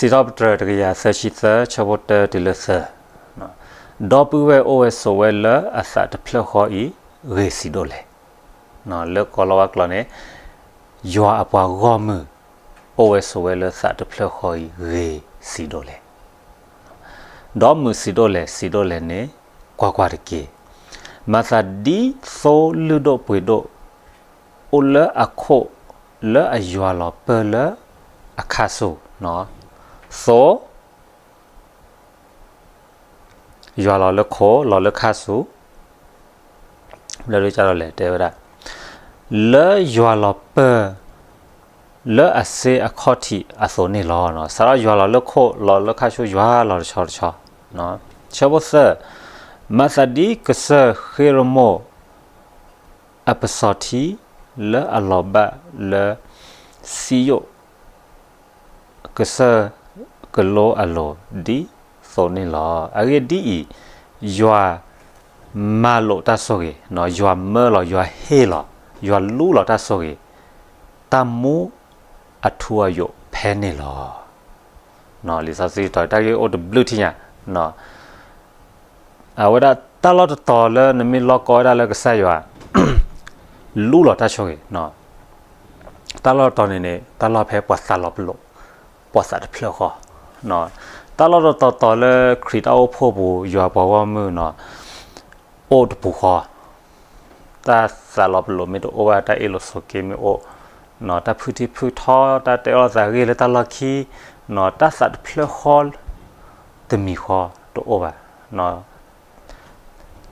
စံးထီၣ်ပတြၢၤတကယၤသၢဆံသၢ ဆၢဖိတၢတုၤလၢသၢ, ဒီပုၢ်ဝဲၢ်အိၣ်ဝဲဆိးဝဲလၢအသးတဖျၢၣ်ဃီအံၤ ဂ့ၤဆံးဒိၣ်လဲၣ်. လၢကိလီၤဝါကျိာ်န့ၣ် ယွၤအပှၤဂီၢ်မုၢ် အိၣ်ဝဲဆိးဝဲလၢသးတဖျၢၣ်ဃီအံၤ ဂ့ၤဆံးဒိၣ်လဲၣ်. ဒီးမုာ်ဆံးဒိၣ်လဲၣ် ဆံးဒိၣ်လဲၣ်န့ၣ် ကွၢ်ကွၢ်တက့ၢ်. မၤသးဒ်သိလုၢ်ဒိၣ်ပှ့ၤဒိၣ် အိၣ်လၢအခိၣ်လၢအယွၤလီၤပၢၢ်လၢအခါဆူၣ်, သိ ယွၤလီၤလၢခိၣ် လီၤလၢခါဆူၣ်, ဘျၢဒုကၢ်ထီၣ်လဲၣ် တဲဝဲဒၣ်, လၢယွၤလီၤပၢၢ် လၢအစ့အခီၣ်ထံးအသိးန့ၣ်လီၤ. စးထီၣ်ယွၤလီၤလၢခိၣ် လီၤလၢခါဆူၣ် ယွၤလီၤတဆီတဆီ. ဆၢဖိသၢ, မၤသးဒ်ကစၢၢ်ဃ့ရမိၣ် အပစီၤထံ လၢအလီၤဘၣ်လၢ စံယိၣ် ကစၢၢ်ကလိအလိၤ ဒ်သိးန့ၣ်လီၤ. အဂ့ၢ်ဒ်အံၤ, ယွၤမၤလိာ်တၢ်ဆိၣ်ဂ့ၤ, ယွၤမၢလီၤ ယွၤဟ့ၣ်လီၤ ယွၤလူလီၤတၢ်ဆိၣ်ဂ့ၤ, တၢ်မူအထူအယိာ်ဖဲန့ၣ်လီၤ. လံာ်စီဆှံတီၤ တၢ်ဂ့ၢ်အိၣ်တဘျုးထံၣ်ညါ, အဝဲဒၣ်တၢ်လီၢ်တတီၤလၢနမ့ၢ်လီၢ်ကီဝဲဒၣ်လၢကစၢ်ယွၤ လူလီၤတၢ်ဆိၣ်ဂ့ၤ, တၢ်လီၢ်တတီၤန့ၣ်န့ၣ် တၢ်လီၢ်ဖဲပှၤသးလီၤပလိာ်, ပှၤသးတဖျၢၣ်ဃီ, တၢ်လီၢ်တတီၤတီၤလၢခရံာ်တၢ်အိၣ်ဖှိၣ်ပူၤ ယွၤပှၤဂီၢ်မုၢ်န့ၣ် အိၣ်တပူၤဃီ, တၢ်သးလီၤပလိာ်မ့ၢ်တအိၣ်ဘၣ် တၢ်အ့ၣ်လိာ်ဆိးက့မ့ၢ်အိၣ်, တၢ်ဖုထံဖုထီ တၢ်တဲအီၣ်သးဂ့ၢ်လၢတၢ်လီၢ်ခံ, တၢ်သးတဖျၢၣ်ဃီ တမံၤဃီတအိၣ်ဘၣ်.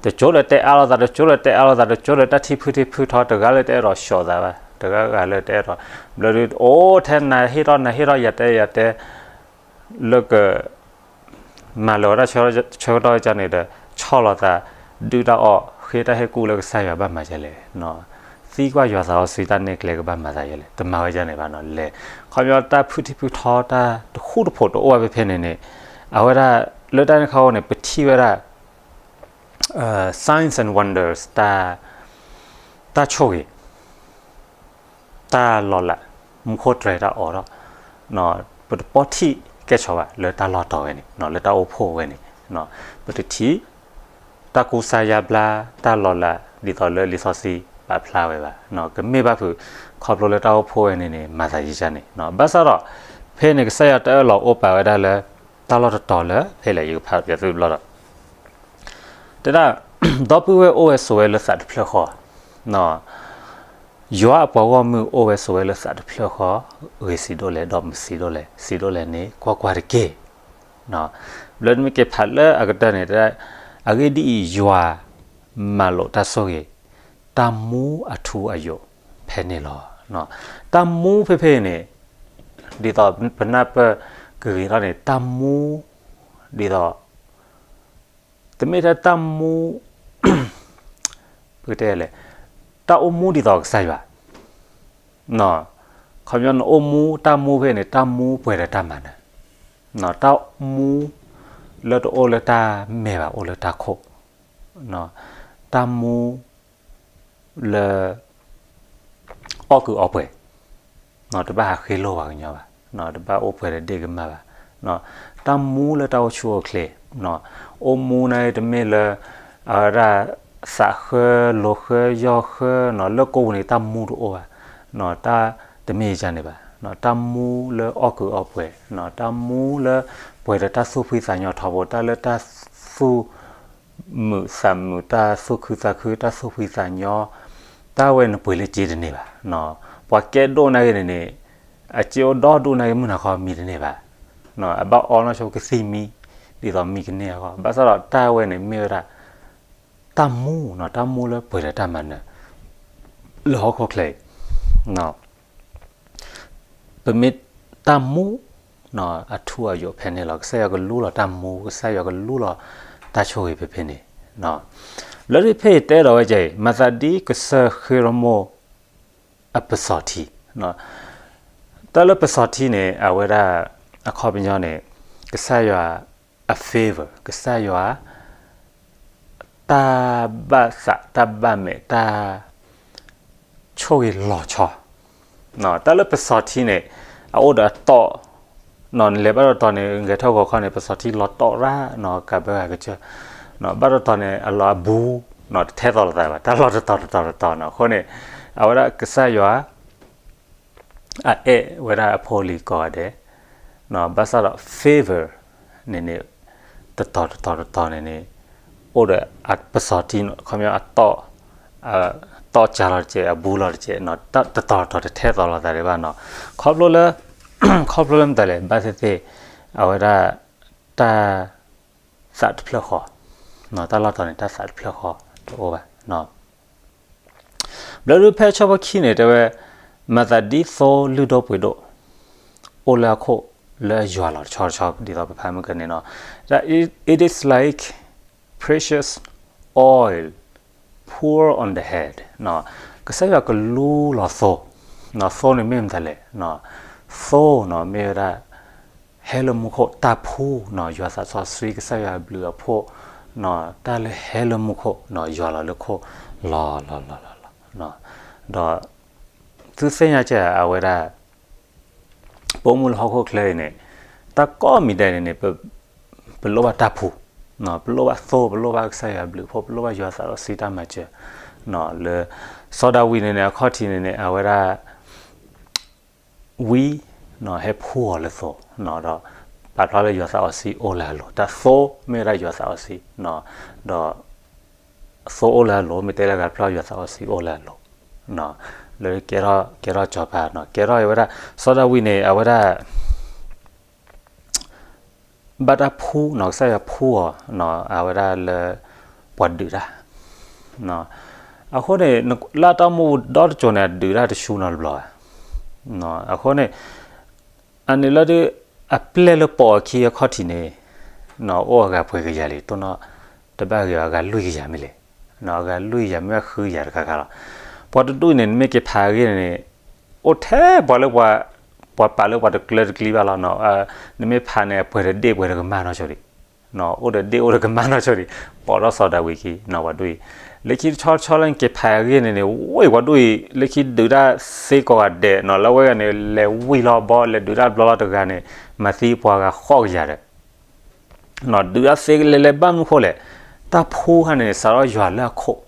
တကၠိလၢတဲအါလိာ်သး တကၠိလၢတဲအါလိာ်သး တကၠိလၢတၢ်ထံၣ်ဖုထံၣ်ဖုထီ တဂၤလၢတအဲၣ်ဒိးဆှီသးဘၣ် တဂၤဂၤလၢတအဲၣ်ဒိး, ဘျီဒုးအိၣ်ထဲနၤဟ့ၣ်ထီၣ်နၤဟ့ၣ်ထီၣ် ယၤတဲယၤတဲ လၢက မၤလၢာ်ဝဲဒၣ်ဆၢကတီၢ်ကန့ၣ်ဒီး ဆီၣ်လီၤသး ဒုၣ်တၢ်အီၣ် ဃ့တၢ်ဟ့ၣ်ကူၣ်လၢကစၢ်ယွၤဘၣ်မၤဒ်လဲၣ်, သံကွၢ်ယွၤသးစီဆှံတၢ်နဲၣ်ကျဲကဘၣ်မၤသးဒ်လဲၣ်, တမၤဝဲဒ်န့ၣ်ဘၣ်န့ၣ်လဲၣ်. ခီပညီတၢ်ဖုထံဖုထီ တၢ်တဃူတဖိးတအိၣ်ဘၣ်ဖဲဖဲန့ၣ်န့ၣ်, အဝဲဒၣ်လၢတၢ်န့ၣ်ခီန့ၣ် ပထံၣ်ဝဲဒၣ် signs and wonders တၢ်ဆိၣ်ဂ့ၤ တၢ်လီၤလး မူခိၣ်တြဲၤတၢ်အိးထီၣ်, ပတပီၢ်ထံၣ်ကဲဆီဘၣ်လၢတၢ်လီၢ်တီၤဝဲန့ၣ် လၢတၢ်အိၣ်ဖှိၣ်ဝဲန့ၣ်, ပတထံၣ် တၢ်ကူစါယါဘျါ တၢ်လီၤလး ဒ်သိးလၢလံာ်စီဆှံပာ်ဖျါဝဲဘၣ်, ကမ့ၢ်ဘၣ်ဖုး ခီဖျိလၢတၢ်အိၣ်ဖှိၣ်ဝဲန့ၣ်န့ၣ် မၤသးယံာ်ယါန့ၣ်, ဘၣ်ဆၣ်ဒီး ဖဲန့ၣ်ကစၢ်ယွၤတအၢၣ်လီၤအိၣ်ပာ်ဝဲဒၣ်လၢ တၢ်လီၢ်တတီၤလၢ ဖဲလဲၣ် ယကဖးပျဲသုတဘျီဒီး တဲဒၣ် ဒီပုၢ်ဝဲၢ်အိၣ်ဝဲဆိးဝဲလၢသးတဖျၢၣ်ဃီ, ယွၤအပှၤဂီၢ်မုၢ်အိၣ်ဝဲဆိးဝဲလၢသးတဖျၢၣ်ဃီ, ဂ့ၤဆံးဒိၣ်လဲၣ် ဒီးမုာ်ဆံးဒိၣ်လဲၣ် ဆံးဒိၣ်လဲၣ်န့ၣ် ကွၢ်ကွၢ်တက့ၢ်. ဘျီနမ့ၢ်က့ၤဖးလၢအကတၢၢ်န့ၣ် တဲဒၣ် အဂ့ၢ်ဒ်အံၤ ယွၤမၤလိာ်တၢ်ဆိၣ်ဂ့ၤ, တၢ်မူအထူအယိာ်ဖဲန့ၣ်လီၤ. တၢ်မူဖဲဖဲအံၤန့ၣ် ဒ်သိးပနၢ်ပၢၢ်ကဂ့ၤထီၣ်န့ၣ် တၢ်မူ ဒ်သိး တမ့ၢ်ထဲတၢ်မူ ပကတဲလဲၣ်, တၢ်အိၣ်မူဒ်သိးကစၢ်ယွၤ, ခီပညီနအိၣ်မူ တၢ်မူဖဲန့ၣ် တၢ်မူပှဲၤဒီးတၢ်မၤနၢၤ, တၢ်မူလၢတအိၣ်လၢတၢ်မဲာ်ဘၣ် အိၣ်လၢတၢ်ခိၣ်, တၢ်မူ လၢ အီၣ်ကုးအီပှဲၤ, တဘၣ်ဟးဃ့လိၢ်ပှၤကညီဘၣ်, တဘၣ်အိၣ်ပှဲၤဒီးဒ့ၣ်ကမၢ်ဘၣ်, တၢ်မူလၢတၢ်အိၣ်ဆူၣ်အိၣ်ချ့, အိၣ်မူန့ၣ်တမ့ၢ်လၢ အဝဲဒၣ် သးဃၢ လိၤဃၢ ယီၢ်ဃၢ လၢကိးပူၤန့ၣ် တၢ်မူတအိၣ်ဘၣ်, တၢ်တမ့ၢ်ယါန့ၣ်ဘၣ်, တၢ်မူလၢအီၣ်ကုးအီပှဲၤ, တၢ်မူလၢပှဲၤဒီးတၢ်သူၣ်ဖှံသးညီထီဘိ တၢ်လၢတၢ်သူၣ် မုာ်သးမုာ် တၢ်သူၣ်ခုသးခု တၢ်သူၣ်ဖှံသးညီ, တၢ်ဝဲန့ၣ်ပှ့ၤလၢက့တန့ၢ်ဘၣ်. ပှၤကဲဒိၣ်နာ်ဂ့ၤန့ၣ်န့ၣ် အက့အိၣ်ဒီဒိၣ်နာ်ဂ့ၤ မုၢ်နၤခီမံတန့ၢ်ဘၣ်. အဘၣ်အီနီၢ်ဆိကသံၣ်မံ ဒ်သိးမံကန့ၢ်အဂီၢ်. ဘၣ်ဆၣ်ဒီးတၢ်ဝဲန့ၣ်မ့ၢ်ဝဲဒၣ် တၢ်မူ, တၢ်မူလၢပှဲၤဒီးတၢ်မၤနၢၤ လၢဟီၣ်ခိၣ်ချၢအံၤ ပမ့ၢ်တၢ်မူ အထူအယိာ်ဖဲန့ၣ်လီၤ. ကစၢ်ယွၤကလူလီၤတၢ်မူ, ကစၢ်ယွၤကလူလီၤတၢ်ဆိၣ်ဂ့ၤဖဲဖဲန့ၣ်. လၢဖဲအံၤတဲဒီးဝဲဒ်အံၤ, မၤသးဒ်ကစၢၢ်ဃ့ရမိၣ် အပစီၤထံ, တၢ်လၢပစီၤထံန့ၣ် အဝဲဒၣ် အခီပညီန့ၣ် ကစၢ်ယွၤအ favor ကစၢ်ယွၤ တၢ်ဘၣ်သး တၢ်ဘၣ်မဲာ် တၢ်ဆိၣ်ဂ့ၤလီၤဆီ. တၢ်လၢပစီၤထံန့ၣ် အအိၣ်ဒီးအတီၢ် နလဲၤဘၣ်တတီၤန့ၣ် ဂဲၤထၢၣ်ဂီၤခီန့ၣ် ပစီၤထံလီၤတီၢ်ရၣ်နီၤ ကးဘၢဂၤကစၢၢ်, ဘၣ်တတီၤန့ၣ် အလီၤအဘူးနီၤ တထဲသိးလိာ်သးဘၣ် တၢ်လီၢ်တတီၤတတီၤတတီၤနီၤ. အဃိန့ၣ် အဝဲဒၣ်ကစၢ်ယွၤ အအဲၣ်ဝဲဒၣ်အဖိအလံၤကိးဂၤဒဲး, ဘၣ်ဆၣ်ဒီး favor န့ၣ်န့ၣ် တတီၤတတီၤတတီၤန့ၣ်န့ၣ် အိၣ်ဒီးပစီၤထံ ခီပညီ အတီၢ်ကၢလီၤတကဲး အဘူးလီၤတကဲး, တတီၤတတီၤတထဲသိးလိာ်သးဒံးဘၣ်နီၤ. ခီဖျိလၢ ခီဖျိလၢမတၤလဲၣ် ဘၣ်သ့ၣ်သ့ၣ် အဝဲဒၣ် တၢ်သးတဖျၢၣ်ဃီ, တၢ်လီၢ်တီၤန့ၣ် တၢ်သးတဖျၢၣ်ဃီတအိၣ်ဘၣ်. ဘျီဒုးဖဲဆၢဖိခံန့ၣ် တဲဝဲ မၤသးဒ်သိလုၢ်ဒိၣ်ပှ့ၤဒိၣ် အိၣ်လၢအခိၣ်လၢအယွၤလီၤတဆီတဆီ ဒ်သိးပဖးမုၢ်ကန့ၣ်နီၤ. It is like precious oil pour on the head. ကစၢ်ယွၤကလူလီၤသိ, သိန့ၣ်မ့ၢ်မတၤလဲၣ်, သိနီၤ မ့ၢ်ဝဲဒၣ် ဟဲလၢမူခိၣ် တၢ်ဖှူနီၤ ယွၤသးစီဆှံ ကစၢ်ယွၤအဘျုးအဖှိၣ်နီၤ တၢ်လၢဟဲလၢမူခိၣ်နီၤ ယွၤလီၤလၢခိၣ်လီၤလီၤလီၤလီၤလီၤ. ဒီး သုသ့ၣ်ညါကဲ အဝဲဒၣ် ပအိၣ်မူလၢဟီၣ်ခိၣ်ချၢအံၤန့ၣ် တၢ်ကိးမံၤဒဲးန့ၣ်န့ၣ် ပလိၣ်ဘၣ်တၢ်ဖှူ, ပလိၣ်ဘၣ်သိ ပလိၣ်ဘၣ်ကစၢ်ယွၤအဘျုးအဖှိၣ် ပလိၣ်ဘၣ်ယွၤသးစီဆှံတၢ်မၤစၢၤ လၢ စီၤဒၤဝံးန့ၣ်န့ၣ် အခီၣ်ထံးန့ၣ်န့ၣ် အဝဲဒၣ် ဝံ ဟဲဖှူအီၤလၢသိ, ဒီးပာ်ဖျါလၢယွၤသးစီဆှံအိၣ်လၢအလိၤ, တၢ်သိမ့ၢ်ဝဲဒၣ်ယွၤသးစီဆှံ, ဒီး သိအိၣ်လၢအလိၤ မ့ၢ်တဲလၢဂၤဖျါယွၤသးစီဆှံအိၣ်လၢအလိၤ, လၢကဲထီၣ် ကဲထီၣ်စီၤပၤနီၤ ကဲထီၣ်အဝဲဒၣ် စီၤဒၤဝံးန့ၣ် အဝဲဒၣ် ဘၣ်တၢ်ဖှူနီၤ ကစၢ်ယွၤဖှူအီၤ အဝဲဒၣ်လၢ ပှၤဒုးတၢ် အဃိန့ၣ် လၢတၢ်အိၣ်မူဒီတစိၤန့ၣ် အဒုးတၢ်တဆူနီတဘျီဘၣ်. အဃိန့ၣ် အန့ၣ်လၢဒုး အပျဲၢ်လၢပိာ်အခံအခီၣ်ထံးန့ၣ် အိၣ်အဂၤပှဲၤကယၤလံ တိၢ်နီၣ် တဘၣ်ဂ့ၤအဂၤလွံၢ်ကယၤမ့ၢ်လဲၣ်, အဂၤလွံၢ်ကယၤမ့ၢ်ဘၣ်ဃုကယၤတခါခါလီၤ. ပှၤတဒူၣ်အံၤန့ၣ် နမ့ၢ်က့ၤဖးအဂ့ၢ်န့ၣ်န့ၣ် အိၣ်ထဲပှၤလၢ ပှၤပာ်လၢပှၤတကျၢၤတကျံဘၣ်လီၤ. နမ့ၢ်ဖးန့ၣ် အပှဲၤတဒ့ၣ်ပှဲၤတကမၢ်နီၢ်ဆိဒံး, အိၣ်တဒ့ၣ်အိၣ်တကမၢ်နီၢ်ဆိဒံး ပိာ်ထီၣ်စီၤဒၤဝံးခံ ပှၤဒူၣ်အံၤ လၢခံတဆီတဆီလၢနက့ၤဖးအဂ့ၢ်န့ၣ်န့ၣ် ဝ့ၢ်ပှၤဒူၣ်အံၤ လၢခံဒုးတၢ်သ့ကိးဂၤဒဲးနီၤ လၢအဝဲဂၤန့ၣ် လဲၤဝံၤလီၤဘီ လဲၤဒုးတၢ်ဘျီလီၤတဂၤန့ၣ် မၤသံပှၤဂၤဃိးကယၤဒီး ဒုးတၢ်သ့လဲၤလဲၤဘၣ်မနုၤဃိလဲၣ်, တၢ်ဖှူခါန့ၣ် စးထီၣ်ယွၤလၢအခိၣ်,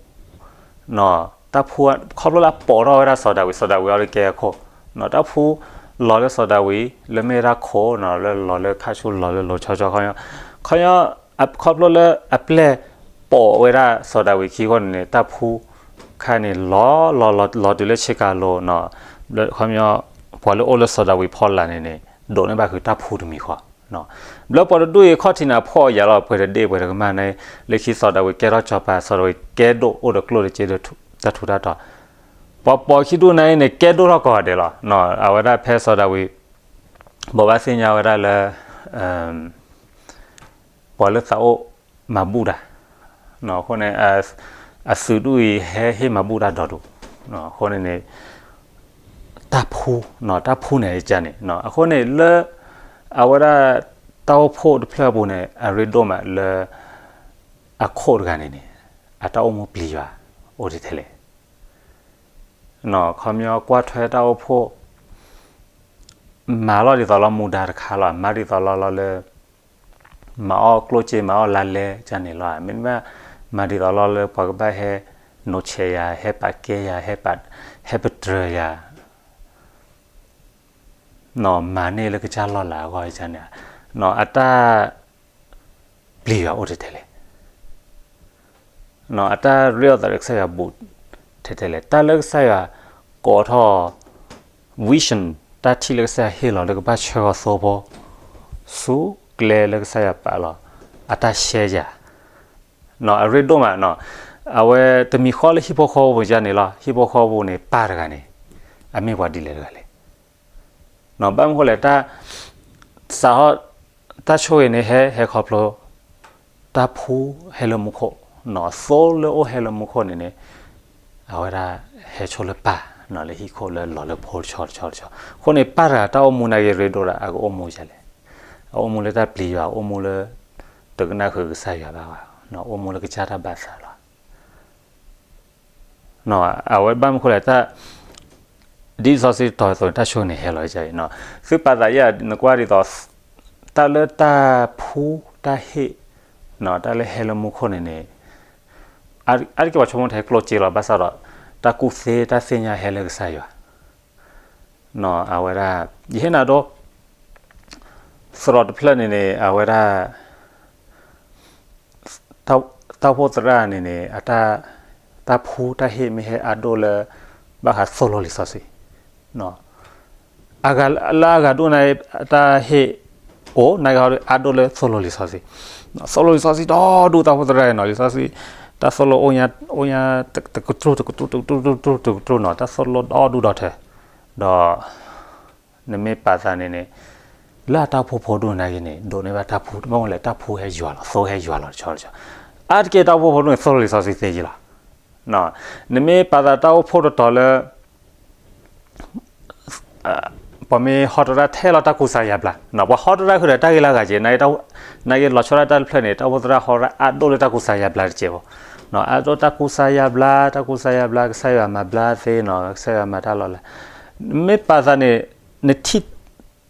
တၢ်ဖှူ ခီဖျိလၢအပိာ်ထီၣ်ဝဲဒၣ်စီၤဒၤဝံး စီၤဒၤဝံးအီၤလၢကဲအခိၣ်, တၢ်ဖှူလီၤလၢစီၤဒၤဝံး လၢမ့ၢ်ဝဲဒၣ်ခိၣ်နီၤ လၢလီၤလၢခါဆူလီၤလၢလိၤဆီဆီခီညီ, ခီညီ ခီဖျိလၢအပျဲၢ်ပိာ်ဝဲဒၣ်စီၤဒၤဝံးခံအဃိန့ၣ်န့ၣ် တၢ်ဖှူခါန့ၣ် လီၤလီၤလီၤလီၤတုၤလၢဆ့ကၤလိၤနီၤ, ခီညီ ပှၤလၢအိၣ်လၢစီၤဒၤဝံးဖီလာ်န့ၣ်န့ၣ် ဒိးန့ၢ်ဘၣ်ဃုာ်တၢ်ဖှူတမံၤဃီ ဘျီပှၤတဒူၣ်အံၤအခီၣ်ထံးန့ၣ် အဖှီၣ်အယာ်လီၤ ပှဲၤတဒ့ၣ်ပှဲၤတကမၢ်န့ၣ် လၢခံစီၤဒၤဝံးကဲထီၣ်စီၤပၤ စီၤဒၤဝံးကဲဒိၣ်အိၣ်ဒီးကျိၣ်ဒီးစ့ဒီးတၢ်ထူးတၢ်တီၤ, ပှၤပိာ်ခံဒူၣ်န့ၣ်န့ၣ် ကဲဒိၣ်ထီၣ်ကိးဂၤဒဲးလီၤ. အဝဲဒၣ်ဖဲစီၤဒၤဝံး ဘိးဘၣ်သ့ၣ်ညါဝဲဒၣ်လၢ ပှၤလၢသးအိၣ်မၤဘူၣ်တၢ်, အဃိန့ၣ် အသုးဒူၣ်အံၤဟဲဟ့ၣ်မၤဘူၣ်တၢ်ဒီဒူၣ်, အဃိန့ၣ်န့ၣ် တၢ်ဖှူ တၢ်ဖှူန့ၣ်ကန့ၣ် အဃိန့ၣ်လၢ အဝဲဒၣ်တၢ်အိၣ်ဖှိၣ်တဖျၢၣ်အပူၤန့ၣ် အရ့ဒိၣ်မးလၢ အခိၣ်တဂၤန့ၣ်န့ၣ် အတၢ်အိၣ်မူပျံၤယွၤ အိၣ်ထဲထဲလဲၣ် ခီပညီကွၢ်ထွဲတၢ်အိၣ်ဖှိၣ် မၤလီၤဒ်သိးလီၤမူဒါတခါလီၤ မၤဒ်သိးလီၤလီၤလၢ မၤအီၣ်ကျိၣ်စ့ မၤအီၣ်လါလဲကန့ၣ်လီၤ မ့တမ့ၢ် မၤဒ်သိးလီၤလၢပှၤကဘၣ်ဟဲ နိးဆဲးယၤ ဟဲပာ်ကဲယၤ ဟဲပာ် ဟဲပတြၢၤယၤ မၤန့ၢ်လၢကစၢ်လီၢ်လၤအဂီၢ်န့ၣ် အတၢ် ပျံၤယွၤအိၣ်ထဲထဲလဲၣ် အတၢ်ရ့အီၣ်သးဒီးကစၢ်ယွၤဘူးထဲထဲလဲၣ် တၢ်လၢကစၢ်ယွၤကိးထီၣ် vision တၢ်ထံၣ်လၢကစၢ်ယွၤဟ့ၣ်လီၤလၢကဘၣ်ဆှၢဃီၤသိဖိ ဆူကျဲလၢကစၢ်ယွၤပာ်လီၤ အတၢ်ရှဲယၤ အရ့ဒိၣ်မး အဝဲတမံၤဃီလၢဟံၣ်ဖိဃီဖိပူၤန့ၣ်လီၤ ဟံၣ်ဖိဃီဖိပူၤန့ၣ် ပၢ်တဂၤန့ၣ် အမ့ၢ်ပှၤဒ်လဲၣ်တဂၤလဲၣ် ဘၣ်မနုၤဃိလဲၣ် တၢ် စးထီၣ် တၢ်ဆိၣ်ဂ့ၤန့ၣ် ဟဲ ဟဲခီဖျိ တၢ်ဖှူဟဲလၢမူခိၣ် သိလၢအိၣ်ဟဲလၢမူခိၣ်န့ၣ်န့ၣ် အဝဲဒၣ်ဟဲဆိလၢပၢ် လၢဟံၣ်ခိၣ်လၢလီၤလၢဖိတဆီတဆီတဆီ အဃိန့ၣ် ပၢ်တဂၤတၢ်အိၣ်မူနာ်က့ၤရ့ဒိၣ်ဒၣ် အကအိၣ်မူဒ်လဲၣ် အအိၣ်မူလၢတၢ်ပျံၤယွၤ အအိၣ်မူလၢ တကနၣ်ဃုာ်ကစၢ်ယွၤဘၣ်ဘၣ် အိၣ်မူလၢကစၢ်တၢ်ဘၣ်သးလီၤ အဝဲဘၣ်မနုၤဃိလဲၣ် တၢ် ဒ်စီဆှံတီၤသိးန့ၣ် တၢ်ဆိၣ်ဂ့ၤန့ၣ်ဟဲလီၤအံၤ သုပာ်သးယဲၢ် နကွၢ်ဒ်သိး တၢ်လၢတၢ်ဖှူတၢ်ဟ့ၣ်, တၢ်လၢဟဲလၢမူခိၣ်န့ၣ်န့ၣ်, အါတက့ၢ်ပှၤဆိကမိၣ်ထဲကျိၣ်စ့လီၤ, ဘၣ်ဆၣ်ဒီး တၢ်ကူၣ်သ့တၢ်သ့ၣ်ညါဟဲလၢကစၢ်ယွၤ, အဝဲဒၣ်, ယဟ့ၣ်နၤဒိ, သရိာ်တဖျၢၣ်န့ၣ်န့ၣ် အဝဲဒၣ် တၢ်အိၣ်ဖှိၣ်သရၣ်န့ၣ်န့ၣ် အတၢ်, တၢ်ဖှူတၢ်ဟ့ၣ်မ့ၢ်ဟဲအါဒိၣ်လၢ ဘၣ်ဃးသိၣ်လိလံာ်စီဆှံ, အဂၤလၢအဂၤဒိၣ်န့ၣ် တၢ်ဟ့ၣ်အိၣ် နာ်က့ဟီဒုး အါဒိၣ်လၢသိၣ်လိလံာ်စီဆှံ, သိၣ်လိလံာ်စီဆှံဒီဒူၣ်တၢ်အိၣ်ဖှိၣ်သရၣ်နီၤ, လံာ်စီဆှံ, တၢ်သိၣ်လိအိၣ်ညါ, အိၣ်ညါ, တကတြူၢ်တကတြူၢ်တကတြူၢ်တကတြူၢ်တကတြူၢ်နီၤ, တၢ်သိၣ်လိဒီဒူၣ်ဒီထၢ, ဒီး နမ့ၢ်ပာ်သးန့ၣ်န့ၣ်, လၢအတၢ်အိၣ်ဖှိၣ်ဖိဒိၣ်နာ်က့န့ၣ် ဒိးန့ၢ်ဘၣ်တၢ်ဖှူ, တဘၣ်မ့ၢ်လဲၣ် တၢ်ဖှူဟဲယွၤလီၤ, သိၣ်ဟဲယွၤလီၤတဆီတဆီ, အါတက့ၢ်တၢ်အိၣ်ဖှိၣ်ဖိဒိၣ်န့ၣ် သိၣ်လိလံာ်စီဆှံသ့ယ့လီၤ, နမ့ၢ်ပာ်သးတၢ်အိၣ်ဖှိၣ်တတီၤလၢ ပှၤမ့ၢ်ဟီတရၣ်ထဲလီၤတၢ်ကူစါယါဘျါ, ပှၤဟီတရၣ်ဃုာ်ဒီးတၢ်ဂ့ၢ်လၢအဂၤက့, နာ်က့လီၤဆီဒၣ်တၢ်တဖျၢၣ်န့ၣ် တၢ်အိၣ်ဖှိၣ်သရၣ်ဟီတရၣ်အါဒိၣ်လၢတၢ်ကူစါယါဘျါတကဲးဖိ, အါဒိၣ်တၢ်ကူစါယါဘျါ, တၢ်ကူစါယါဘျါ, ကစၢ်ယွၤမၤဘျါသ့နီၤ, ကစၢ်ယွၤမၤတၢ်လီၤလး, မ့ၢ်ပာ်သးန့ၣ်, နထံၣ်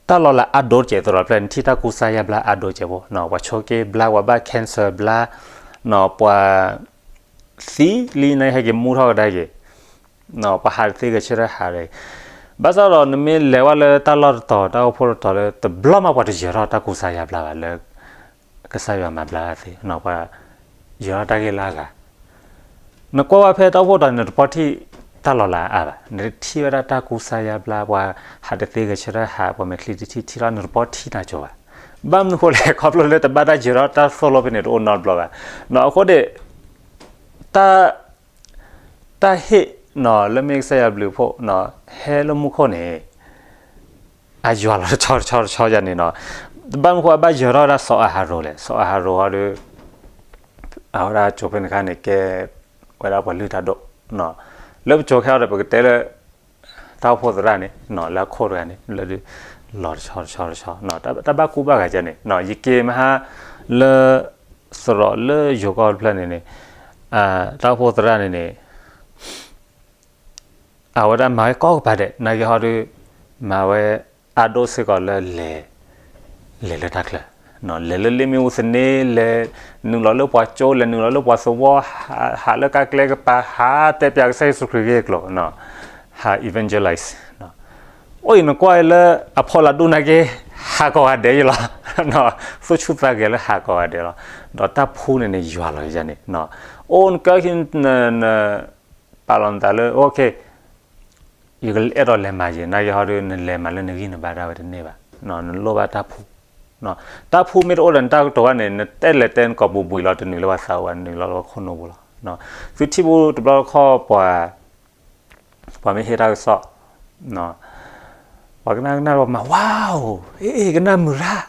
တၢ်လီၤလးအါဒိၣ်တကဲးသရိာ်တဖျၢၣ်, နထံၣ်တၢ်ကူစါယါဘျါအါဒိၣ်တကဲးဖိ, ပှၤဆိးက့ဘျါ, ပှၤဘၣ် cancer ဘျါ, ပှၤ သံလံန့ၣ် ဟဲက့ၤမူထီၣ်ကဒါက့ၤ, ပှၤဟးတသ့ဂဲၤဆၢထၢၣ်ဟး, ဘၣ်ဆၣ်ဒီးနမ့ၢ်လဲၤဝဲလၢတၢ်လီၢ်တတီၤ တၢ်အိၣ်ဖှိၣ်တတီၤလၢ တဘျီမးပှၤတယၢၤထီၣ်တၢ်ကူစါယါဘျါဘၣ်လၢ ကစၢ်ယွၤမၤဘျါသ့, ပှၤယၢၤထီၣ်တၢ်ဂ့ၢ်လၢအဂၤ, နကွၢ်ဝဲဖဲတၢ်အိၣ်ဖှိၣ်တီၤန့ၣ် နတပီထံၣ်တၢ်လီၤလးအါဘၣ်, နထံၣ်ဝဲဒၣ်တၢ်ကူစါယါဘျါ, ပှၤဟးတသ့ဂဲၤဆၢထၢၣ်ဟး, ပှၤမဲာ်ချံတထံၣ်ထံၣ်လီၤ, နတပီထံၣ်နၤကၠိၤဘၣ်, ဘၣ်မနုၤဃိလဲၣ်, ခီဖျိလၢတဘၣ်တၢ်ယၢၤထီၣ်တၢ်သိၣ်လိဖဲန့ၣ်တအိၣ်နီတဘျီဘၣ်, အဃိန့ၣ် တၢ်ဟ့ၣ်နီၤ လၢမ့ၢ်ကစၢ်ယွၤဘျုးဖှိၣ်နီၤ ဟဲလၢမူခိၣ်န့ၣ် အယွၤလီၤတဆီတဆီတဆီယၤန့ၣ်နီၤ, ဘၣ်မနုၤဃိအဘၣ်ယၢၤထီၣ်ဝဲဒၣ်စီၤအၤဟရိၣ်လဲၣ်, စီၤအၤဟရိၣ်အီၤဒီး အဝဲဒၣ်ကၠိဖဲန့ၣ်အခါန့ၣ် ကဲဝဲဒၣ်ပှၤလုၢ်တၢ်ဒိၣ်, လၢပကၠိခဲအံၤဒီး ပကတဲလၢ တၢ်အိၣ်ဖှိၣ်သရၣ်န့ၣ် လၢအခိၣ်တဂၤန့ၣ် လၢဒုး လီၤတဆီတဆီတဆီ, တၢ်ဘၣ်ကူဘၣ်ဂာ်ကဲန့ၣ် ယက့ၤမဟါ လၢ သရိာ်လၢယိၤကီၢ်တဖျၢၣ်န့ၣ်န့ၣ် တၢ်အိၣ်ဖှိၣ်သရၣ်န့ၣ်န့ၣ် အဝဲဒၣ်မၤဝဲကိးကပၤဒဲး နာ်က့ဟီဒုး မၤဝဲအါဒိၣ်စ့ၢ်ကီးလၢလဲၤ လဲၤလၢတၢ်ချၢ, လဲၤလၢလ့မ့ၣ်အူသန့, လဲၤနုာ်လီၤလၢပှၤကၠိ, လဲၤနုာ်လီၤလၢပှၤသဝီ, ဟးလၢကါကျဲကပၤ, ဟးတဲပၠးကစၢ်ယ့ၣ်ၡူးခရံာ်ဂ့ၢ်ကျိၤ, ဟး evangelize, အိၣ်အံၤနကွၢ်လၢအဖီလာ်ဒိၣ်နာ်က့ ဟးကိးဂၤဒဲးယလီၤ, သူၣ်ဆူၣ်သးဂဲၤလၢဟးကိးဂၤဒဲးလီၤ, ဒီးတၢ်ဖှူန့ၣ်န့ၣ်ယွၤလီၤယၤန့ၣ်, အိၣ်နကၢခံ န ပာ်လီၤနသးလၢ ယကအဲၣ်ဒိးလဲၤမၤယဲၢ် နာ်က့ဟီဒုး နလဲၤမၤလၢနဂံၢ်နဘါဒၣ်ဝဲတန့ၢ်ဘၣ်, နလိၣ်ဘၣ်တၢ်ဖှူ, တၢ်ဖှူမ့ၢ်တအိၣ်ဒီးနတၢ်ကတိၤဘၣ်န့ၣ် နတဲလဲၤတဲနကိာ်ပူၤဘှံးလီၤ တနုာ်လၢပှၤသးအိၣ်ဘၣ် နုာ်လီၤလၢပှၤခိၣ်နူာ်ပူၤလီၤ, သုထံၣ်ဘူၣ်တဘျီတခီၣ်ပှၤ ပှၤမ့ၢ်ဟ့ၣ်တၢ်ကစီၣ် ပှၤကနၣ်ကနၣ်လီၤမၤ ဝါဧိၤ, အ့ ကနၣ်မုာ်ရၣ်,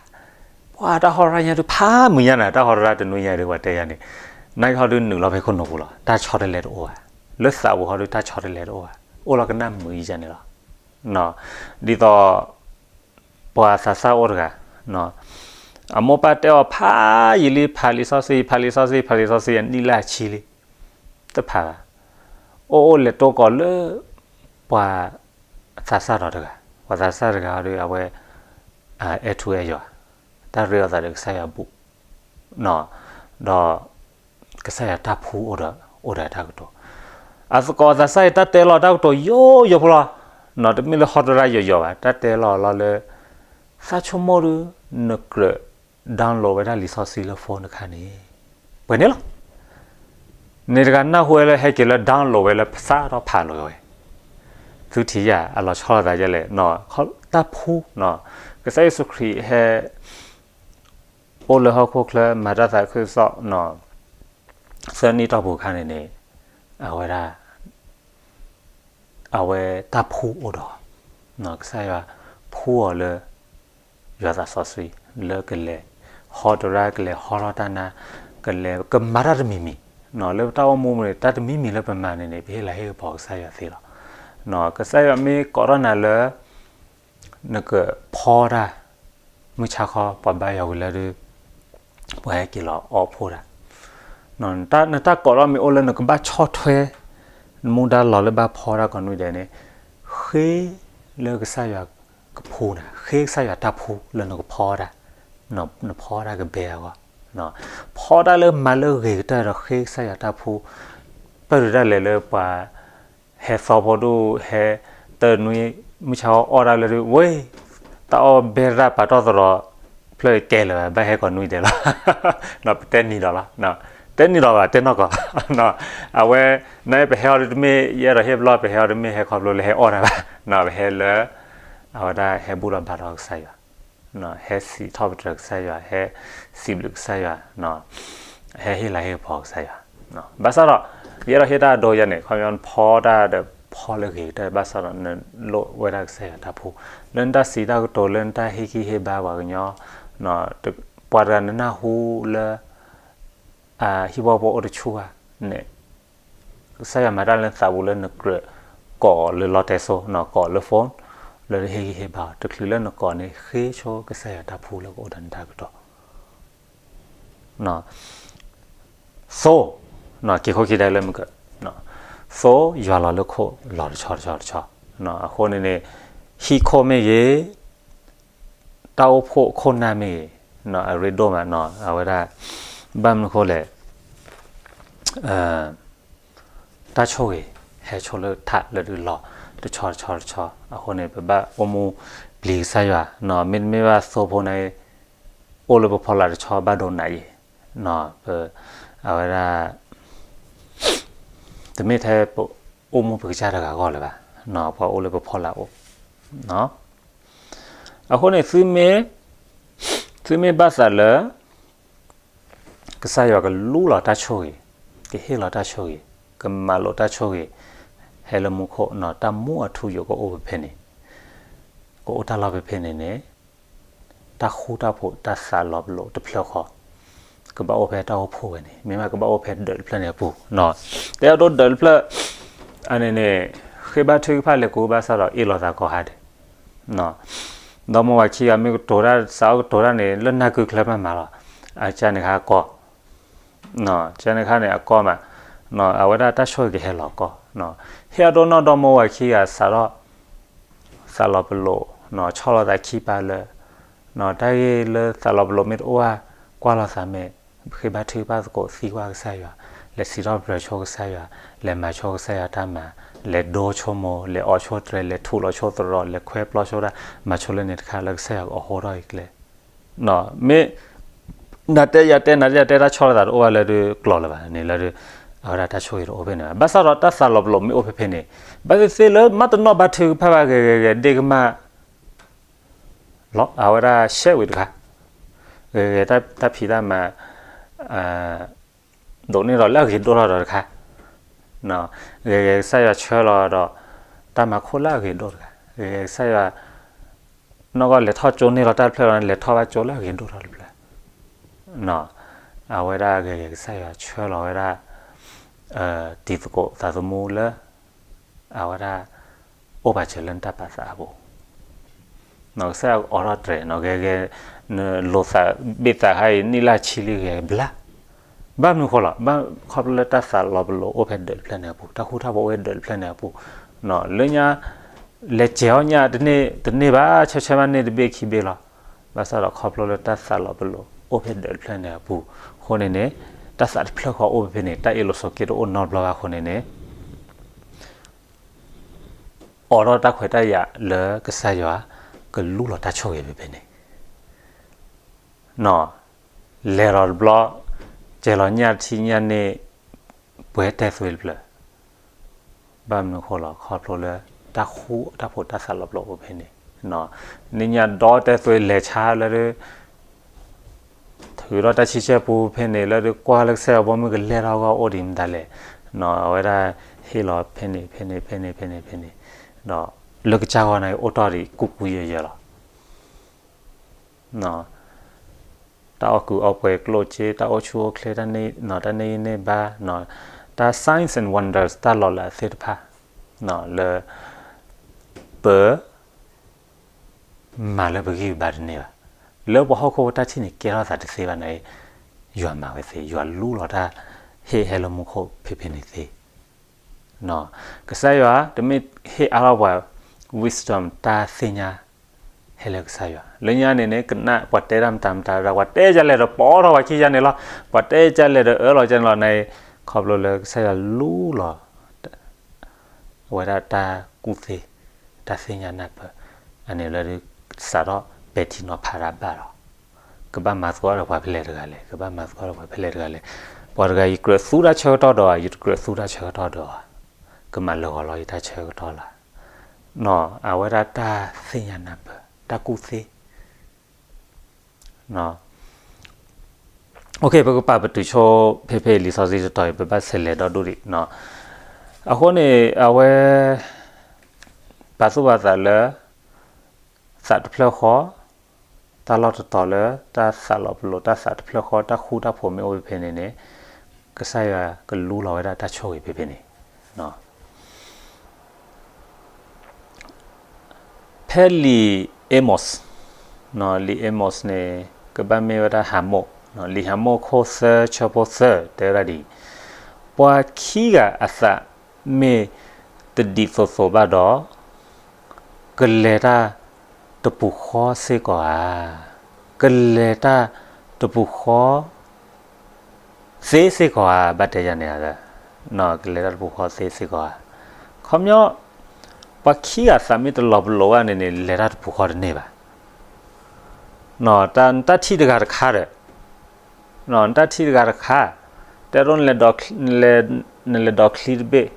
ပှၤတၢ်ဟီရၣ်ညါဒုးဖးမုာ်ညါနၤ တၢ်ဟီရၣ်တနွံညါဒုးပှၤတဲယၤန့ၣ်, နာ်က့ဟီဒုးနုာ်လီၤဖဲခိၣ်နူာ်ပူၤလီၤ တၢ်ဆီတလဲတအိၣ်ဘၣ်, လၢသးပူၤဟီဒုးတၢ်ဆီတလဲတအိၣ်ဘၣ်, အိၣ်လီၤကနၣ်မုာ်ယၤန့ၣ်လီၤ, ဒ်သိး ပှၤသးစၢ်အိၣ်တဂၤ အမိၢ်ပၢ်တဲအီၤဖးယံာ်လံ ဖးလံာ်စီဆှံ ဖးလံာ်စီဆှံ ဖးလံာ်စီဆှံ အနံၣ်လၢအဆံလံ, တဖးဘၣ်, အိၣ်အိၣ်လဲၤတိၢ်ကီၤလၢ ပှၤသးစၢ်ဒီးတဂၤ, ပှၤသးစၢ်တဂၤဒီးအဝဲ အဲၣ်ထူအဲၣ်ယွၤ, တၢ်ရ့အီၤသးဒီးကစၢ်ယွၤဘူၣ်, ဒီး ကစၢ်ယွၤတၢ်ဖှူအိၣ်ဒီး အိၣ်ဒီးတၢ်ကတိၤ, အသကိးသးစၢ်အံၤတၢ်တဲလီၤတၢ်ကတိၤယိယိဖိလီၤ, တမ့ၢ်လၢဟီတရၣ်ယိယိဘၣ် တၢ်တဲလီၤလီၤလၢ သးဆိကမိၣ်ဒုး နကြၢး download ဝဲဒၣ်လံာ်စီဆှံလၢ phone တခါန့ၣ်, ပှဲၤန့ၣ်လီၤ, န့ၣ်တဂၤနၢ်ဟူဝဲလၢဟဲက့ၤလၢ download ဝဲလၢပစးထီၣ်ဖးလိာ်ဝဲ, သုထံၣ်ယၤအလီၤဆီလိာ်သးယဲလဲၣ်, တၢ်ဖှူ, ကစၢ်ယ့ၣ်ၡူးခရံာ်ဟဲ အိၣ်လၢဟီၣ်ခိၣ်ချၢ မၤတၢ်သးခုကစီၣ် သၢနံၣ်တီၢ်ပူၤအခါန့ၣ်န့ၣ် အဝဲဒၣ် အဝဲတၢ်ဖှူအိၣ်ဒီး ကစၢ်ယွၤဖှူအီၤလၢ ယွၤသးစီဆှံ လၢကလဲၤဟီတရၣ် ကလဲၤဟီထီၣ်တၢ်နါ ကလဲၤကမၤတၢ်တမံၤမံၤ, လၢပတၢ်အိၣ်မူန့ၣ် တၢ်တမံၤမံၤလၢပမၤန့ၣ်န့ၣ် ပဟ့ၣ်လၤဟ့ၣ်ကပီၤကစၢ်ယွၤသ့လီၤ. ကစၢ်ယွၤမ့ၢ်ကိးထီၣ်နၤလၢ နကဖီတၢ် မုၢ်ဆါခီ ပှၤဘါယွၤဝံၤလၢဒုး ပှၤဟဲက့ၤလီၤအီၣ်ဖှိၣ်တၢ်, နတၢ်ကိးထီၣ်မ့ၢ်အိၣ်လၢနကဘၣ်ဆီၣ်ထွဲ နမူဒါလီၤလၢဘၣ်ဖီတၢ်ကိးနွံဒဲးန့ၣ်, ဃ့လၢကစၢ်ယွၤကဖှူနၤ, ဃ့ကစၢ်ယွၤတၢ်ဖှူလၢနကဖီတၢ်, နဖီတၢ်ကဘဲအဂီၢ်, ဖီတၢ်လၢမၤလၢအဂ့ၤကတၢၢ်ဒီးဃ့ကစၢ်ယွၤတၢ်ဖှူ, ပၢၢ်ဒုးတၢ်လဲၤလၢပှၤ ဟဲသီဖိဒိၣ် ဟဲတၢ်နွံ မုၢ်ဆါအီၣ်တၢ်လၢဒုး ဝဲ တၢ်အီၣ်ဘဲရၣ်ပာ်တီၢ်သရီး ဖျၢၣ်ကဲလၢၤဘၣ် ဘၣ်ဟဲကိးနွံဒဲးလီၤ. ပတဲနံၤဒီးလီၤ, တဲနံၤဒီးဘၣ် တဲနီၢ်ကီၢ်, အဝဲ နပဟဲအီၤဒုးတမ့ၢ် ယအဲၣ်ဒိးဟ့ၣ်ဘျီ ပဟဲအီၤတမ့ၢ်ဟဲခီဖျိလၢဟဲအီၣ်တၢ်ဘၣ်, ပဟဲလၢ အဝဲဒၣ်ဟဲဘူၣ်ထီၣ်ဘါထီၣ်ကစၢ်ယွၤ, ဟဲစံးထီၣ်ပတြၢၤကစၢ်ယွၤ, ဟဲစံးဘျုးကစၢ်ယွၤ, ဟဲဟ့ၣ်လၤဟ့ၣ်ကပီၤကစၢ်ယွၤ, ဘၣ်ဆၣ်ဒီး ယအဲၣ်ဒိးဟ့ၣ်တၢ်အဒိယဲန့ၣ် ခီပညီနဖီတၢ်ဒီးဖီလၢအဂ့ၤကတၢၢ် ဘၣ်ဆၣ်ဒီးနလိၣ်ဝဲဒၣ်ကစၢ်ယွၤတၢ်ဖှူ, လၢနတၢ်စံးတၢ်ကတိၤ လၢနတၢ်ဟ့ၣ်ဂံၢ်ဟ့ၣ်ဘါပှၤကညီ, ပှၤတဂၤနနၢ်ဟူလၢ ဟံၣ်ဖိဃီဖိအိၣ်တဆူၣ်ဧါန့ၣ်, ကစၢ်ယွၤမၤတၢ်လၢနသးပူၤလၢနကြၢးကိးလၢလီတဲစိ, ကိးလၢ phone, လၢဟ့ၣ်ဂံၢ်ဟ့ၣ်ဘါအီၤ တချုးလၢနကိးန့ၣ် ဃ့ဆိကစၢ်ယွၤတၢ်ဖှူလၢကအိၣ်ဒီးနတၢ်ကတိၤ သိ, က့ၤခိၣ်ခံဒဲလၢမုၢ်က, သိယွၤလီၤလၢခိၣ်လီၤတဆီတဆီတဆီ, အဃိန့ၣ်န့ၣ် ဟံၣ်ခိၣ်မ့ၢ်ဂ့ၤ, တၢ်အိၣ်ဖှိၣ်ခိၣ်နၢ်မ့ၢ်ဂ့ၤ, အရ့ဒိၣ်မး, အဝဲဒၣ် ဘၣ်မနုၤဃိလဲၣ် တၢ်ဆိၣ်ဂ့ၤ ဟဲဆိလၢထးလၢဒုးလီၤ တဆီတဆီတဆီ, အဃိန့ၣ် ပဘၣ်အိၣ်မူပျံၤကစၢ်ယွၤ, မ့တမ့ၢ်ဘၣ်သိဖိန့ၣ် အိၣ်လၢပဖီလာ်တဆီဘၣ်ဒိနးယံၤ, အဝဲဒၣ် တမ့ၢ်ထဲပအိၣ်မူပကစၢ်တဂၤအဂီၢ်လၢၤဘၣ်, ပှၤအိၣ်လၢပဖီလာ်အိၣ်, အဃိန့ၣ် သုမ့ၢ်ဘၣ်သးလၢ ကစၢ်ယွၤကလူလီၤတၢ်ဆိၣ်ဂ့ၤ, ကဟ့ၣ်လီၤတၢ်ဆိၣ်ဂ့ၤ, ကမၤလိာ်တၢ်ဆိၣ်ဂ့ၤ, ဟဲလၢမူခိၣ်, တၢ်မူအထူအယိာ်ကအိၣ်ဖဲဖဲန့ၣ်, ကအိၣ်တၢ်လီၢ်ဖဲဖဲန့ၣ်န့ၣ်, တၢ်ဃူတၢ်ဖိးတၢ်သးလီၤပလိာ်တဖျၢၣ်ဃီ ကဘၣ်အိၣ်ဖဲတၢ်အိၣ်ဖှိၣ်ဝဲန့ၣ်, မ့ၢ်မးကဘၣ်အိၣ်ဖဲဒၢးတဖျၢၣ်န့ၣ်အပူၤ, တဲအဒိဒၢးတဖျၢၣ် အန့ၣ်န့ၣ် ဃ့ဘါထုကဖၣ်လဲၤကူဘၣ်ဆၣ်ဒီးအ့ၣ်လိာ်သးကိးဟါဒဲး, ဒီမိၢ်ဝၤခံဂၤမ့ၢ်ကတိၤတၢ် သးအိၣ်ကတိၤတၢ်န့ၣ် လၢနၢ်ကုချၢမးမးလီၤ, အကန့ၣ်ခါကီ ကန့ၣ်ခါန့ၣ်အကီမး, အဝဲဒၣ်တၢ်ဆိၣ်ဂ့ၤကဟဲလီၤကီ, ဟ့ၣ်အဒိနီၢ်ဒီမိၢ်ဝၤခံဂၤစးထီၣ် သးလီၤပလိာ်, ဆီၣ်လီၤသးခံပာ်လၢ တၢ်ဂ့ၢ်လၢသးလီၤပလိာ်မ့ၢ်တအိၣ်ဘၣ် ကွၢ်လိာ်သးမဲာ်, ဃ့ဘါထုကဖၣ်သကိးသံကွၢ်ကစၢ်ယွၤ, လဲၤစံးထီၣ်ပတြၢၤဆိကစၢ်ယွၤ, လဲၤမၤဆိကစၢ်ယွၤတၢ်မၤ, လဲၤဒိဆိကမိၣ်, လဲၤအီၣ်ဆိတြဲၤ, လဲၤထူးလီၤဆိသရိာ်, လဲၤခွဲပျီဆိတၢ်, မၤဆိလၢန့ၣ်တခါလၢကစၢ်ယွၤကအိးထီၣ်အံၤကျဲ မ့ၢ် နၤတဲယၤတဲ နၤတဲယၤတဲ တၢ်ဆီၣ်လီၤသးတအိၣ်ဘၣ်လၢဒုးကျိၤလၢၤဘၣ်န့ၣ်လၢဒုး အဝဲဒၣ်တၢ်ဆိၣ်ဂ့ၤတအိၣ်ဖဲန့ၣ်ဘၣ်. ဘၣ်ဆၣ်ဒီးတၢ်သးလီၤပလိာ်မ့ၢ်အိၣ်ဖဲဖဲန့ၣ် ဘၣ်သ့ၣ်သ့ၣ်လၢမ့ၢ်တနီၣ်ဘါထုကဖၣ်ဘၣ်ဂ့ၤဂ့ၤဂ့ၤ ဒ့ၣ်ကမၣ် လီၤ အဝဲဒၣ်ရှဲဝံၤတခါ ဂ့ၤဂ့ၤတၢ်ဖံးတၢ်မၤ ဒိးန့ၢ်ဒီးလၢအဂ့ၤဒိၣ်ထီၣ်ဒီးတခါ ဂ့ၤဂ့ၤကစၢ်ယွၤဆှၢလီၤဒီး တၢ်မၤခိၣ်လၢအဂ့ၤဒိၣ်တခါ ဂ့ၤဂ့ၤကစၢ်ယွၤ နီၢ်ကီၢ်လဲၤထီၣ်ကၠိန့ၢ်လီၤတၢ်တဖျၢၣ်လီၤ လဲၤထီၣ်ဘၣ်ကၠိလၢအဂ့ၤဒိၣ်ထီၣ်တဖျၢၣ် အဝဲဒၣ်ဂ့ၤဂ့ၤကစၢ်ယွၤဆှၢလီၤဝဲဒၣ် တံၤသကိးသးသမူလၢ အဝဲဒၣ် အိၣ်ပာ်စၢၤလၢနတၢ်ပာ်သးအပူၤ ကစၢ်ယွၤအိးထီၣ်တြဲၤ ဂ့ၤဂ့ၤ နလိာ်သးဘ့ၣ်သးခါအံၤ နံၣ်လၢဆံလံဂ့ၤဘျါ ဘၣ်မနုၤဃိလီၤ ဘၣ်ခီဖျိလၢတၢ်သးလီၤပလိာ်အိၣ်ဖဲဒၢးတဖျၢၣ်န့ၣ်အပူၤ တၢ်ဃူတၢ်ဖိးအိၣ်ဖဲဒၢးတဖျၢၣ်န့ၣ်အပူၤ လၢညါ လဲၤစဲၤအီၣ်ညၣ်တန့ၢ်တန့ၢ်ဘၣ် ဆၢဆၢမးန့ၢ်တဘ့ၣ်ခံဘ့ၣ်လီၤ ဘၣ်ဆၣ်ဒီးခီဖျိလၢတၢ်သးလီၤပလိာ်အိၣ်ဖဲဒၢးတဖျၢၣ်န့ၣ်အပူၤ အဃိန့ၣ်န့ၣ် တၢ်သးတဖျၢၣ်ဃီအိၣ်ဖဲဖဲန့ၣ် တၢ်အ့ၣ်လိာ်ဆိးက့တအိၣ်နီတဘျီဘၣ်အဃိန့ၣ်န့ၣ် အိးထီၣ်တၢ်ခွဲးတၢ်ယာ်လၢကစၢ်ယွၤ ကလူလီၤတၢ်ဆိၣ်ဂ့ၤဖဲဖဲန့ၣ် လဲၤလီၤတဘျီ စဲၤလီၤညၣ်တထံၣ်ညၣ်န့ၣ် ပှဲၤတဲသွ့တဖျၢၣ် ဘၣ်မနုၤဃိလီၤ ခီဖျိလၢ တၢ်ဃူတၢ်ဖိးတၢ်သးလီၤပလိာ်အိၣ်ဖဲန့ၣ် နညၣ်ဒီတဲသွ့လဲၤဆါလၢ ထုးထီၣ်တၢ်ဆံဆဲပူၤဖဲန့ၣ် လၢဒုးကွၢ်လၢကစၢ်ယွၤဘီမုၢ်ကလဲၤထီၣ်အဂီၢ်အိၣ်ဒံးမတၤလဲၣ် အဝဲဒၣ်ဟ့ၣ်လီၤဖဲန့ၣ် ဖဲန့ၣ် ဖဲန့ၣ် ဖဲန့ၣ် ဖဲန့ၣ် ဒီး လၢကစၢ်ဂီၢ်န့ၣ် အိၣ်တီၢ်ဒံးကူကူယဲၢ်ယဲၢ်လီၤ. တၢ်အီၣ်ကူးအီပှဲၤကျိၣ်စ့ တၢ်အိၣ်ဆူၣ်အိၣ်ချ့ တၢ်န့ၢ်ဂံၢ်န့ၢ်ဘါ တၢ် signs and wonders တၢ်လီၤလးသ့ၣ်တဖၣ် လၢ ပ မၤလၢပဂံၢ်ပဘါတန့ၢ်ဘၣ်. လၢပှၤဟီၣ်ခိၣ်ဖိတၢ်ထံၣ်န့ၣ် ကဲထီၣ်သးတသ့ဘၣ်န့ၣ် ယွၤမၤဝဲသ့, ယွၤလူလီၤတၢ် ဟ့ၣ်ဟဲလၢမူခိၣ်ဖဲဖဲန့ၣ်သ့. ကစၢ်ယွၤ တမ့ၢ်ဟ့ၣ်အါထီၣ်ပှၤ wisdom တၢ်သ့ၣ်ညါ ဟဲလၢကစၢ်ယွၤ လၢညါန့ၣ်န့ၣ် ကနၣ်ပှၤတဲတၢ်မတၤမတၤဒၣ် ပှၤတဲကလဲၣ်ဒီးပိာ်ထီၣ်ပှၤခံကန့ၣ်လီၤ, ပှၤတဲကလဲၣ်ဒီးအၢလီၤကန့ၣ်လီၤန့ၣ်, ခီဖျိလၢကစၢ်ယွၤလူလီၤ အဝဲဒၣ်တၢ်ကူၣ်သ့, တၢ်သ့ၣ်ညါနၢ်ပၢၢ်, အန့ၣ်လၢဒုး စးထီၣ်ပဲာ်ထံနီၤဖးတၢ်ဘၣ်လီၤ. ကဘၣ်မၤသကိးဒီးပှၤဖဲလဲၣ်တဂၤလဲၣ်, ကဘၣ်မၤသကိးဒီးပှၤဖဲလဲၣ်တဂၤလဲၣ်, ပှၤတဂၤယကြၢးသူတၢ်ဆၢကတီၢ်ဒီးဧါ, ယတကြၢးသူတၢ်ဆၢကတီၢ်ဒီးဧါ, ကမၤလၢာ်ဂီၤလီၤယတၢ်ဆၢကတီၢ်လၢ်, အဝဲဒၣ်တၢ်သ့ၣ်ညါနၢ်ပၢၢ်, တၢ်ကူၣ်သ့ ပကပာ်ပတုာ်ဆိ ဖဲဖဲလံာ်စီဆှံတတီၤအံၤ ပဘၣ်ဆဲးလဲၤဒီဒူၣ်ဒံး, အဃိန့ၣ် အဝဲ ပာ်သူၣ်ပာ်သးလၢ သးတဖျၢၣ်ဃီ, တၢ်လီၢ်တတီၤလၢ တၢ်သးလီၤပလိာ် တၢ်သးတဖျၢၣ်ဃီ တၢ်ဃူတၢ်ဖိးမ့ၢ်အိၣ်ဖဲဖဲန့ၣ်န့ၣ်, ကစၢ်ယွၤကလူလီၤဝဲဒၣ်တၢ်ဆိၣ်ဂ့ၤဖဲဖဲန့ၣ် ဖဲလံာ်Amos, လံာ်Amosန့ၣ် ကဘၣ်မ့ၢ်ဝဲဒၣ်ဟးမိၣ်, လံာ်ဟးမိၣ်ခိၣ်သၢဆၢဖိသၢ တဲဝဲဒၣ်ဒ်အံၤ, ပှၤခံဂၤအသးမ့ၢ်တဒ်သိးသိးဘၣ်ဒီး, ကလဲၤတၢ်တပူၤဃီစ့ၢ်ကီးဧါ, ကလဲၤတၢ်တပူၤဃီ သ့စ့ၢ်ကီးဧါ, ဘၣ်တဲယၤန့ၣ်ဧါ, ကလဲၤတၢ်တပူၤဃီသ့စ့ၢ်ကီးဧါ, ခီပညီ ပှၤခံဂၤသးမ့ၢ်တလီၤပလိာ်ဘၣ်န့ၣ်န့ၣ် လဲၤတၢ်တပူၤဃီတန့ၢ်ဘၣ်, နတၢ်ထံၣ်တဂၤတခါဒီး, နတၢ်ထံၣ်တဂၤတခါ, တဲဒိ နလဲၤဒိးချံတဘ့ၣ်,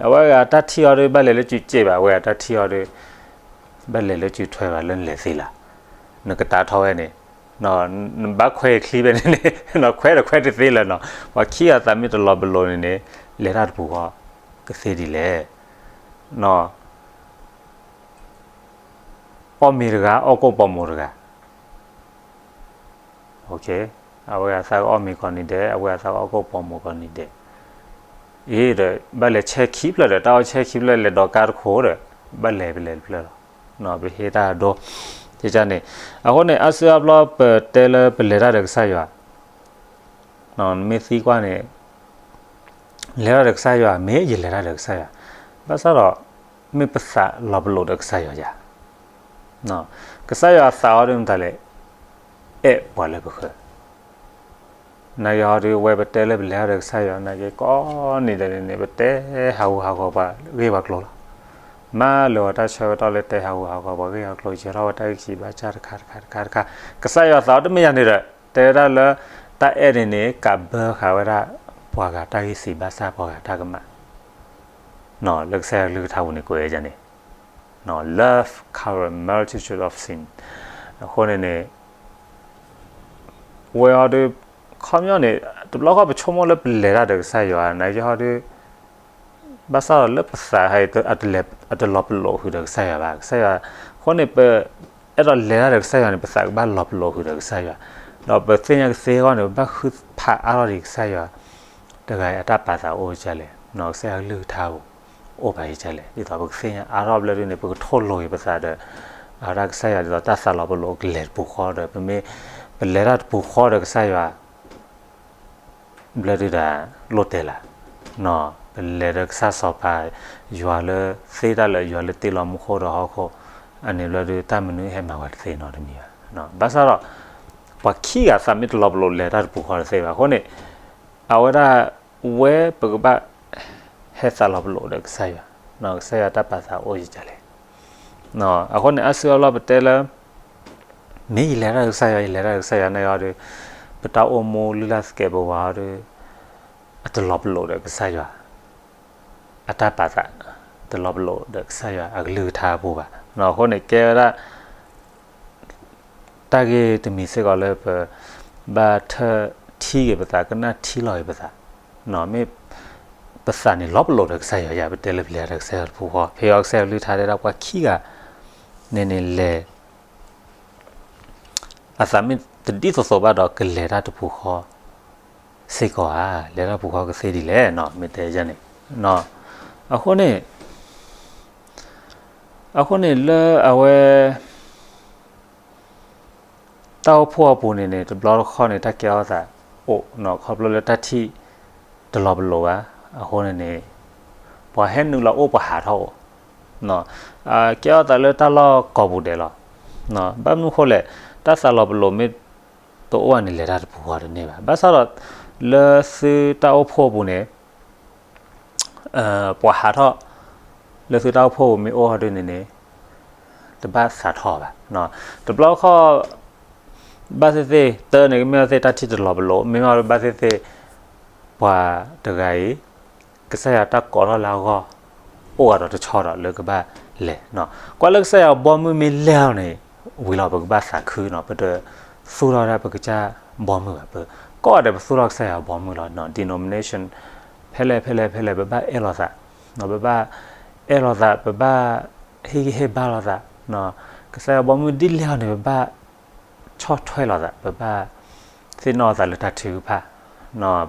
အဝဲဂၤတၢ်ထံၣ်အီၤဒီး ဘၣ်လဲၤလၢစုစ့ၣ်ဘၣ်, အဝဲဂၤတၢ်ထံၣ်အီၤဒီး ဘၣ်လဲၤလၢစုထွဲဘၣ် လၢနလဲၤသ့လၢ်, နကတၢ်ထီၣ်ဝဲန့ၣ် နဘၣ်ခွဲးချံဖဲန့ၣ်န့ၣ် ခွဲးဒီးခွဲးတသ့လၢၤနီၤ, ပှၤခံဂၤသးမ့ၢ်တလီၤပလိာ်န့ၣ်န့ၣ် လဲၤတၢ်တပူၤဃီ ကသ့ဒ်လဲၣ်, အီၣ်မ့ၤတဂၤ အီၣ်ကိၣ်ပိာ်မိၣ်တဂၤ အဝဲအသးကအီၣ်မ့ၤကိးနံၤဒဲး အဝဲအသးကအီၣ်ကိၣ်ပိာ်မိၣ်ကိးနံၤဒဲး, အံၤဒီး ဘၣ်လဲၤဆဲခံဖျၢၣ်ဒီး တၢ်အီၣ်ဆဲခံဖျၢၣ် လဲၤဒိးကါတခိၣ်ဒီး ဘၣ်လဲၤပလဲၤတဖျၢၣ်လီၤ, ပဟ့ၣ်တၢ်ဒိ ကန့ၣ်, အဃိန့ၣ် အါစုအါဘျီပတဲလၢပလဲၤတၢ်ဒီးကစၢ်ယွၤ, နမ့ၢ်သံကွၢ်န့ၣ် လဲၤတၢ်ဒီးကစၢ်ယွၤ မ့ၢ်ယလဲၤတၢ်ဒီးကစၢ်ယွၤ, ဘၣ်ဆၣ်ဒီး မ့ၢ်ပသးလီၤပလိာ်ဒီးကစၢ်ယွၤယၤ ကစၢ်ယွၤသးအီၤဒ်မတၤလဲၣ်, အဲၣ်ပှၤလၢပဃၢၤ, နာ်က့ဟီဒုး ဝဲပတဲလၢပလဲၤတၢ်ဒီးကစၢ်ယွၤ နာ်က့ကိးနံၤဒဲးန့ၣ်န့ၣ် ပတဲဟးဂူာ်ဟးဂီၤပှၤဂ့ၢ်ပှၤကျိၤလီၤ, မၤလၢာ်အီၤတၢ်ဆၢကတီၢ်လၢတဲဟးဂူာ်ဟးဂီၤပှၤဂ့ၢ်ပှၤကျိၤ ယဲၤထီၣ်ဝဲတၢ်ဂ့ၢ်ခံဘၣ်ဆၣ်တခါတခါတခါတခါ, ကစၢ်ယွၤသးအီၤတမ့ၢ်ယၤန့ၣ်ဒီး တဲဝဲဒၣ်လၢ တၢ်အဲၣ်န့ၣ်န့ၣ် ကးဘၢဃာ်ဝဲဒၣ် ပှၤဂၤတၢ်ဂ့ၢ်သ့ဘၣ်ဆၣ်ပှၤဂၤတၢ်ကမၣ် လၢကစၢ်ယွၤကလုၢ်ကထါပူၤန့ၣ် ကိးဝဲဒ်န့ၣ်, love cover multitude of sin, အဃိန့ၣ်န့ၣ် ဝဲဟီဒုး ခီပညီန့ၣ် တဘျီဃီပဆိကမိၣ်လၢပလဲၤတၢ်ဒီးကစၢ်ယွၤ နာ်က့ဟီဒုး ဘၣ်ဆၣ်ဒီးလၢပသး အတလီၤပလိာ်ဃုာ်ဒီးကစၢ်ယွၤဘၣ် ကစၢ်ယွၤ, အဃိန့ၣ် ပအဲၣ်ဒိးလဲၤတၢ်ဒီးကစၢ်ယွၤန့ၣ် ပသးကဘၣ်လီၤပလိာ်ဃုာ်ဒီးကစၢ်ယွၤ, ဒီးပသ့ၣ်ညါကသ့အဂီၢ်န့ၣ် ပဘၣ်ဃုဖးအါထီၣ်ဒံးကစၢ်ယွၤ တဂၤအံၤအတၢ်ပာ်သးအိၣ်ဒ်လဲၣ်, ကစၢ်ယွၤကလုၢ်ကထါပူၤ အိၣ်ပာ်ဒ်လဲၣ်, ဒ်သိးပကသ့ၣ်ညါအါထီၣ်ဘျၢဒုန့ၣ် ပကထိၣ်လိာ်က့ၤပသးဒီး အဝဲဒၣ်ကစၢ်ယွၤဒ်သိးတၢ်သးလီၤပလိာ်ကလဲၤတပူၤဃီဒီး ပမ့ၢ် ပလဲၤတၢ်တပူၤဃီဒီးကစၢ်ယွၤ ဘျၢဒုဒၣ်လိၣ်တဲလၢ်, ပလဲၤဒီးကစၢ်စီၤပၤ ယွၤလၢသ့တၢ်လၢာ် ယွၤလၢတ့လီၤမူခိၣ်ဒီးဟီၣ်ခိၣ်, အန့ၣ်ဘျၢဒုတၢ်မနုၤဟဲမၤဝဲတသ့နီတမံၤဘၣ်, ဘၣ်ဆၣ်ဒီး ပှၤခံဂၤသးမ့ၢ်တလီၤပလိာ်လဲၤတၢ်တပူၤဃီတသ့ဘၣ်အဃိန့ၣ်, အဝဲဒၣ် ဝဲပကဘၣ် ဟဲသးလီၤပလိာ်ဒီးကစၢ်ယွၤ, ကစၢ်ယွၤတၢ်ပာ်သးအိၣ်ယကလဲၣ်, အဃိန့ၣ် အါစုအါဘျီပတဲလၢ မ့ၢ်ယလဲၤတၢ်ဒီးကစၢ်ယွၤ ယလဲၤတၢ်ဒီးကစၢ်ယွၤန့ၣ်အီၤဒီး, ပတၢ်အိၣ်မူလုၢ်လၢ်သကဲးပဝးအီၤဒီး, အတလီၤပလိာ်ဒီးကစၢ်ယွၤ, အတၢ်ပာ်သး, တလီၤပလိာ်ဒီးကစၢ်ယွၤအကလုၢ်ကထါအပူၤဘၣ်, အဃိန့ၣ်ကဲဝဲဒၣ် တၢ်ဂ့ၢ်တမံၤစ့ၢ်ကီးလၢပ ဘၣ်ထၢၣ်ထံက့ၤပသး ကနၣ်ထံလီၤက့ၤပသး, မ့ၢ် ပသးန့ၣ်လီၤပလိာ်ဒီးကစၢ်ယွၤယၤ ပတဲလၢပလဲၤတၢ်ဒီးကစၢ်ယွၤတပူၤဃီ ဖဲအံၤကစၢ်ယွၤကလုၢ်ကထါတဲဒၣ်ပှၤခံဂၤ န့ၣ်န့ၣ်လဲၤ အသးမ့ၢ်တဒ်သိးသိးဘၣ်ဒီးကလဲၤတၢ်တပူၤဃီ စ့ၢ်ကီးဧါ, လဲၤတၢ်တပူၤဃီကသ့ဒ်လဲၣ်နီၤ မ့ၢ်တဲယၤန့ၣ်, အဃိန့ၣ်, အဃိန့ၣ်လၢအဝဲ တၢ်အိၣ်ဖှိၣ်အပူၤန့ၣ်န့ၣ် တဘျီတခီၣ်န့ၣ် တၢ်ကဲထီၣ်သးအိၣ်နီၤ ခီဖျိလၢတၢ်ထံၣ်တလီၤပလိာ်ဘၣ်, အဃိန့ၣ်န့ၣ် ပှၤဟဲနုာ်လီၤအိၣ်ပှၤဟးထီၣ်အိၣ် ကဲထီၣ်သးလၢတၢ်လီၢ်ကိးပူၤဒဲးလီၤ. ဘၣ်မနုၤဃိလဲၣ်, တၢ်သးလီၤပလိာ်မ့ၢ်တအိၣ်ဘၣ်န့ၣ် လဲၤတၢ်တပူၤဃီတန့ၢ်ဘၣ်. ဘၣ်ဆၣ်ဒီး လၢသုတၢ်အိၣ်ဖှိၣ်ပူၤန့ၣ် ပှၤဟးထီၣ် လၢသုတၢ်အိၣ်ဖှိၣ်ပူၤမ့ၢ်အိၣ်ဟီဒ်န့ၣ်န့ၣ် တဘၣ်သးထီၣ်ဘၣ်. တဘျီခီၣ် ဘၣ်သ့ၣ်သ့ၣ် တၢ်န့ၣ်ကမ့ၢ်ဘၣ်သ့ၣ်တၢ်ထံၣ်တလီၤပလိာ် မ့ၢ်ဘၣ်ဘၣ်သ့ၣ်သ့ၣ် ပှၤတဂၤအံၤ ကစၢ်ယွၤတၢ်ကိးထီၣ်လၢအဂီၢ် အိၣ်အါဒီးတဆီဒီးလၢကဘၣ်လဲၤ. ကွၢ်လၢကစၢ်ယွၤဘီမုၢ်မ့ၢ်လဲၢ်လီၤန့ၣ် ဝံၤလီၤပကဘၣ်သးခုနီၤ, ပတသူၣ်ထီၣ်ဒၣ်ပကစၢ်ဘီမုၢ်ဘၣ်, ပကိးဂၤဒဲးပသူၣ်ထီၣ်ကစၢ်ယွၤဘီမုၢ်လီၤ. Denomination ဖဲလဲၣ်ဖဲလဲၣ်ဖဲလဲၣ် ပဘၣ်အဲၣ်လိာ်သး, ပဘၣ်အဲၣ်လိာ်သး, ပဘၣ်ဟ့ၣ်ဂံၢ်ဟ့ၣ်ဘါလိာ်သး, ကစၢ်ယွၤဘီမုၢ်ဒ်လဲၢ်လီၤန့ၣ် ပဘၣ်ဆီၣ်ထွဲလိာ်သး, ပဘၣ်သ့ၣ်နီၣ်လိာ်သးလၢတၢ်ထုကဖၣ်,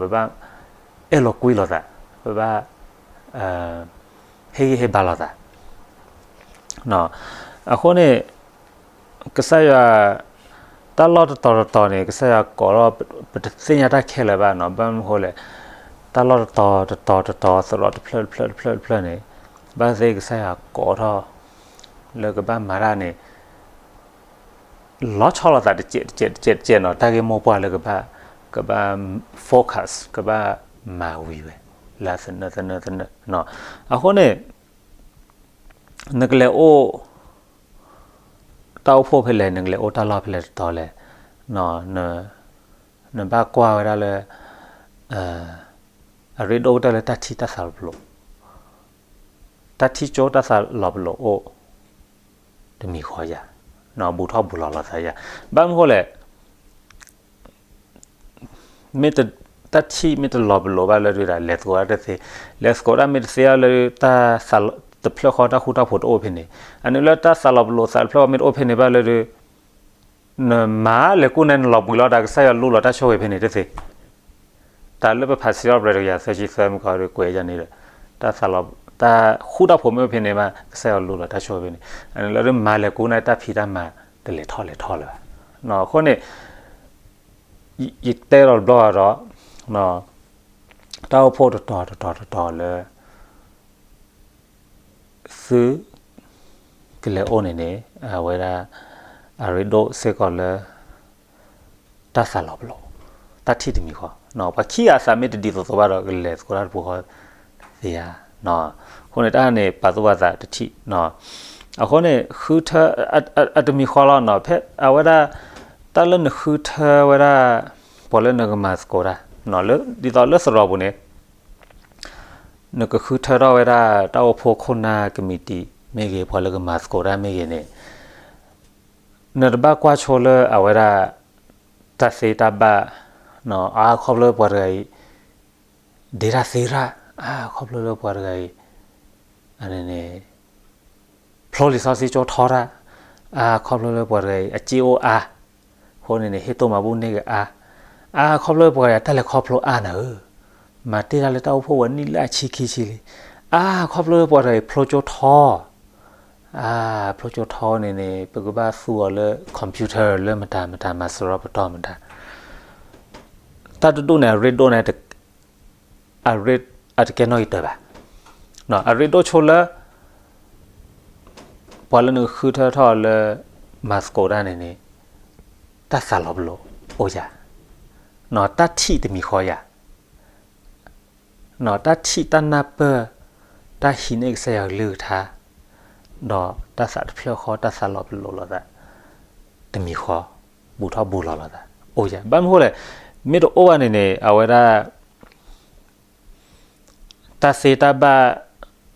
ပဘၣ်အဲၣ်လိာ်ကွံလိာ်သး, ပဘၣ် ဟ့ၣ်ဂံၢ်ဟ့ၣ်ဘါလိာ်သး. အဃိန့ၣ် ကစၢ်ယွၤ တၢ်လီၢ်တတီၤတတီၤန့ၣ် ကစၢ်ယွၤကိးထီၣ် ပတသ့ၣ်ညါတၢ်ခဲလၢာ်ဘၣ်နီၤ, ဘၣ်မနုၤဃိလဲၣ်, တၢ်လီၢ်တတီၤတတီၤတတီၤ သရိာ်တဖျၢၣ်တဖျၢၣ်တဖျၢၣ်တဖျၢၣ်န့ၣ် ဘၣ်သ့ၣ်ကစၢ်ယွၤကိးထီၣ် လၢကဘၣ်မၤတၢ်န့ၣ် လီၤဆီလိာ်သးတကဲးတကဲးတကဲးတကဲးနီၤ, တၢ်ဂ့ၢ်မိၢ်ပှၢ်လၢကဘၣ် ကဘၣ် focus ကဘၣ်မၤဝံၤဝဲ လၢသနၢၣ်သနၢၣ်သနၢၣ်. အဃိန့ၣ် နကလဲၤအိၣ် တၢ်အိၣ်ဖှိၣ်ဖဲလဲၣ်, နကလဲၤအိၣ်တၢ်လီၢ်ဖဲလဲၣ်တတီၤလဲၣ်, နဘၣ်ကွၢ်ဝဲဒၣ်လၢ အရ့ဒိၣ်ကတၢၢ်လၢတၢ်ထံၣ်တၢ်သးလီၤပလိာ်, တၢ်ထံၣ်ကၠိတၢ်သးလီၤပလိာ်အိၣ် တမံၤဃီယၤ, ဘူးထီၣ်ဘူးလီၤလိာ်သးယၤ. ဘၣ်မနုၤဃိလဲၣ်, မ့ၢ်တ တၢ်ထံၣ်မ့ၢ်တလီၤပလိာ်ဘၣ်လၢဒုးဒၣ် လဲၤသကိးတၢ်တသ့, လဲၤသကိးတၢ်မ့ၢ်တသ့အီၤလၢ တၢ်သးလီၤ တဖျၢၣ်ဃီတၢ်ဃူတၢ်ဖိးတအိၣ်ဖဲန့ၣ်, အန့ၣ်လၢတၢ်သးလီၤပလိာ်သးတဖျၢၣ်ဃီမ့ၢ်တအိၣ်ဖဲန့ၣ်ဘၣ်လၢဒုး နမၤလဲၤကူၣ်န့ၣ် နလီၤဘှံးလီၤတၢ် ကစၢ်ယွၤလူလီၤတၢ်ဆိၣ်ဂ့ၤဖဲန့ၣ်တသ့. တၢ်လၢပဖးစံးထီၣ်ပတြၢၤတကယၤသၢဆံသၢမုၢ်ကီၢ်ဒုးကွဲးယၤန့ၣ်ဒီး တၢ်သးလီၤ တၢ်ဃူတၢ်ဖိးမ့ၢ်အိၣ်ဖဲန့ၣ်ဘၣ် ကစၢ်ယွၤလူလီၤတၢ်ဆိၣ်ဂ့ၤဖဲန့ၣ်, အန့ၣ်လၢဒုးမၤလဲၤကူၣ်န့ၣ် တၢ်ဖံးတၢ်မၤတလဲၤထီၣ်လဲၤထီလၢၤဘၣ်. အဃိန့ၣ် ယတဲလီၤတဘျီဒီး တၢ်အိၣ်ဖှိၣ်တတီၤတတီၤတတီၤလၢ သုကလဲၤအိၣ်န့ၣ်န့ၣ် အဝဲဒၣ် အရ့ဒိၣ်စ့ၢ်ကီးလၢ တၢ်သးလီၤပလိာ်, တၢ်ထံၣ်တမံၤဃီ, ပှၤခံဂၤအသးမ့ၢ်တဒ်သိးသိးဘၣ်ဒီး ကလဲၤသကိးတၢ်တပူၤဃီသ့ဧါ. အဃိန့ၣ် တၢ်န့ၣ် ပာ်သူၣ်ပာ်သးတထံၣ်, အဃိန့ၣ် ဃုထၢ အတမံၤဃီလီၤနီၤ, ဖဲအဝဲဒၣ် တၢ်လၢနဃုထၢဝဲဒၣ် ပှၤလၢနကမၤသကိးတၢ် ဒ်သိးလၢသရိာ်ပူၤန့ၣ် နကဃုထၢထီၣ်ဝဲဒၣ် တၢ်အိၣ်ဖှိၣ်ခိၣ်နၢ်ကမံးတံာ်မ့ၢ်ဂ့ၤ ပှၤလၢကမၤသကိးတၢ်မ့ၢ်ဂ့ၤန့ၣ် နတဘၣ်ကွၢ်ဆိလၢအဝဲဒၣ် တၢ်သ့တၢ်ဘၣ် အါခီဖျိပှၤတဂၤအံၤ ဒ့တၢ်သ့တၢ် အါခီဖျိလၢပှၤတဂၤအံၤ အန့ၣ်န့ၣ် ဖျိလံာ်စီဆှံကၠိထီတၢ် အါခီဖျိလၢပှၤတဂၤအံၤ အစ့အိၣ်အါ အဃိန့ၣ်န့ၣ် ဟ့ၣ်တိၢ်မၤဘူၣ်န့ၢ်က့ၤအါ အါခီဖျိလၢပှၤတဂၤအံၤ တၢ်လဲၤခီဖျိအါနၤဧၢ မၤတ့ၢ်တၢ်လၢတၢ်အိၣ်ဖှိၣ်ဝဲနံၣ်လၢအဆံခံဆံလံ အါခီဖျိလၢပှၤတဂၤအံၤ ဖျိကၠိထီ အါ ဖျိကၠိထီန့ၣ်န့ၣ် ပကဘၣ်သူအီၤလၢ computer လၢမတၤမတၤ မၤစရီပတီၢ်မတၤ တၢ်တဒူၣ်န့ၣ် အရ့ဒိၣ်န့ၣ် အရ့ အတကဲနီၣ်ဂံၢ်တၢဘၣ်. အရ့ဒိၣ်ဆိလၢ ပှၤလၢနကဃုထၢထီၣ်လၢ မၤသကိးတၢ်န့ၣ်န့ၣ် တၢ်သးလီၤပလိာ်အိၣ်ယၤ, တၢ်ထံၣ်တမံၤဃီယၤ တၢ်ထံၣ်တၢ်နၢ်ပၢၢ် တၢ်ဟံးန့ၢ်ကစၢ်ယွၤကလုၢ်ကထါ ဒီးတၢ်သးတဖျၢၣ်ဃီ တၢ်သးလီၤပလိာ်လိာ်သး တမံၤဃီ ဘူးထီၣ်ဘူးလီၤလိာ်သး အိၣ်ယၤ ဘၣ်မနုၤဃိလဲၣ် မ့ၢ်တအိၣ်ဘၣ်န့ၣ်န့ၣ် အဝဲဒၣ် တၢ်သ့တၢ်ဘၣ်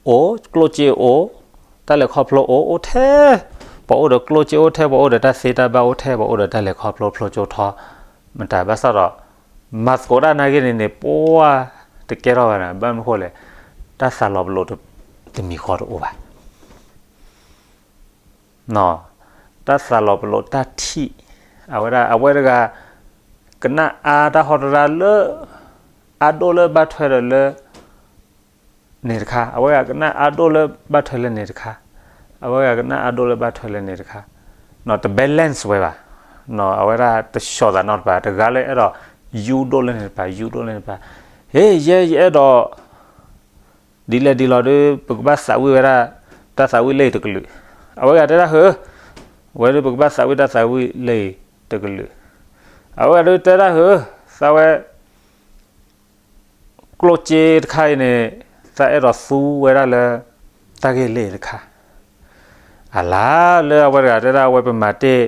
အိၣ် ကျိၣ်စ့အိၣ် တၢ်လဲၤခီဖျိအိၣ် အိၣ်ထဲ ပှၤအိၣ်ဒီးကျိၣ်စ့အိၣ်ထဲ ပှၤအိၣ်ဒီးတၢ်သ့တၢ်ဘၣ်အိၣ်ထဲ ပှၤအိၣ်ဒီးတၢ်လဲၤခီဖျိဖျိကၠိထီ မတၤဘၣ်ဆၣ်ဒီး မၤသကိးတၢ်နာ်က့န့ၣ်န့ၣ် ပှၤတကဲထီၣ်ဘၣ်န့ၣ် ဘၣ်မနုၤဃိလဲၣ် တၢ်သးလီၤပလိာ်တမံၤဃီတအိၣ်ဘၣ် တၢ်သးလီၤပလိာ်တၢ်ထံၣ် အဝဲဒၣ် အဝဲတဂၤ ကနၣ်အါတၢ်ဟီတရါလၢ အါဒိၣ်လၢဘၣ်ထွဲဒီးလၢ န့ၣ်တခါ အဝဲဂၤကနၣ်အါဒိၣ်လၢဘၣ်ထွဲလၢန့ၣ်တခါ အဝဲဂၤကနၣ်အါဒိၣ်လၢဘၣ်ထွဲလၢန့ၣ်တခါ တ balance ဝဲဘၣ် အဝဲဒၣ်တဆှီၣ်သးနီတပၤ တဂၤလၢအဲၣ်ဒိး ယူဒိၣ်လၢန့ၣ်တပၤ ယူဒိၣ်လၢန့ၣ်တပၤ ဟ့ ယဲယအဲၣ်ဒိး ဒ်လဲၣ်ဒ်လဲၣ်ဒီး ပကဘၣ်သးဝံၣ်ဝဲဒၣ် တ တၢ်သးဝံၣ်လၢအံၤတကလုာ်, အဝဲဂၤတဲဒၣ်ဟၢ, ဝဲဒၣ်ပကဘၣ်သးဝံၣ်တၢ်သးဝံၣ်လၢအံၤတကလုာ်, အဝဲဂၤဒုးတဲဒၣ်ဟၢ, သးဝဲ ကျိၣ်စ့တခါအံၤန့ၣ် သးအဲၣ်ဒိးသူဝဲဒၣ်လၢ တၢ်ဂ့ၢ်လၢအံၤတခါ, အလါလၢအဝဲတဂၤတဲဒၣ် အဝဲပမၤတ့ၢ်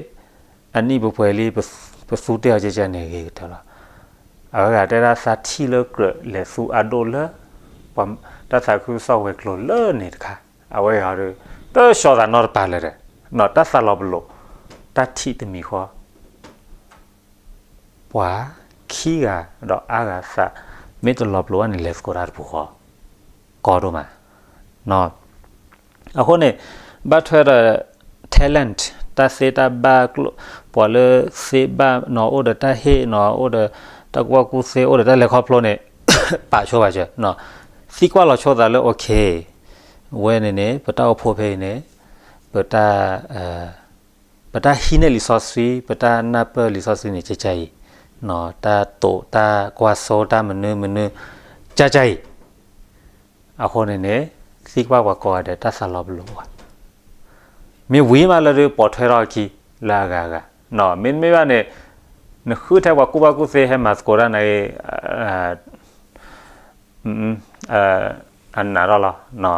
အနံၣ်ပပှဲၤလံ ပသူတ့ၢ်အီၤကဲကဲန့ၣ်ဂ့ၤကတၢၢ်လီၤ. အဝဲဂၤတဲဒၣ်သးထံၣ်လၢကြၢးလဲၤသူအါဒိၣ်လၢ ပှၤတၢ်သးခုကစီၣ်ဝဲၤကျိၤလၢန့ၣ်တခါ, အဝဲဂၤဒီး တဆီသးနီတပၤလၢၤဒီး နီၢ်တၢ်သးလီၤပလိာ် တၢ်ထံၣ်တမံၤဃီ ပှၤခံဂၤဒီးအါဂၤသး မ့ၢ်တလီၤပလိာ်ဘၣ်န့ၣ် လဲၤသကိးတၢ်တပူၤဃီ ကီဒိၣ်မး. အဃိန့ၣ် ဘၣ်ထွဲဒီး talent တၢ်သ့တၢ်ဘၣ်ကျိၣ်, ပှၤလၢသ့ဘၣ်နီၢ် အိၣ်ဒီးတၢ်ဟ့ၣ်နီၢ် အိၣ်ဒီးတၢ်ကူၣ်ဘၣ်ကူၣ်သ့ အိၣ်ဒီးတၢ်လဲၤခီဖျိန့ၣ် ပာ်ဆိပာ်စၢၤ, သံကွၢ်လီၤဆိသးလၢ okay ဝဲန့ၣ်န့ၣ် ပတၢ်အိၣ်ဖှိၣ်ဖဲအံၤန့ၣ် ပတၢ် ပတၢ်ဟံးန့ၢ်လံာ်စီဆှံ ပတၢ်နၢ်ပၢၢ်လံာ်စီဆှံန့ၣ် ကဲကဲအံၤ, တၢ်တိာ်တၢ်ကွၢ်စိ တၢ်မနုၤမနုၤ ကဲကဲအံၤ, အဃိန့ၣ်န့ၣ် သံကွၢ်ပှၤကိးဂၤဒဲး တၢ်သးလီၤပလိာ်ပှၤ မ့ၢ်ဝံၤမးလၢဒုးပိာ်ထွဲထီၣ်အခံ လၢအဂၤအဂၤ, မ့တမ့ၢ်ဘၣ်န့ၣ် နဃုထဲပှၤကူၣ်ဘၣ်ကူၣ်သ့ဟဲမၤသကိးတၢ်န့ၣ် အနးထီၣ်လီၤ.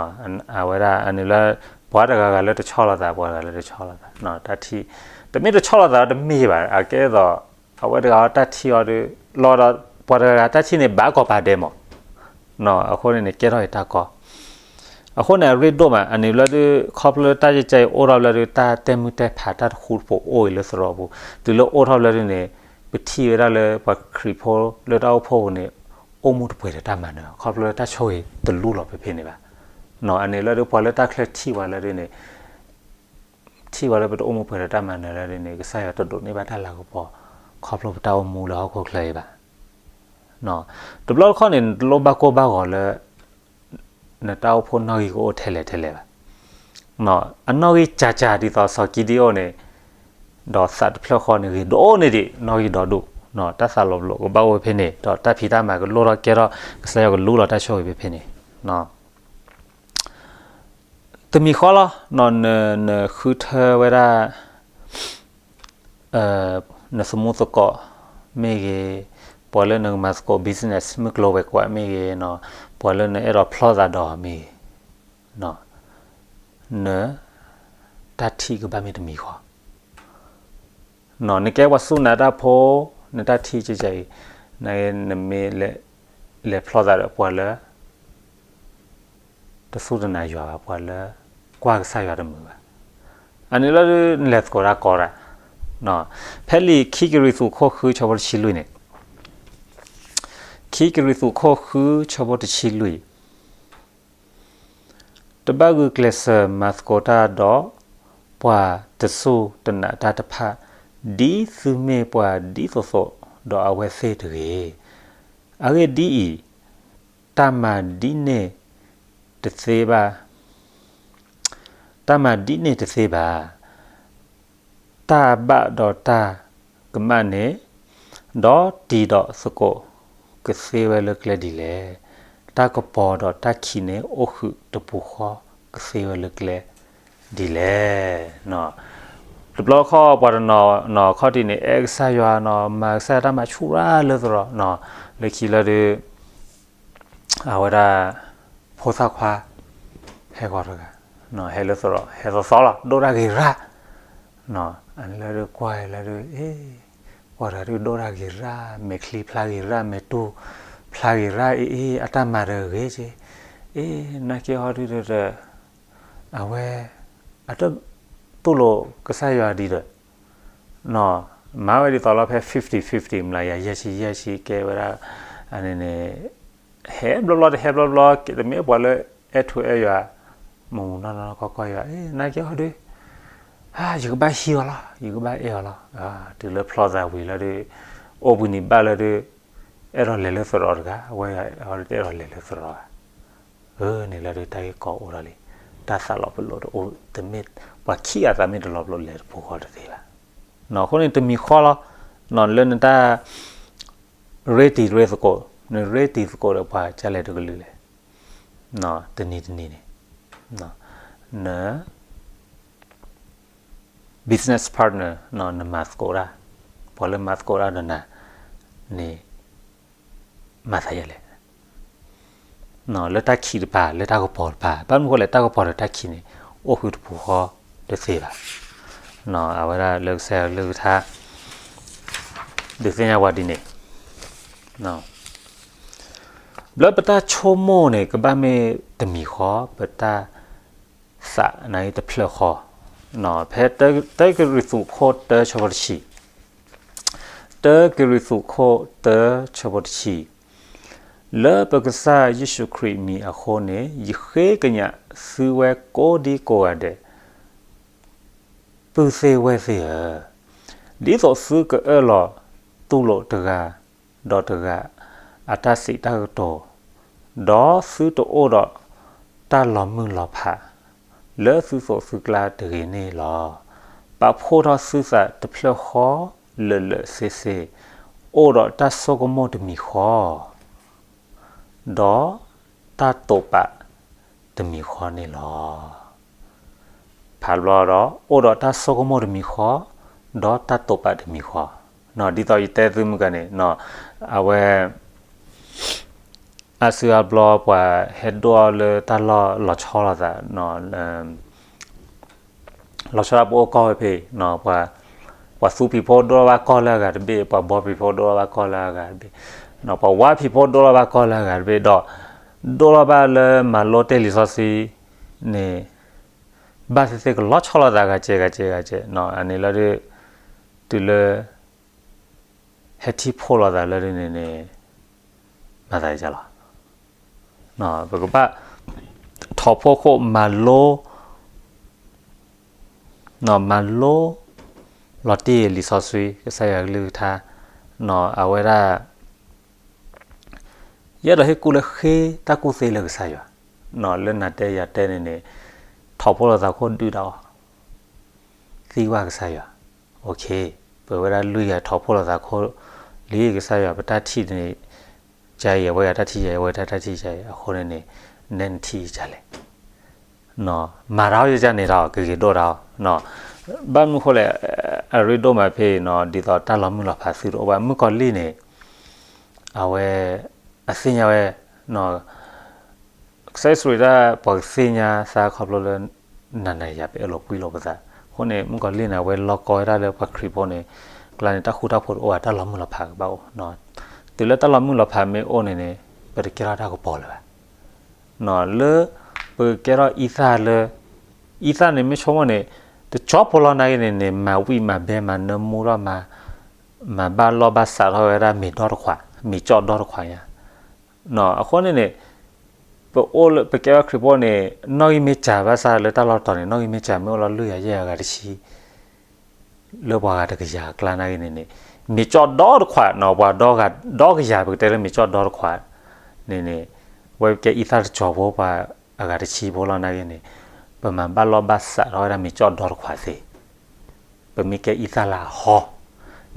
အဝဲဒၣ်အန့ၣ်လၢ ပှၤတဂၤဂၤလၢတဆီၣ်လီၤသး ပှၤတဂၤလၢတဆီၣ်လီၤသး တၢ်ထံၣ် တမ့ၢ်တဆီၣ်လီၤသးတမ့ၢ်ဘၣ် အကဲသိး အဝဲတဂၤတၢ်ထံၣ်အီၤဒီး လီၤဒီး ပှၤတဂၤတၢ်ထံၣ်န့ၣ် ဘၣ်ကီးပာ်ဒဲးမး အဃိန့ၣ်န့ၣ် ကဲထီၣ်အံၤတၢ်ကီ အဃိန့ၣ် အရ့ဒိၣ်မး အန့ၣ်လၢဒုး ခီဖျိလၢတၢ်ကဲကဲအံၤအိၣ်ထီၣ်လၢဒုး တၢ်တဲမုၢ်တဲဖးတၢ်တဃူတဖိးအိၣ်အံၤလၢသရိာ်ပူၤ တုၤလၢအိၣ်ထီၣ်လၢဒုးန့ၣ် ပထံၣ်ဝဲဒၣ်လၢပှၤခရံာ်ဖိလၢတၢ်အိၣ်ဖှိၣ်ပူၤန့ၣ် အိၣ်မူတပှဲၤဒီးတၢ်မၤနၢၤ ခီဖျိလၢတၢ်ဆိၣ်ဂ့ၤတလူလီၤဖဲဖဲန့ၣ်ဘၣ်. အန့ၣ်လၢဒုး ပှၤလၢတၢ်ချၢထံၣ်ဝဲလၢဒုးန့ၣ် ထံၣ်ဝဲလၢပတအိၣ်မူပှဲၤဒီးတၢ်မၤနၢၤလၢဒုးန့ၣ် ကစၢ်ယွၤတဒိးန့ၢ်ဘၣ်တၢ်လၤကပီၤ ခီဖျိပတၢ်အိၣ်မူလၢဟီၣ်ခိၣ်ချၢအံၤဘၣ်. တဘျီတခီၣ်န့ၣ် နတလိၣ်ဘၣ်ကိၢ်ဘၣ်ဂီၤလၢ နတၢ်အိၣ်ဖှိၣ်နီၣ်ဂံၢ်ကအိၣ်ထဲလဲၣ်ထဲလဲၣ်ဘၣ်. အနီၣ်ဂံၢ်ကၢ်ကၢ်ဒ်သိးစီၤကံဒံအိၣ်န့ၣ် ဒီးသးတဖျၢၣ်ဃီန့ၣ်ဂ့ၤဒိၣ်န့ၢ်ဒံး နီၣ်ဂံၢ်ဒီဒူၣ် တၢ်သးလီၤပလိာ်ကဘၣ်အိၣ်ဖဲန့ၣ် ဒီးတၢ်ဖံးတၢ်မၤကလိၣ်ထီၣ်ကဲထီၣ် ကစၢ်ယွၤကလူလီၤတၢ်ဆိၣ်ဂ့ၤဖဲဖဲန့ၣ် တမံၤဃီလီၤ နဃုထၢဝဲဒၣ် နသမူသကိးမ့ၢ်ဂ့ၤ, ပှၤလၢနကမၤသကိး business မုၢ်ကျိၤဝဲၤကွာ်မ့ၢ်ဂ့ၤ, ပှၤလၢနအဲၣ်ဒိးဖျီသးဒီးမ့ၢ်ဂ့ၤ, နတၢ်ထံၣ်ကဘၣ်မ့ၢ်တမံၤဃီ နကဲပှၤစူၢ်နာ်တၢ်ဖိ, နတၢ်ထံၣ်ကဲကဲအံၤ, နမ့ၢ်လဲၤဖျီသးဒီးပှၤလၢ တစူၢ်တနာ်ယွၤဘၣ် ပှၤလၢကွၢ်ကစၢ်ယွၤတမုာ်ဘၣ်. အန့ၣ်လၢနလဲၤသကိးတၢ်ကီတၢ်, ဖဲလံာ်ခံကရံၣ်သူးခိၣ်ဃုဆၢဖိတဆံလွံၢ်န့ၣ်, ခံကရံၣ်သူးခိၣ်ဃုဆၢဖိတဆံလွံၢ် တဘၣ်ဂုာ်ကျဲးစၢးမၤသကိးတၢ်ဒီး ပှၤတစူၢ်တနာ်တၢ်တဖၣ်, ဒ်သုမ့ၢ်ပှၤဒ်သိးသိးဒီးအဝဲသ့ၣ်တဂ့ၤ. အဂ့ၢ်ဒ်အံၤ, တၢ်မၤဒ်န့ၣ်တသ့ဘၣ်, တၢ်မၤဒ်န့ၣ်တသ့ဘၣ်. တၢ်ဘၣ်ဒီးတၢ်ကမၣ်န့ၣ်, ဒီးတံၤဒီးသကိးကသ့ဝဲလၢကျဲဒ်လဲၣ်. တၢ်ကပီၤဒီးတၢ်ခံးန့ၣ် အိၣ်ဃုာ်တပူၤဃီကသ့ဝဲလၢကျဲဒ်လဲၣ်. တဘျီခီၣ်ပှၤတနီၤနီၤခီၣ်ထံးန့ၣ် အဲၣ်ကစၢ်ယွၤနီၤ မၤကစၢ်ယွၤတၢ်မၤဆူၣ်ရၣ်လၢသရိာ်နီၤ လၢခံလၢဒုး အဝဲဒၣ် ဖိသၣ်ခွါ ဟဲဂီၤတဂၤ, ဟဲလၢသရိာ် ဟဲသီသီလီၤ ဒိၣ်တၢ်ဂ့ၤရၣ်, အလၢဒုးကွၢ်လၢဒုး အ့ ကွၢ်တဂၤဒုးဒိၣ်တၢ်ဂ့ၤရၣ် မဲာ်ချံဖျါဂ့ၤရၣ် မဲာ်တူၢ်ဖျါဂ့ၤရၣ် အ့ အ့ အတၢ်မၤတဂ့ၤက့, အ့ နာ်က့ဟီဒုးဒီး အဝဲ အတတူၢ်လိာ်ကစၢ်ယွၤဒံးဒီး မၤဝဲဒ်သိးလီၤဖဲ fifty fifty မလၢယၤ ယဲၢ်ဆံယဲၢ်ဆံ ကဲဝဲဒၣ် အန့ၣ်န့ၣ် ဟဲဘျီဘျီတဟဲဘျီဘျီ တမ့ၢ်ပှၤလၢအဲၣ်ထူအဲၣ်ယွၤ မုၢ်မုၢ်နီၢ်နီၢ်ကီၢ်ကီၢ်ယွၤ နာ်က့ဟီဒုး ယကဘၣ်ဟံးအီၤလီၤ ယကဘၣ်အဲၣ်အီၤလီၤ. တုၤလၢဖျီသးဝံၤလီၤဒုး အိၣ်ဘှံးနံၤဘၣ်လီၤဒုး အဲၣ်ဒိးလဲၤလၢသရိာ်တဂၤ အဝဲဟီဒုးတအဲၣ်ဒိးလဲၤလၢသရိာ်ဘၣ်. အန့ၣ်လီၤဒုးတၢ်ဂ့ၢ်ကီအိၣ်ထီၣ်လံ တၢ်သးလီၤပလိာ်တအိၣ်တမ့ၢ် ပှၤခံဂၤသးမ့ၢ်တလီၤပလိာ်လဲၤတပူၤဃီတသ့ဘၣ်. အဃိန့ၣ်တမံၤဃီလီၤ လၢနတၢ် ရ့တံၤရ့သကိး နရ့တံၤသကိးဒီးပှၤကလဲၣ်တကလုာ်လဲၣ် တနံၤတနံၤန့ၣ် န business partner နမၤသကိးတၢ်, ပှၤလၢမၤသကိးတၢ်ဒီးနၤန့ၣ် မၤသးယဲလဲၣ်. လၢတၢ်ခံးတပၤ လၢတၢ်ကပီၤတပၤ, ဘၣ်မနုၤဃိလဲၣ် တၢ်ကပီၤဒီးတၢ်ခံးန့ၣ် အိၣ်ဃုာ်တပူၤဃီတသ့ဘၣ်. အဝဲဒၣ်လၢကစၢ်ယွၤကလုၢ်ကထါ ဒုးသ့ၣ်ညါပှၤဒ်န့ၣ် ဘျီပတၢ်ဆိကမိၣ်န့ၣ် ကဘၣ်မ့ၢ်တမံၤဃီ, ပတၢ်သးန့ၣ်တဖျၢၣ်ဃီ. ဖဲတၢကရံၣ်သူးခိၣ်တၢဆၢဖိတဆံ, တၢကရံၣ်သူးခိၣ်တၢဆၢဖိတဆံ, လၢပကစၢ်ယ့ၣ်ၡူးခရံာ်မံၤအဃိန့ၣ် ယဃ့ကညးသုဝဲကိးဒံကိးဂၤဒဲး ပုၢ်သ့ၣ်ဝဲၢ်သ့ၣ်ဧၢ, ဒ်သိးသုကအၢၣ်လီၤတူၢ်လိာ်တဂၤဒီးတဂၤအတၢ်စံးတၢ်ကတိၤ, ဒီးသုတအိၣ်ဒီးတၢ်လီၤမုၢ်လီၤဖး လၢသုသိးသုကျါတဂ့ၤန့ၣ်လီၤ. ပာ်ဖှိၣ်ထီၣ်သုသးတဖျၢၣ်ဃီလၢာ်လၢာ်ဆ့ဆ့, အိၣ်ဒီးတၢ်ဆိကမိၣ်တမံၤဃီ ဒီးတၢ်တိာ်ပာ်တမံၤဃီန့ၣ်လီၤ. ဖးဘျီဒီး အိၣ်ဒီးတၢ်ဆိကမိၣ်တမံၤဃီ, ဒီးတၢ်တိာ်ပာ်တမံၤဃီ, ဒ်သိးယတဲသုမုၢ်ကန့ၣ် အဝဲ အါစုအါဘျီပှၤဟဲဒိၣ်လၢတၢ်လီၢ်လီၤဆီလိာ်သး လီၤဆီဒၣ်ပအိၣ်ကီၢ်ဝဲဖဲ ပှၤသူဖံးဖိဒိၣ်ထီၣ်ဘၣ်ကီၢ်လၢအဂၤတဘ့ၣ်, ပှၤဘီဖံးဖိဒိၣ်ထီၣ်ဘၣ်ကီၢ်လၢအဂၤတဘ့ၣ်, ပှၤဝါဖံးဖိဒိၣ်ထီၣ်ဘၣ်ကီၢ်လၢအဂၤတဘ့ၣ်, ဒီးဒိၣ်ထီၣ်ဘၣ်လၢမၤလိတ့ၢ်လံာ်စီဆှံန့ၣ် ဘၣ်သ့ၣ်သ့ၣ်ကလီၤဆီလိာ်သးဂၤကဲဂၤကဲဂၤကဲ, အန့ၣ်လီၤဒီး တုၤလၢ ဟဲထံၣ်ဖှိၣ်လိာ်သးလၢဒ်န့ၣ်န့ၣ် မၤသးဒ်လဲၣ်. ပကဘၣ် ထီၣ်ဖှိၣ်ခိၣ်မၤလိ မၤလိ လီၤတံၢ်လံာ်စီဆှံ ကစၢ်ယွၤကလုၢ်ကထါ အဝဲဒၣ် ယအဲၣ်ဒိးဟ့ၣ်ကူၣ်လၢဃ့တၢ်ကူၣ်သ့လၢကစၢ်ယွၤ လၢနၤတဲယၤတဲန့ၣ်န့ၣ် ထီၣ်ဖှိၣ်လိာ်သးခိၣ်ဒုၣ်တၢ်အီၣ် သံကွၢ်ကစၢ်ယွၤ ပဝဲဒၣ်လွံၢ်ဂၤထီၣ်ဖှိၣ်လိာ်သးခိၣ်လံ ကစၢ်ယွၤ ပတၢ်ထံၣ်န့ၣ် ကါအံၤ အဝဲဂၤတၢ်ထံၣ်ယါအံၤ အဝဲတၢ်ထံၣ်ယါအံၤ အဃိန့ၣ်န့ၣ် နဲနထံၣ်ကလဲၣ် မၤတၢ်အီၣ်ယကန့ၣ်ဒီး ကဂ့ၤဒိၣ်တၢ်အီၣ် ဘၣ်မနုၤဃိလဲၣ် အရ့ဒိၣ်မးဖဲအံၤ ဒ်သိးတၢ်လီၤမုၢ်လီၤဖးသုတအိၣ်ဘၣ် မုၣ်ကီၤလံၢ်န့ၣ် အဝဲ အသ့ၣ်ညါဝဲ ကစၢ်ယ့ၣ်ၡူးခရံာ်တၢ် ပှၤကသ့ၣ်ညါသးခီဖျိလၢ နၤနၤယၤယၤ ပအဲၣ်လိာ်ကွံလိာ်ပသး အဃိန့ၣ် မုၣ်ကီၤလံၢ်န့ၣ် အဝဲလီၤကီဝဲဒၣ်လၢပှၤခရံာ်ဖိန့ၣ် ကျါန့ၣ် တၢ်ဃူတၢ်ဖိးတအိၣ်ဘၣ် တၢ်လီၤမုၢ်လီၤဖးကဘၣ်အိၣ် တုၤလၢတၢ်လီၤမုၢ်လီၤဖးမ့ၢ်အိၣ်န့ၣ်န့ၣ် ပတကဲထီၣ်တၢ်ကပီၤလၢၤဘၣ် လၢ ပကကဲထီၣ်အံသၣ်လၢ အံသၣ်န့ၣ်မ့ၢ်ဆိကမိၣ်န့ၣ် တကၠီဖိလီၤနာ်က့န့ၣ်န့ၣ် မၤဝံၣ်မၤဘဲမၤနၢမူထီၣ် မၤဘၣ်လီၢ်ဘၣ်စးထီၣ်ဝဲဒၣ်မ့ၤဒီတခွး မ့ၤကၠီၣ်ဒီတခွးညါ အဃိန့ၣ်န့ၣ် ပအိၣ်လၢ ပကဲထီၣ်ခရံာ်ဖိန့ၣ် နီၣ်ဂံၢ်မ့ၢ်စှၤဘၣ်ဆၣ်လၢတၢ်လီၢ်တတီၤန့ၣ် နီၣ်ဂံၢ်မ့ၢ်စှၤမ့ၢ်အိၣ်လီၤလွံၢ်ဂၤယဲၢ်ဂၤတဆံ လၢပှၤဂၤတကယၤအကျါနာ်က့န့ၣ်န့ၣ် မ့ၤကၠီၣ်ဒီတခွးနီၤ ပှၤဒီဂၤဒီကယၤ ပကတဲလၢမ့ၤကၠီၣ်ဒီတခွးန့ၣ်န့ၣ် ဝဲကဲအံသၣ်တကၠီဖိပှၤအဂၤတဆံဖိလီၤနာ်က့န့ၣ် ပမၤဘၣ်လီၢ်ဘၣ်စးထီၣ်ဝဲဒၣ်မ့ၤကၠီၣ်ဒီတခွးသ့ ပမ့ၢ်ကဲအံသၣ်လၢအဟီ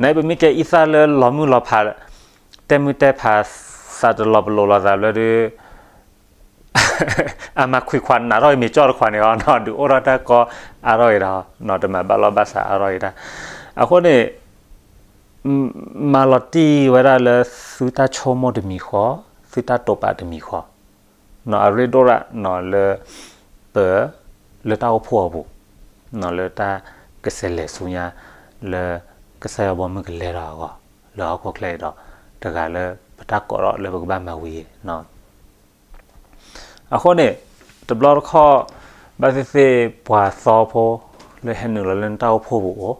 နပမ့ၢ်ကဲအံသၣ်လၢလီၤမုၢ်လီၤဖး တဲမုၢ်တဲဖး သးတလီၤပလိာ်လိာ်သးဘျီဒီး အမၤခွံခွးနးထီၣ်အံၤမ့ၤကၠီၣ်တခွးန့ၣ်အီၤ ဒုးအိၣ်ထီၣ်တၢ်ကီအါထီၣ်အံၤဒီး တမၤဘၣ်လီၢ်ဘၣ်စးအါထီၣ်အံၤတၢ် အဃိန့ၣ် မၤလီၤတံၢ်ဝဲဒၣ်လၢသုတၢ်ဆိကမိၣ်တမံၤဃီ သုတၢ်တိာ်ပာ်တမံၤဃီ အရ့ဒိၣ်ရၣ်လၢ ပ လၢတၢ်အိၣ်ဖှိၣ်အပူၤ လၢတၢ်ကဆဲးလဲၤဆူညါ လၢကစၢ်ယွၤဘီမုၢ်ကလဲၤထီၣ်အဂီၢ် လၢဟီၣ်ခိၣ်ချၢအံၤဒီး တဂၤလၢပတၢ်ကိးထီၣ်လၢပကဘၣ်မၤဝံၤအံၤ အဃိန့ၣ် တဘျီတခီၣ် ဘၣ်သ့ၣ်သ့ၣ်ပှၤသီဖိ လၢဟဲနုာ်လီၤလၢနတၢ်အိၣ်ဖှိၣ်ပူၤအိၣ်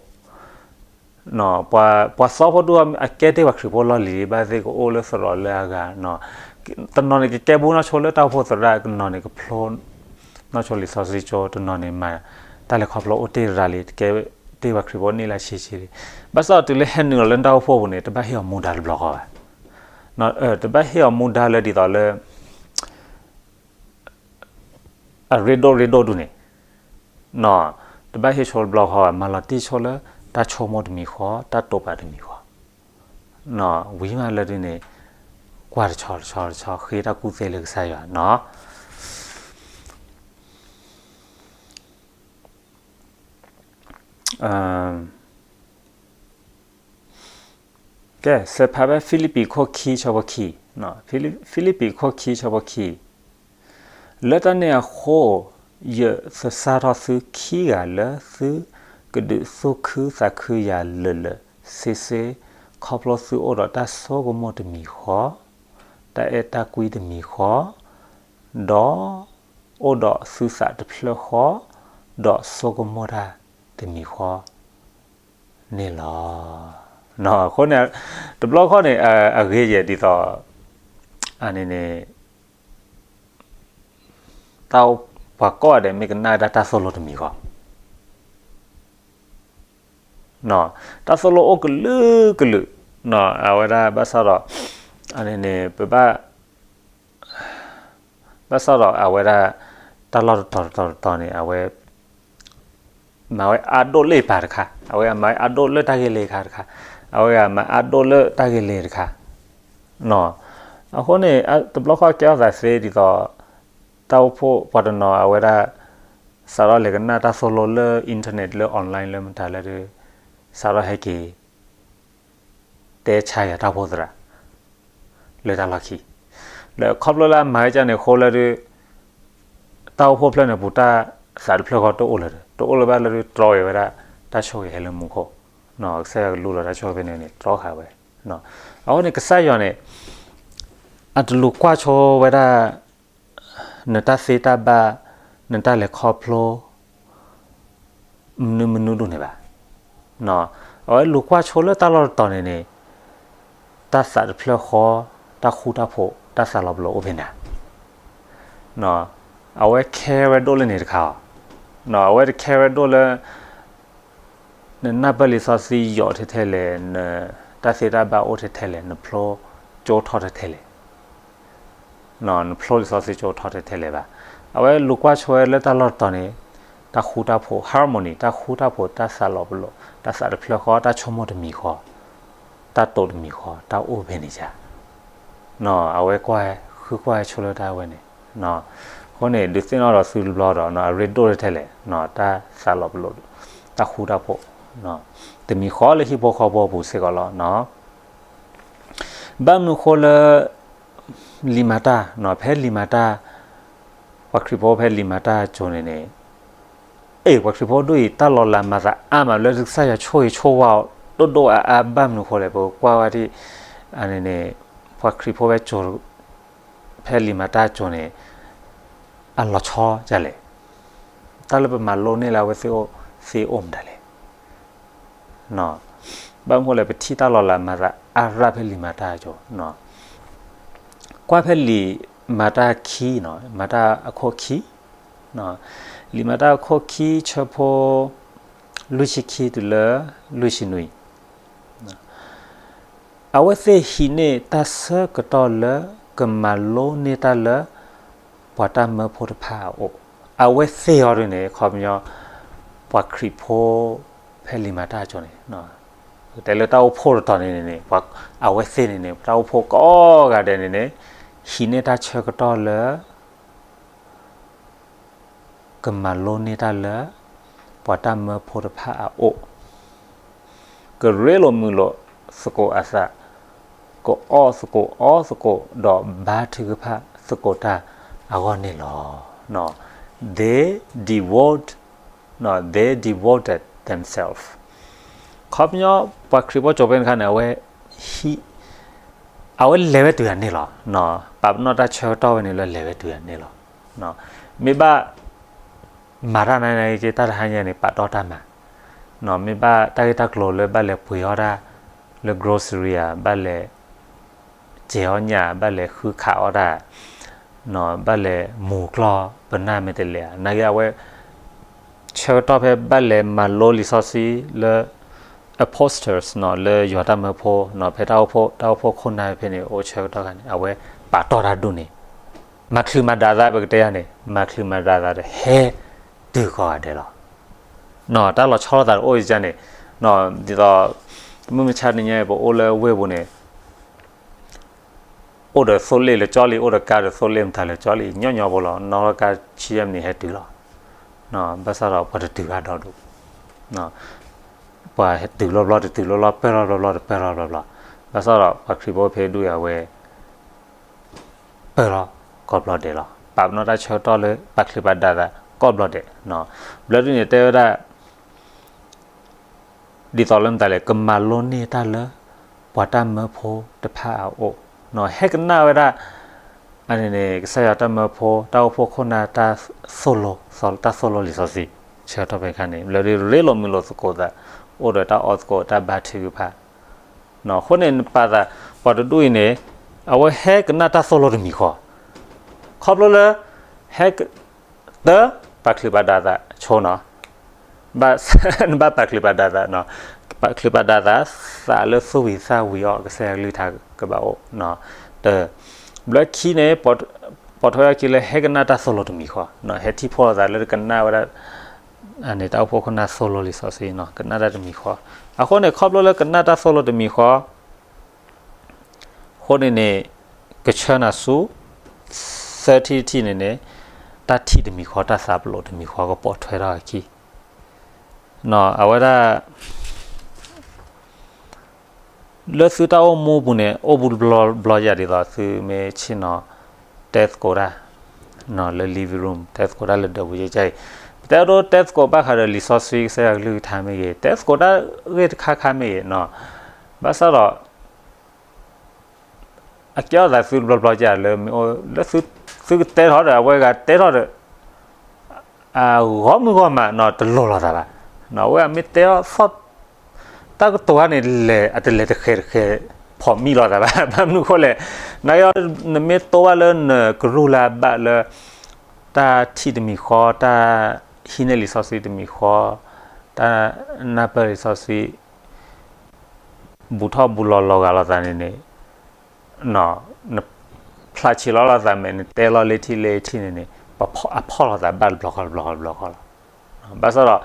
ပှၤသီဖိဒိၣ်အကဲတ့ၢ်ပှၤခရံာ်ဖိလီၢ်လံၤ ဘၣ်သ့ၣ်ကအိၣ်လၢသရိာ်လၢအဂၤ တနီၤန့ၣ်ကကဲဘိနီၢ်ဆိလၢတၢ်အိၣ်ဖှိၣ်သရၣ် တနီၤန့ၣ်ကဖျိ နီၢ်ဆိလံာ်စီဆှံကၠိ တနီၤန့ၣ်မၤ တၢ်လဲၤခီဖျိအိၣ်တ့ၢ်ရၤလံ တကဲတ့ၢ်ပှၤခရံာ်ဖိန့ၢ်လၢဆံးဆံးလံ ဘၣ်ဆၣ်တုၤလၢဟဲနုာ်လီၤလၢနတၢ်အိၣ်ဖှိၣ်ပူၤန့ၣ် တဘၣ်ဟ့ၣ်အီၤမူဒါတဘျီဃီဘၣ် တဘၣ်ဟ့ၣ်အီၤမူဒါလၢဒ်သိးလၢ အရ့ဒိၣ်ရ့ဒိၣ်ဒူၣ်န့ၣ် တဘၣ်ဟ့ၣ်ဆိတဘျီဃီဘၣ် မၤလီၤတံၢ်ဆိလၢတၢ်ဆိကမိၣ်တမံၤဃီ တၢ်တိာ်ပာ်တမံၤဃီ ဝံၤမးလၢဒ်န့ၣ် ကွၢ်တဆီတဆီတဆီ ဃ့တၢ်ကူၣ်သ့လၢကစၢ်ယွၤနီၤ ကဲ, စဲးဖးဖဲဖံလံးပံးခိၣ်ခံဆၢဖိခံ, ဖံလံးပံးခိၣ်ခံဆၢဖိခံ, လၢတၢ်န့ၣ်အဃိ, ယသဆၣ်ထီၣ်သုခံဂၤလၢသုကဒုးသူၣ်ခုသးခုယၤလၢာ်လၢာ်ဆ့ဆ့, ခီဖျိသုအိၣ်ဒီးတၢ်ဆိကမိၣ်တမံၤဃီ, တၢ်အဲၣ်တၢ်ကွံတမံၤဃီ, ဒီးအိၣ်ဒီးသုသးတဖျၢၣ်ဃီ, ဒီးဆိကမိၣ်တၢ်တမံၤဃီန့ၣ်လီၤ. အဃိန့ၣ်, တဘျီဃီန့ၣ် အဂ့ၤယဲၢ်ဒ်သိး, အန့ၣ်န့ၣ် တၢ်အိၣ်ပှၤကိးဂၤဒဲးမ့ၢ်ကနၣ်ဝဲဒၣ်တၢ်သိၣ်လိတမံၤဃီ, တၢ်သိၣ်လိအိၣ်ကလုာ်ကလုာ်, အဝဲဒၣ်ဘၣ်ဆၣ်ဒီး, အန့ၣ်န့ၣ် ပဘၣ်, ဘၣ်ဆၣ်ဒီးအဝဲဒၣ် တၢ်လီၢ်တတီၤတတီၤတတီၤန့ၣ် အဝဲ မၤဝဲအါဒိၣ်လၢပၤတခါ, အဝဲမၤဝဲအါဒိၣ်လၢတၢ်ဂ့ၢ်လၢခါတခါ, အဝဲမၤအါဒိၣ်လၢတၢ်ဂ့ၢ်လၢတခါ, အဃိန့ၣ် တဘျီဃီကဲထီၣ်သးသ့ဒ်သိး, တၢ်အိၣ်ဖှိၣ်ပှၤတနီၤအဝဲဒၣ် စးထီၣ်လဲၤကနၣ်တၢ်သိၣ်လိလၢ internet လၢ online လၢမတၤလဲၣ်ဒီး, စးထီၣ်ဟဲက့ၤ တဲဆါယၤတၢ်အိၣ်ဖှိၣ်သရၣ် လၢတၢ်လီၢ်ခံ, ဒီးခီဖျိလၢအမၤဝဲဒ်န့ၣ်အဃိလၢဒီး, တၢ်အိၣ်ဖှိၣ်ဖျၢၣ်န့ၣ်ပူၤတၢ်သးတဖျၢၣ်ဃီတအိၣ်လၢၤဒီး, တအိၣ်လၢၤဘၣ်လၢဒီး တြီက့ၤဝဲဒၣ်တၢ်ဆိၣ်ဂ့ၤဟဲလၢမူခိၣ်, ကစၢ်ယွၤကလူလီၤတၢ်ဆိၣ်ဂ့ၤဖဲန့ၣ်န့ၣ် တြီဃာ်ဝဲ, အဃိန့ၣ် ကစၢ်ယွၤန့ၣ် အတလူၤကွၢ်ဆိဝဲဒၣ် နတၢ်သ့တၢ်ဘၣ်, နတၢ်လဲၤခီဖျိ မနုၤမနုၤဒိၣ်န့ၣ်ဘၣ်. အဝဲလူၤကွၢ်ဆိလၢတၢ်လီၢ်တတီၤန့ၣ်န့ၣ်, တၢ်သးတဖျၢၣ်ဃီ, တၢ်ဃူတၢ်ဖိး, တၢ်သးလီၤပလိာ်အိၣ်ဖဲန့ၣ်, အဝဲ care ဝဲဒိၣ်လၢန့ၣ်တခါအီၤ, အဝဲတ care ဝဲဒိၣ်လၢ နနၢ်ပၢၢ်လံာ်စီဆှံယိာ်ထဲထဲလဲၣ်, နတၢ်သ့တၢ်ဘၣ်အိၣ်ထဲထဲလဲၣ်, နဖျိကၠိထီၣ်ထဲထဲလဲၣ်, နဖျိလံာ်စီဆှံကၠိထီၣ်ထဲထဲလဲၣ်ဘၣ်. အဝဲလူၤကွၢ်ဆိဝဲလၢတၢ်လီၢ်တတီၤန့ၣ်, တၢ်ဃူတၢ်ဖိး, harmony, တၢ်ဃူတၢ်ဖိး, တၢ်သးလီၤပလိာ်, တၢ်သးတဖျၢၣ်ဃီ, တၢ်ဆိကမိၣ်တမံၤဃီ, တၢ်တိာ်တမံၤဃီ, တၢ်အိၣ်ဖဲန့ၣ်ယါ အဝဲကွၢ်, ဃုကွၢ်ဆိလၢတၢ်ဝဲန့ၣ်, အဃိန့ၣ် ဒုးသ့ၣ်နီၣ်ဒီးသုတဘျီဒီး အရ့ဒိၣ်ထဲထဲလဲၣ်, တၢ်သးလီၤပလိာ်, တၢ်ဃူတၢ်ဖိး, တမံၤဃီလၢဟံၣ်ဖိဃီဖိအပူၤစ့ၢ်ကီးလီၤ. ဘၣ်မနုၤဃိလၢ လံာ်မၤတၢ်, ဖဲလံာ်မၤတၢ်, ပှၤခရံာ်ဖိဖဲလံာ်မၤတၢ်အစိၤန့ၣ်န့ၣ်, အ့ၣ် ပှၤခရံာ်ဖိဒိၣ်အံၤ တၢ်လီၤလးမၤသးအါမးလၢကစၢ်ယွၤဆိၣ်ဂ့ၤဆိၣ်ဝါအီၤ ဒိၣ်ဒိၣ်အါအါ ဘၣ်မနုၤဃိလဲၣ်, ပကွၢ်ဝဲဒၣ်, အန့ၣ်န့ၣ်, ပှၤခရံာ်ဖိဖဲစိၤ, ဖဲလံာ်မၤတၢ်အစိၤန့ၣ်, အလီၤဆီဒ်လဲၣ်, တၢ်လၢပမၤလိန့ၢ်လၢအဝဲသ့ၣ်အိၣ်သ့အိၣ်မတၤလဲၣ်. ဘၣ်မနုၤဃိလဲၣ် ပထံၣ်တၢ်လီၤလးမၤသးအါရၣ်ဖဲလံာ်မၤတၢ်အစိၤ, ကွၢ်ဖဲလံာ်မၤတၢ်ခံ, မၤတၢ်အခိၣ်ခံ, လံာ်မၤတၢ်အခိၣ်ခံဆၢဖိ လွံၢ်ဆံခံတုၤလၢ လွံၢ်ဆံနွံ, အဝဲသ့ၣ်ဟံးန့ၢ်တၢ်ဆၢကတီၢ်လၢကမၤလိန့ၢ်တၢ်လၢ ပှၤတၢ်မၢဖိတဖၣ်အအိၣ်, အဝဲသ့ၣ်အီၤဒ်န့ၣ် ခီပညီ, ပှၤခရံာ်ဖိ ဖဲလံာ်မၤတၢ်အစိၤန့ၣ်, တဲလၢတၢ်အိၣ်ဖှိၣ်တတီၤန့ၣ်န့ၣ်, အဝဲသ့ၣ်န့ၣ်န့ၣ် တၢ်အိၣ်ဖှိၣ်ကိးဂၤဒဲးန့ၣ်န့ၣ်, ဟံးန့ၢ်တၢ်ဆၢကတီၢ်လၢ ကမၤလိန့ၢ်တၢ်လၢ ပှၤတၢ်မၢဖိတဖၣ်အအိၣ်, ကရ့လိာ်မုာ်လိာ်သကိးအသး, ကအီၣ်သကိးအီသကိး ဒီးဘါထုကဖၣ်သကိးတၢ်အဂီၢ်န့ၣ်လီၤ. They devote, they devoted themselves. ခီပညီ ပှၤခရံာ်ဖိကၠိၤဖဲန့ၣ်အခါန့ၣ် အဝဲ အဝဲလဲၤဝဲတုၤအန့ၣ်လီၤ. ပာ်ပနီၣ်တၢ်ဆၢကတီၢ်ဝဲန့ၣ်လၢလဲၤဝဲတုၤအန့ၣ်လီၤ. မ့ၢ်ဘၣ် မၤတၢ်နၤနၤက့ တၢ်တဟါညါန့ၣ် ပာ်တီၢ်တၢ်မၤ, မ့ၢ်ဘၣ်တၢ်ဂ့ၢ်တၢ်ကျိၤလၢဘၣ်လဲၤပှ့ၤအီၣ်တၢ် လၢ grocery ဧါ, ဘၣ်လဲၤ စဲးအီၣ်ညၣ်, ဘၣ်လဲၤဃုခးအီၣ်တၢ်, ဘၣ်လဲၤမူၤကျီၢ်ပနၢ်မ့ၢ်တလဲၤဧါ, နက့အဝဲ ဆၢကတီၢ်ဖဲဘၣ်လဲၤမၤလိလံာ်စီဆှံလၢ apostles လၢယွၤတၢ်မၢဖိ, ဖဲတၢ်အိၣ်ဖှိၣ်ခိၣ်နၢ်ဖဲန့ၣ် အိၣ်ဆၢကတီၢ်ခါန့ၣ် အဝဲပာ်တီၢ်တၢ်ဒူၣ်န့ၣ်, မၤချုးမၤဒါသး ပကတဲယၤန့ၣ် မၤချုးမၤဒါသးဒီးဟဲတုၤကိးဂၤဒဲးလီၤ. တၢ်လီၤဆီလိာ်သးတအိၣ်အံၤန့ၣ်, ဒ်သိး မုၢ်မဆါတနံၤညါအံၤ ပအိၣ်လၢဝ့ၢ်ပူၤန့ၣ် အိၣ်ဒီးသိလ့ၣ်လၢကၠီလံ, အိၣ်ဒီးကါဒီးသိလ့ၣ်မတၤလၢကၠီလံ, ညီညီဖိလီၤ, နီၢ်ကါဆံယဲၢ်မံးနံးဟဲတုၤလီၤ. ဘၣ်ဆၣ်ဒီးပှၤတတုၤဘၣ်ဒီဒူၣ်, ပှၤတုၤလီၤဘျီတတုၤလီၤဘျီ, ပၢၢ်လီၤဘျီဘျီတပၢၢ်လီၤဘျီဘျီ, ဘၣ်ဆၣ်ဒီးပှၤခရံာ်ဖိဖဲဒူၣ်အံၤအဝဲ ပၢၢ်လီၤကိးဘျီဒဲးလီၤ. ပာ်ပနီၣ်တၢ်ဆၢကတီၢ်လၢပာ်ချံးပာ်ဒၣ်သးကိးဘျီဒဲး, ဘျၢဒုန့ၣ်တဲဝဲဒၣ် ဒ်သိးလၢမတၤလဲၣ် ကမၤလိန့ၢ်တၢ်လၢ ပှၤတၢ်မၢဖိတဖၣ်အအိၣ်, ဟဲကနၣ်ဝဲဒၣ် အန့ၣ်န့ၣ် ကစၢ်ယွၤတၢ်မၢဖိ တၢ်အိၣ်ဖှိၣ်ခိၣ်နၢ်တၢ်သိၣ်လိ, တၢ်သိၣ်လိလံာ်စီဆှံ, ဆၢကတီၢ်ဖဲခါန့ၣ် ဘျၢဒုရ့လိာ်မုာ်လိာ်သကိးသး, အိၣ်ဒီးတၢ်အီၣ်သကိးတၢ်ဘါထုကဖၣ်, အဃိန့ၣ်နပာ်သး ပှၤတဒူၣ်အံၤန့ၣ် အဝဲဟဲကနၣ်တၢ်သိၣ်လိတမံၤဃီ, ခီဖျိလၢ ဟဲ တၢ်ပာ်ချံးပာ်ဒၣ်သးဆိနီၤ, ဘၣ် နဘၣ်ပာ်ချံးပာ်ဒၣ်သး, ပာ်ချံးပာ်ဒၣ်သး သးလၢသူၣ်ဝံၤသးဝံၤအီၤ ကစၢ်ယွၤကလုၢ်ကထါကဘၣ်အိၣ်, တၢ် ဘျၢခံန့ၣ် ပိာ်ထွဲအခံလၢဟဲကနၣ်တၢ်သိၣ်လိတမံၤဃီ, ဟဲထံၣ်ဖှိၣ်လိာ်သးလၢကနၣ်ဝဲဒၣ် အန့ၣ်တၢ်အိၣ်ဖှိၣ်ခိၣ်နၢ်သိၣ်လိလံာ်စီဆှံနီၤ, ကနၣ်တၢ်တမံၤဃီ, အဃိန့ၣ် ခီဖျိလၢကနၣ်တၢ်သိၣ်လိတမံၤဃီ အဃိန့ၣ်န့ၣ် ကဆၢနၤဆူ သၢထံၣ်တထံၣ်န့ၣ်န့ၣ် တၢ်ထံၣ်တမံၤဃီ တၢ်သးပလီၢ်တမံၤဃီကပိာ်ထွဲထီၣ်အခံ, အဝဲဒၣ် လၢသုတၢ်အိၣ်မူပူၤန့ၣ် အိၣ်ဘူးတဘျီဘျီယၤဒ်သိးသုမ့ၢ်ဆ့ၣ်နီၤ တဲသကိးတၢ် လၢ living room တဲသကိးတၢ်လၢဒၢးပူၤယဲၢ်ကါအံၤ, ပတဲဒိတဲသကိးဘၣ်ဃးဒီးလံာ်စီဆှံ ကစၢ်ယွၤကလုၢ်ကထါမ့ၢ်ဂ့ၤ, တဲသကိးတၢ်ဂ့ၢ်တခါခါမ့ၢ်ဂ့ၤ, ဘၣ်ဆၣ်ဒီး အကဲထီၣ်သးသုတဘျီဘျီယၤလၢမ့ၢ်အိၣ်လၢ သုကတဲထီၣ်ဒီး အဝဲဂၤတဲထီၣ်ဒီး အဂီၢ်မုၢ်ဂီၢ်မးနီၤ တလိၤလိာ်သးဘၣ်, အဝဲအမ့ၢ်တဲထီၣ်သီၣ် တၢ်ကတိၤဧါန့ၣ် လဲၤအတလဲၤတဃဲၤတဃဲၤ ဖိးမံလိာ်သးဘၣ်, ဘၣ်မနုၤအဃိလဲၣ်, နက နမ့ၢ်တိၢ်ဘၣ်လၢနကရူၢ်လၢအဘၣ်လၢ တၢ်ထံၣ်တမံၤဃီ, တၢ်ဟံးန့ၢ်လံာ်စီဆှံတမံၤဃီ, တၢ်နၢ်ပၢၢ်လံာ်စီဆှံ ဘူးထီၣ်ဘူးလီၤလီၤဂာ်လိာ်သးန့ၣ်န့ၣ် နဖျါဆံးလီၤလိာ်သးမဲာ် နတဲလီၤလၢထံၣ်လၢထံၣ်န့ၣ်န့ၣ် အဖီၣ်လိာ်သးဘၣ်တဘျီဃီတဘျီဃီတဘျီဃီလီၤ. ဘၣ်ဆၣ်ဒီး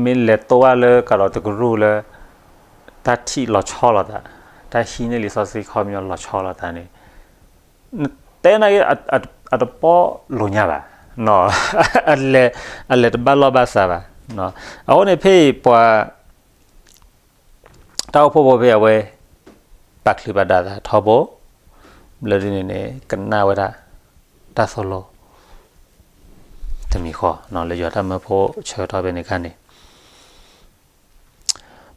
မ့ၢ်လဲၤတိၢ်ဘၣ်လၢကဒီးတကရူၢ်လၢ တၢ်ထံၣ်လီၤဆီလိာ်သး, တၢ်ဟံးန့ၢ်လံာ်စီဆှံခီပညီလီၤဆီလိာ်သးန့ၣ် နတဲနာ်က့ အတပီၣ်လိာ်ညါဘၣ်, အလဲၤတဘၣ်လီၢ်ဘၣ်စးဘၣ်. အဃိန့ၣ် ဖဲအံၤပှၤ တၢ်အိၣ်ဖှိၣ်ဖိဖဲအဝဲ ပာ်ချံးပာ်ဒၣ်သးထီဘိ ဘျၢဒ်န့ၣ်န့ၣ် ကနၣ်ဝဲဒၣ် တၢ်သိၣ်လိ တမံၤဃီ လၢယွၤတၢ်မၢဖိဆၢကတီၢ်ဖဲန့ၣ်အခါန့ၣ်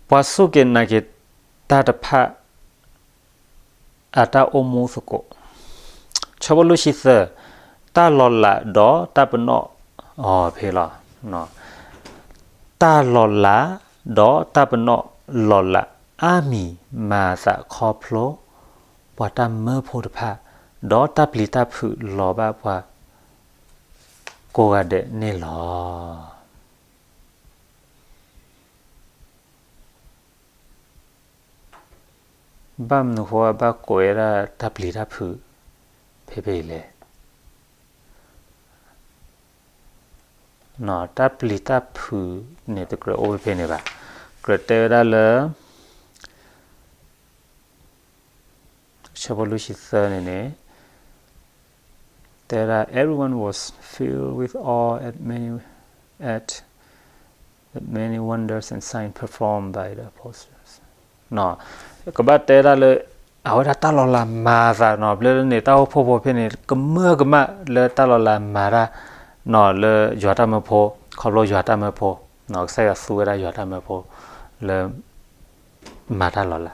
ပှၤစူၢ်က့ၤနာ်က့ၤတၢ်တဖၣ် အတၢ်အိၣ်မူသကိး ဆၢဖိလွံၢ်ဆံသၢ တၢ်လီၤလးဒီးတၢ်ပနီၣ် အဖဲလီၤ. တၢ်လီၤလးဒီးတၢ်ပနီၣ်လီၤလးအါမံၤ မၤအသးခီဖျိ ပှၤတၢ်မၢဖိတဖၣ် ဒီးတၢ်ပျံၤတၢ်ဖုးလီၤဘၣ်ပှၤ ကိးဂၤဒဲးန့ၣ်လီၤ. ဘၣ်မနုၤဃိဘၣ်ကိးဝဲဒၣ်တၢ်ပျံၤတၢ်ဖုး ဖဲဖဲအံၤလဲၣ်. တၢ်ပျံၤတၢ်ဖုးန့ၣ် တကြၢးအိၣ်ဖဲဖဲန့ၣ်ဘၣ်. ကြၢးတဲဝဲဒၣ်လၢ ဆၢဖိလွံၢ်ဆံသၢန့ၣ်န့ၣ် တဲဝဲဒၣ် everyone was filled with awe at many, at the many wonders and signs performed by the apostles. ကဘၣ်တဲဒၣ်လၢ အဝဲဒၣ်တၢ်လီၤလးမၤသးနီၤ ဘျၢန့ၣ် တၢ်အိၣ်ဖှိၣ်ဖိဖဲန့ၣ် ကမၢကမၣ်လၢတၢ်လီၤလးမၤတၢ် လၢယွၤတၢ်မၢဖိ ခီဖျိယွၤတၢ်မၢဖိ ကစၢ်ယွၤသူဝဲဒၣ်ယွၤတၢ်မၢဖိ လၢ မၤတၢ်လီၤလး,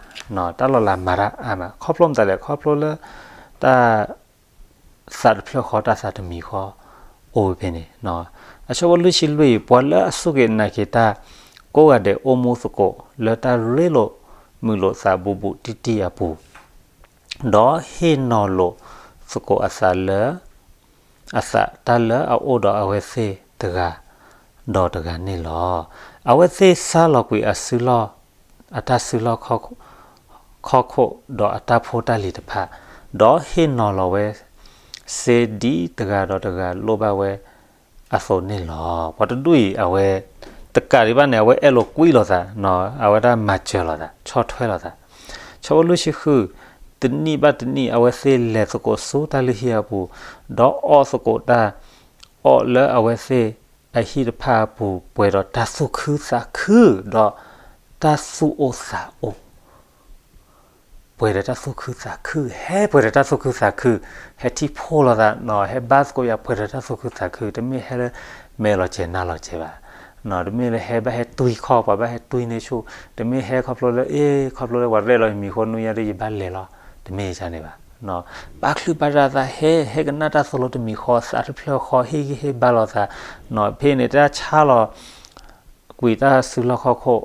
တၢ်လီၤလးမၤတၢ်အါမး ခီဖျိမတၤလဲၣ် ခီဖျိလၢ တၢ် သးတဖျၢၣ်ဃီ တၢ်သးတမံၤဃီ အိၣ်ဝဲဖဲန့ၣ်, အဆၢဖိလွံၢ်ဆံလွံၢ် ပှၤလၢအစူၢ်က့ၤနာ်က့ၤတၢ် ကိးဂၤဒဲးအိၣ်မူသကိး လၢတၢ်ရ့လိာ်မုာ်လိာ်သးဘူးဘူးတံၢ်တံၢ်အပူၤ, ဒီးဟ့ၣ်နီၤလိာ်သကိးအသးလၢ အသးတၢ်လၢအအိၣ်ဒီးအဝဲသ့ၣ်တဂၤ ဒီးတဂၤန့ၣ်လီၤ. အဝဲသ့ၣ်ဆါလီၤကွံာ်အစုလီၢ် အတၢ်စုလီၢ်ခီၣ်ခိၣ် ဒီးအတၢ်ဖိတၢ်လံၤတဖၣ်, ဒီးဟ့ၣ်နီၤလီၤဝဲ စ့ဒ်တဂၤဒီးတဂၤလိၣ်ဘၣ်ဝဲအသိးန့ၣ်လီၤ. ပှၤတဒူၣ်အံၤ အဝဲ တကးဒံးဘၣ်န့ၣ် အဝဲအဲၣ်လိာ်ကွံလိာ်သး, အဝဲဒၣ်မၤစၢၤလိာ်သး ဆီၣ်ထွဲလိာ်သး, ဆၢဖိလွံၢ်ဆံဃု, တနံၣ်ဘၣ်တနံၣ် အဝဲသ့ၣ်လဲၤသကိးဆူတၢ်လုၢ်ဟံၣ်အပူၤ, ဒီးအီၣ်သကိးတၢ် အီၣ်လၢအဝဲသ့ၣ် အဟံၣ်တဖၣ်အပူၤ ပှဲၤဒီးတၢ်သူၣ်ခုသးခု ဒီးတၢ်သူၣ်အိၣ်သးအိၣ်, ပှဲၤဒီးတၢ်သူၣ်ခုသးခု, ဟဲပှဲၤဒီးတၢ်သူၣ်ခုသးခု, ဟဲထံၣ်ဖှိၣ်လိာ်သး, ဟဲဘါသကိးယၤပှဲၤဒီးတၢ်သူၣ်ခုသးခု, တမ့ၢ်ဟဲလၢ မဲာ်လီၤစဲၤနၢ်လီၤစဲၤဘၣ်, တမ့ၢ်လၢဟဲဘၣ်ဟဲတွံၢ်ခီၣ် ပှၤဘၣ်ဟဲတွံၢ်န့ၢ်ဆူၣ်, တမ့ၢ်ဟဲခီဖျိလၢ အ့ ခီဖျိလၢပှၤရဲၣ်လီၤယမံၤဃိ နွံညါဒီးယဘၣ်လဲၤလီၤ, တမ့ၢ်ဒ်န့ၣ်ဘၣ်. ပာ်ချုးပာ်ဒၣ်သးဟဲ, ဟဲကနၣ်တၢ်သိၣ်လိတမံၤဃီ, သးတဖျၢၣ်ဃီ, ဟ့ၣ်ဂံၢ်ဟ့ၣ်ဘါလိာ်သး, ဖဲန့ၣ် တၢ်ဆါလီၤ ကွံာ်တၢ်စုလီၢ်ခီၣ်ခိၣ်,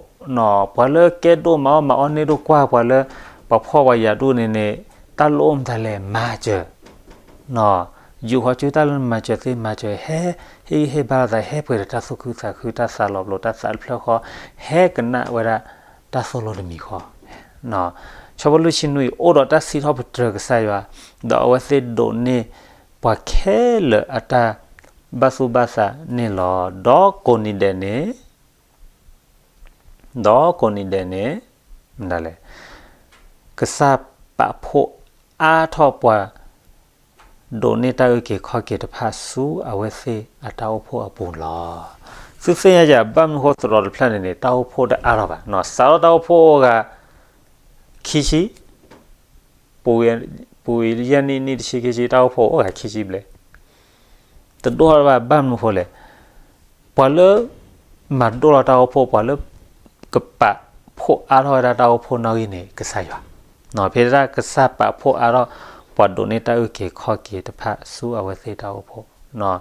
ပှၤလၢကဲဒိၣ်မၤအီၣ်မၤအီန့ၢ်ဒိၣ်ကွၢ် ပှၤလၢ ပှၤဖှီၣ်ပှၤယာ်ဒိၣ်န့ၣ်န့ၣ်, တၢ်လိၣ်အိၣ်မတၤလဲၣ် မၤစၢၤ, ယိၤဃီစုတၢ်လၢနမၤစၢၤသ့မၤစၢၤ, ဟဲ, ဟ့ၣ်ဂံၢ်ဟ့ၣ်ဘါလိာ်သး, ဟဲပှဲၤဒီးတၢ်သူၣ်ခုသးခု, တၢ်သးလီၤပလိာ်, တၢ်သးတဖျၢၣ်ဃီ, ဟဲကနၣ်ဝဲဒၣ် တၢ်သိၣ်လိတမံၤဃီ, ဆီဖီလူၢ်ဆံနွံ အိၣ်ဒီးတၢ်စံးထီၣ်ပတြၢၤကစၢ်ယွၤ, ဒီးအဝဲသ့ၣ်ဒိးန့ၢ် ပှၤခဲလၢာ်အတၢ်ဘၣ်သူၣ်ဘၣ်သးန့ၣ်လီၤ. ဒီးကိးနံၤဒဲးန့ၣ်, ဒီးကိးနံၤဒဲးန့ၣ်, မတၤလဲၣ်, ကစၢ်ပာ်ဖှိၣ်အါထီၣ်ပှၤ ဒိးန့ၢ်တၢ်အုၣ်က့ၤခီၣ်က့ၤတဖၣ်ဆူအဝဲသ့ၣ်အတၢ်အိၣ်ဖှိၣ်အပူၤလီၤ. သုသ့ၣ်ညါယၤ ဘၣ်မနုၤဃိသရိာ်တဖျၢၣ်န့ၣ်န့ၣ် တၢ်အိၣ်ဖှိၣ်တအါထီၣ်ဘၣ်, စးထီၣ်တၢ်အိၣ်ဖှိၣ်အိၣ်ဂၤ ခံဆံ, ပူၤကွံာ်ယဲၢ်နံၣ် နံၣ်တဆံခံဆံ တၢ်အိၣ်ဖှိၣ်အိၣ်ဂၤခံဆံဘျဲၣ်, တဒိၣ်ထီၣ်ဘၣ်. ဘၣ်မနုၤဃိလဲၣ်, ပှၤလၢ မၤဒိၣ်လီၤတၢ်အိၣ်ဖှိၣ်, ပှၤလၢ ကပာ်ဖှိၣ်အါထီၣ်ဝဲဒၣ်တၢ်အိၣ်ဖှိၣ်နီၣ်ဂံၢ်န့ၣ် ကစၢ်ယွၤ, ဖဲဒၣ်ကစၢ်ပာ်ဖှိၣ်အါထီၣ် ပှၤဒိးန့ၢ်တၢ်အုၣ်က့ၤခီၣ်က့ၤတဖၣ်ဆူအဝဲသ့ၣ်တၢ်အိၣ်ဖှိၣ်,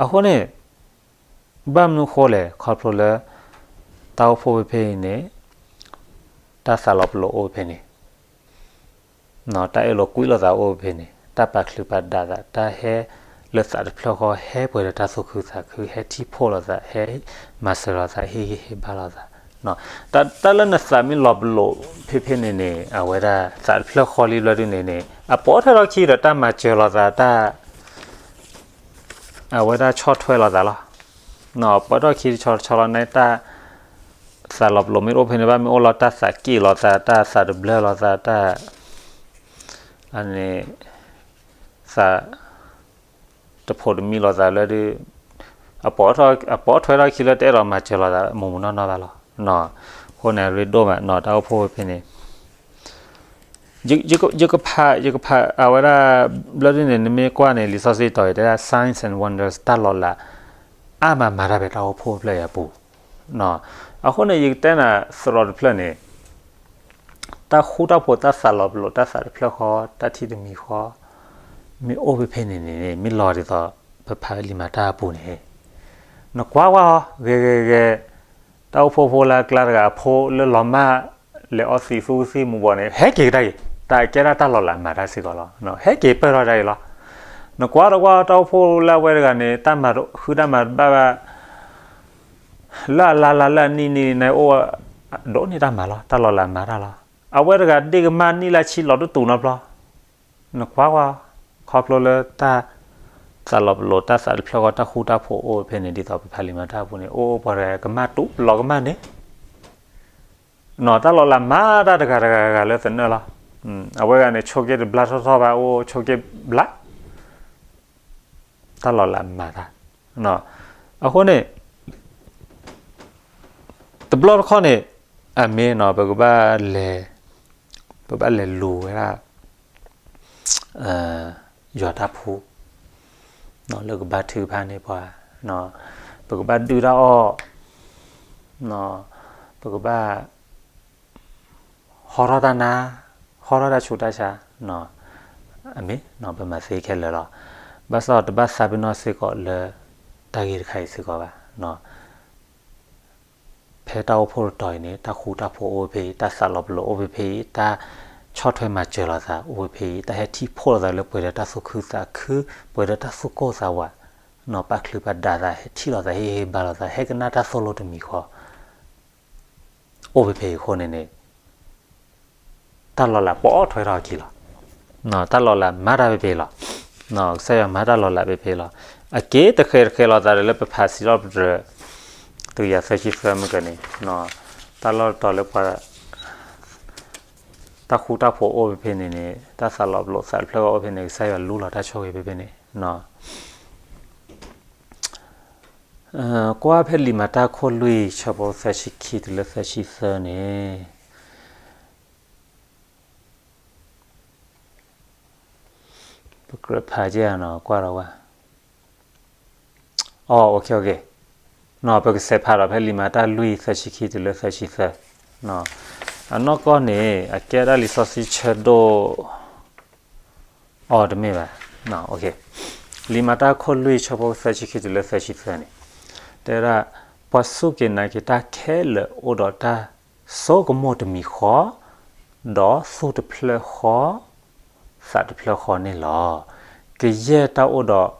အဃိန့ၣ် ဘၣ်မနုၤဃိလဲၣ်, ခီဖျိလၢ တၢ်အိၣ်ဖှိၣ်ဖဲဖဲအံၤန့ၣ် တၢ်သးလီၤပလိာ်အိၣ်ဖဲန့ၣ်, တၢ်အၢၣ်လီၤကွံလိာ်သးအိၣ်ဖဲန့ၣ်, တၢ်ပာ်ချုးပာ်ဒၣ်သး, တၢ်ဟဲလၢသးတဖျၢၣ်ဃီ ဟဲပှဲၤဒီးတၢ်သူၣ်ခုသးခု, ဟဲထံၣ်ဖှိၣ်လိာ်သး, ဟဲမၤစၢၤလိာ်သး, ဟ့ၣ်ဂံၢ်ဟ့ၣ်ဘါလိာ်သး, တၢ်လၢနသးမ့ၢ်လီၤပလိာ်ဖဲဖဲန့ၣ်န့ၣ် အဝဲဒၣ်သးတဖျၢၣ်ဃီလံဘျီဒုန့ၣ်န့ၣ် အပိာ်ထွဲထီၣ်ခံဒီးတၢ်မၤစၢၤလိာ်သး, တၢ် အဝဲဒၣ်ဆီၣ်ထွဲလိာ်သးလီၤ. ပိာ်ထွဲထီၣ်ခံတဆီတဆီလီၤန့ၣ် တၢ်သးလီၤပလိာ်မ့ၢ်အိၣ်ဖဲန့ၣ် ဘၣ်မ့ၢ်အိၣ်လီၤတၢ်သးက့ၣ်လိာ်သး, တၢ်သးတဘျၢလိာ်သး, တၢ် အန့ၣ် သးတဖိးတမံလိာ်သးလၢဒုး အပိာ်ထွဲထီၣ်ခံလၢတအဲၣ်ဒိးမၤစၢၤလိာ်သး မိၢ်မုၢ်နီၢ်နီၢ်ဘၣ်လီၤ. အဃိန့ၣ် ရ့ဒိၣ်မး တၢ်အိၣ်ဖှိၣ်ဖဲန့ၣ် ယကဖး, ယကဖး အဝဲဒၣ် ဘျီဒုန့ၣ် နမ့ၢ်ကွၢ်န့ၣ် လံာ်စီဆှံတီၤအံၤ တဲဒၣ် signs and wonders တၢ်လီၤလး အါမးမၤတၢ်ဖဲတၢ်အိၣ်ဖှိၣ်ဖျၢၣ်အံၤအပူၤ. အဃိန့ၣ် ယကတဲနၤသရိာ်တဖျၢၣ်န့ၣ် တၢ်ဃူတၢ်ဖိး တၢ်သးလီၤပလိာ် တၢ်သးတဖျၢၣ်ဃီ တၢ်ထံၣ်တမံၤဃီ မ့ၢ်အိၣ်ဖဲဖဲန့ၣ်န့ၣ် မ့ၢ်လီၤဒ်သိး ပဖးလံာ်မၤတၢ်အပူၤန့ၣ် နကွၢ်ကွၢ်အီၤ ဂဲၤဂဲၤဂဲၤ တၢ်အိၣ်ဖှိၣ်ဖိလၢအကျါတဂၤအဖိလၢလီၤမၢ် လဲၤအီသံးသူသံးမူၤဘှီးန့ၣ် ဟဲက့ၤကဒါက့ၤ တၢ်ကဲဒၣ်တၢ်လီၤလးမၤတၢ်စ့ၢ်ကီးလီၤ. ဟဲက့ၤပၢၢ်ထီၣ်ဒၣ်အံၤလီၤ. နကွၢ်တကွၢ်တၢ်အိၣ်ဖှိၣ်လၢအဝဲတဂၤန့ၣ် တၢ်မၤဃုတၢ်မၤတဘၣ်ဘၣ် လၢအလါလါလၢအနံၣ်နံၣ်န့ၣ်အိၣ် ဒိးန့ၢ်တၢ်မၤလီၤ. တၢ်လီၤလးမၤတၢ်လီၤ. အဝဲတဂၤဒ့ၣ်ကမၣ်နံၣ်လၢဆံလီၤတတူာ်နီတဘျီ နကွၢ်ကွၢ် ခီဖျိလၢတၢ်သးလီၤပလိာ် တၢ်သးတဖျၢၣ်ဃီ တၢ်ဃူတၢ်ဖိးအိၣ်ဖဲန့ၣ် ဒ်သိးပဖးလံာ်မၤတၢ်အပူၤန့ၣ် အိၣ်အိၣ်ပှၤတဂၤကမၣ်တူာ်လီၤကမၣ်န့ၣ် နီၢ်တၢ်လီၤလးမၤတၢ်တဂၤတဂၤဂၤလၢသနၢၣ်လီၤ. အဝဲတဂၤန့ၣ် ဆိးက့တဘျါထီၣ်ထီၣ်ဘၣ် အိၣ်ဆိးက့ဘျါ တၢ်လီၤလးမၤတၢ် အဃိန့ၣ် တဘျီတခီၣ်န့ၣ် အမ့ၢ်နီၢ် ပကဘၣ်လဲၤ ပဘၣ်လဲၤလူၤဝဲဒၣ် ယွၤတၢ်ဖှူ လၢကဘါထုကဖၣ်န့ၢ်ပှၤ ပကဘၣ်ဒုၣ်တၢ်အီၣ် ပကဘၣ် ဟီထီၣ်တၢ်နါ ဟီထီၣ်တၢ်ဆူးတၢ်ဆါ အမ့ၢ်နီၢ် ပမၤသ့ခဲလၢာ်လီၤ. ဘၣ်ဆၣ်ဒီးတဘၣ်သးပ့ၤနီၣ်စ့ၢ်ကီးလၢ တၢ်ဂ့ၢ်တခါအံၤစ့ၢ်ကီးဘၣ် ဖဲတၢ်အိၣ်ဖှိၣ်တတီၤအံၤန့ၣ် တၢ်ဃူတၢ်ဖိးအိၣ်ဖဲအံၤ တၢ်သးလီၤပလိာ်အိၣ်ဖဲဖဲအံၤ တၢ်ဆီၣ်ထွဲမၤစၢၤလိာ်သးအိၣ်ဖဲဖဲအံၤ တၢ်ဟဲထံၣ်ဖှိၣ်လိာ်သးလၢပှဲၤဒီးတၢ်သူၣ်ခုသးခု ပှဲၤဒီးတၢ်သူၣ်ကိၢ်သးဝး ပာ်ချုးပာ်ဒၣ်သး ဟဲထံၣ်လိာ်သး ဟ့ၣ်ဂံၢ်ဟ့ၣ်ဘါလိာ်သး ဟဲကနၣ်တၢ်သိၣ်လိတမံၤဃီ အိၣ်ဖဲဖဲအံၤအဃိန့ၣ်န့ၣ် တၢ်လီၤလးပိာ်ထွဲထီၣ်အခံလီၤ. တၢ်လီၤလးမၤတၢ်ဖဲဖဲလီၤ. ကစၢ်ယွၤမၤတၢ်လီၤလးဖဲဖဲလီၤ. အက့ၤတဃဲးတဃဲးလိာ်သးဒီးလၢပဖးစံးထီၣ်ပတြၢၤ တကယၤသၢဆံသၢမုၢ်ကန့ၣ် တၢ်လီၢ်တတီၤလၢပှၤ တၢ်ဃူတၢ်ဖိးအိၣ်ဖဲဖဲန့ၣ်န့ၣ် တၢ်သးလီၤပလိာ်သးတဖျၢၣ်အိၣ်ဖဲန့ၣ် ကစၢ်ယွၤလူလီၤတၢ်ဆိၣ်ဂ့ၤဖဲဖဲန့ၣ် ကွၢ်ဖဲလံာ်မၤတၢ်ခိၣ်လွံၢ် ဆၢဖိသၢဆံခံတုၤလၢသၢဆံသၢန့ၣ် ပကြၢးဖးကဲနီၤ ကွၢ်ဒီးဝဲ အ ပကစဲးဖးဒီးဖဲလံာ်မၤတၢ်လွံၢ် သၢဆံခံတုၤလၢသၢဆံသၢ အနီၢ်ကီၢ်န့ၣ် အကဲဒၣ်လံာ်စီဆှံဆၢဒိၣ် အ တမ့ၢ်ဘၣ်, လံာ်မၤတၢ်ခိၣ်လွံၢ် ဆၢဖိသၢဆံခံတုၤလၢသၢဆံသၢန့ၣ် တဲဝဲဒၣ် ပှၤစူၢ်က့ၤနာ်က့ၤတၢ်ခဲလၢာ်အိၣ်ဒီးတၢ်ဆိကမိၣ်တမံၤဃီ, ဒီးသူၣ်တဖျၢၣ်ဃီ, သးတဖျၢၣ်ဃီန့ၣ်လီၤ. ကယဲၢ်တၢ်အိၣ်ဒီး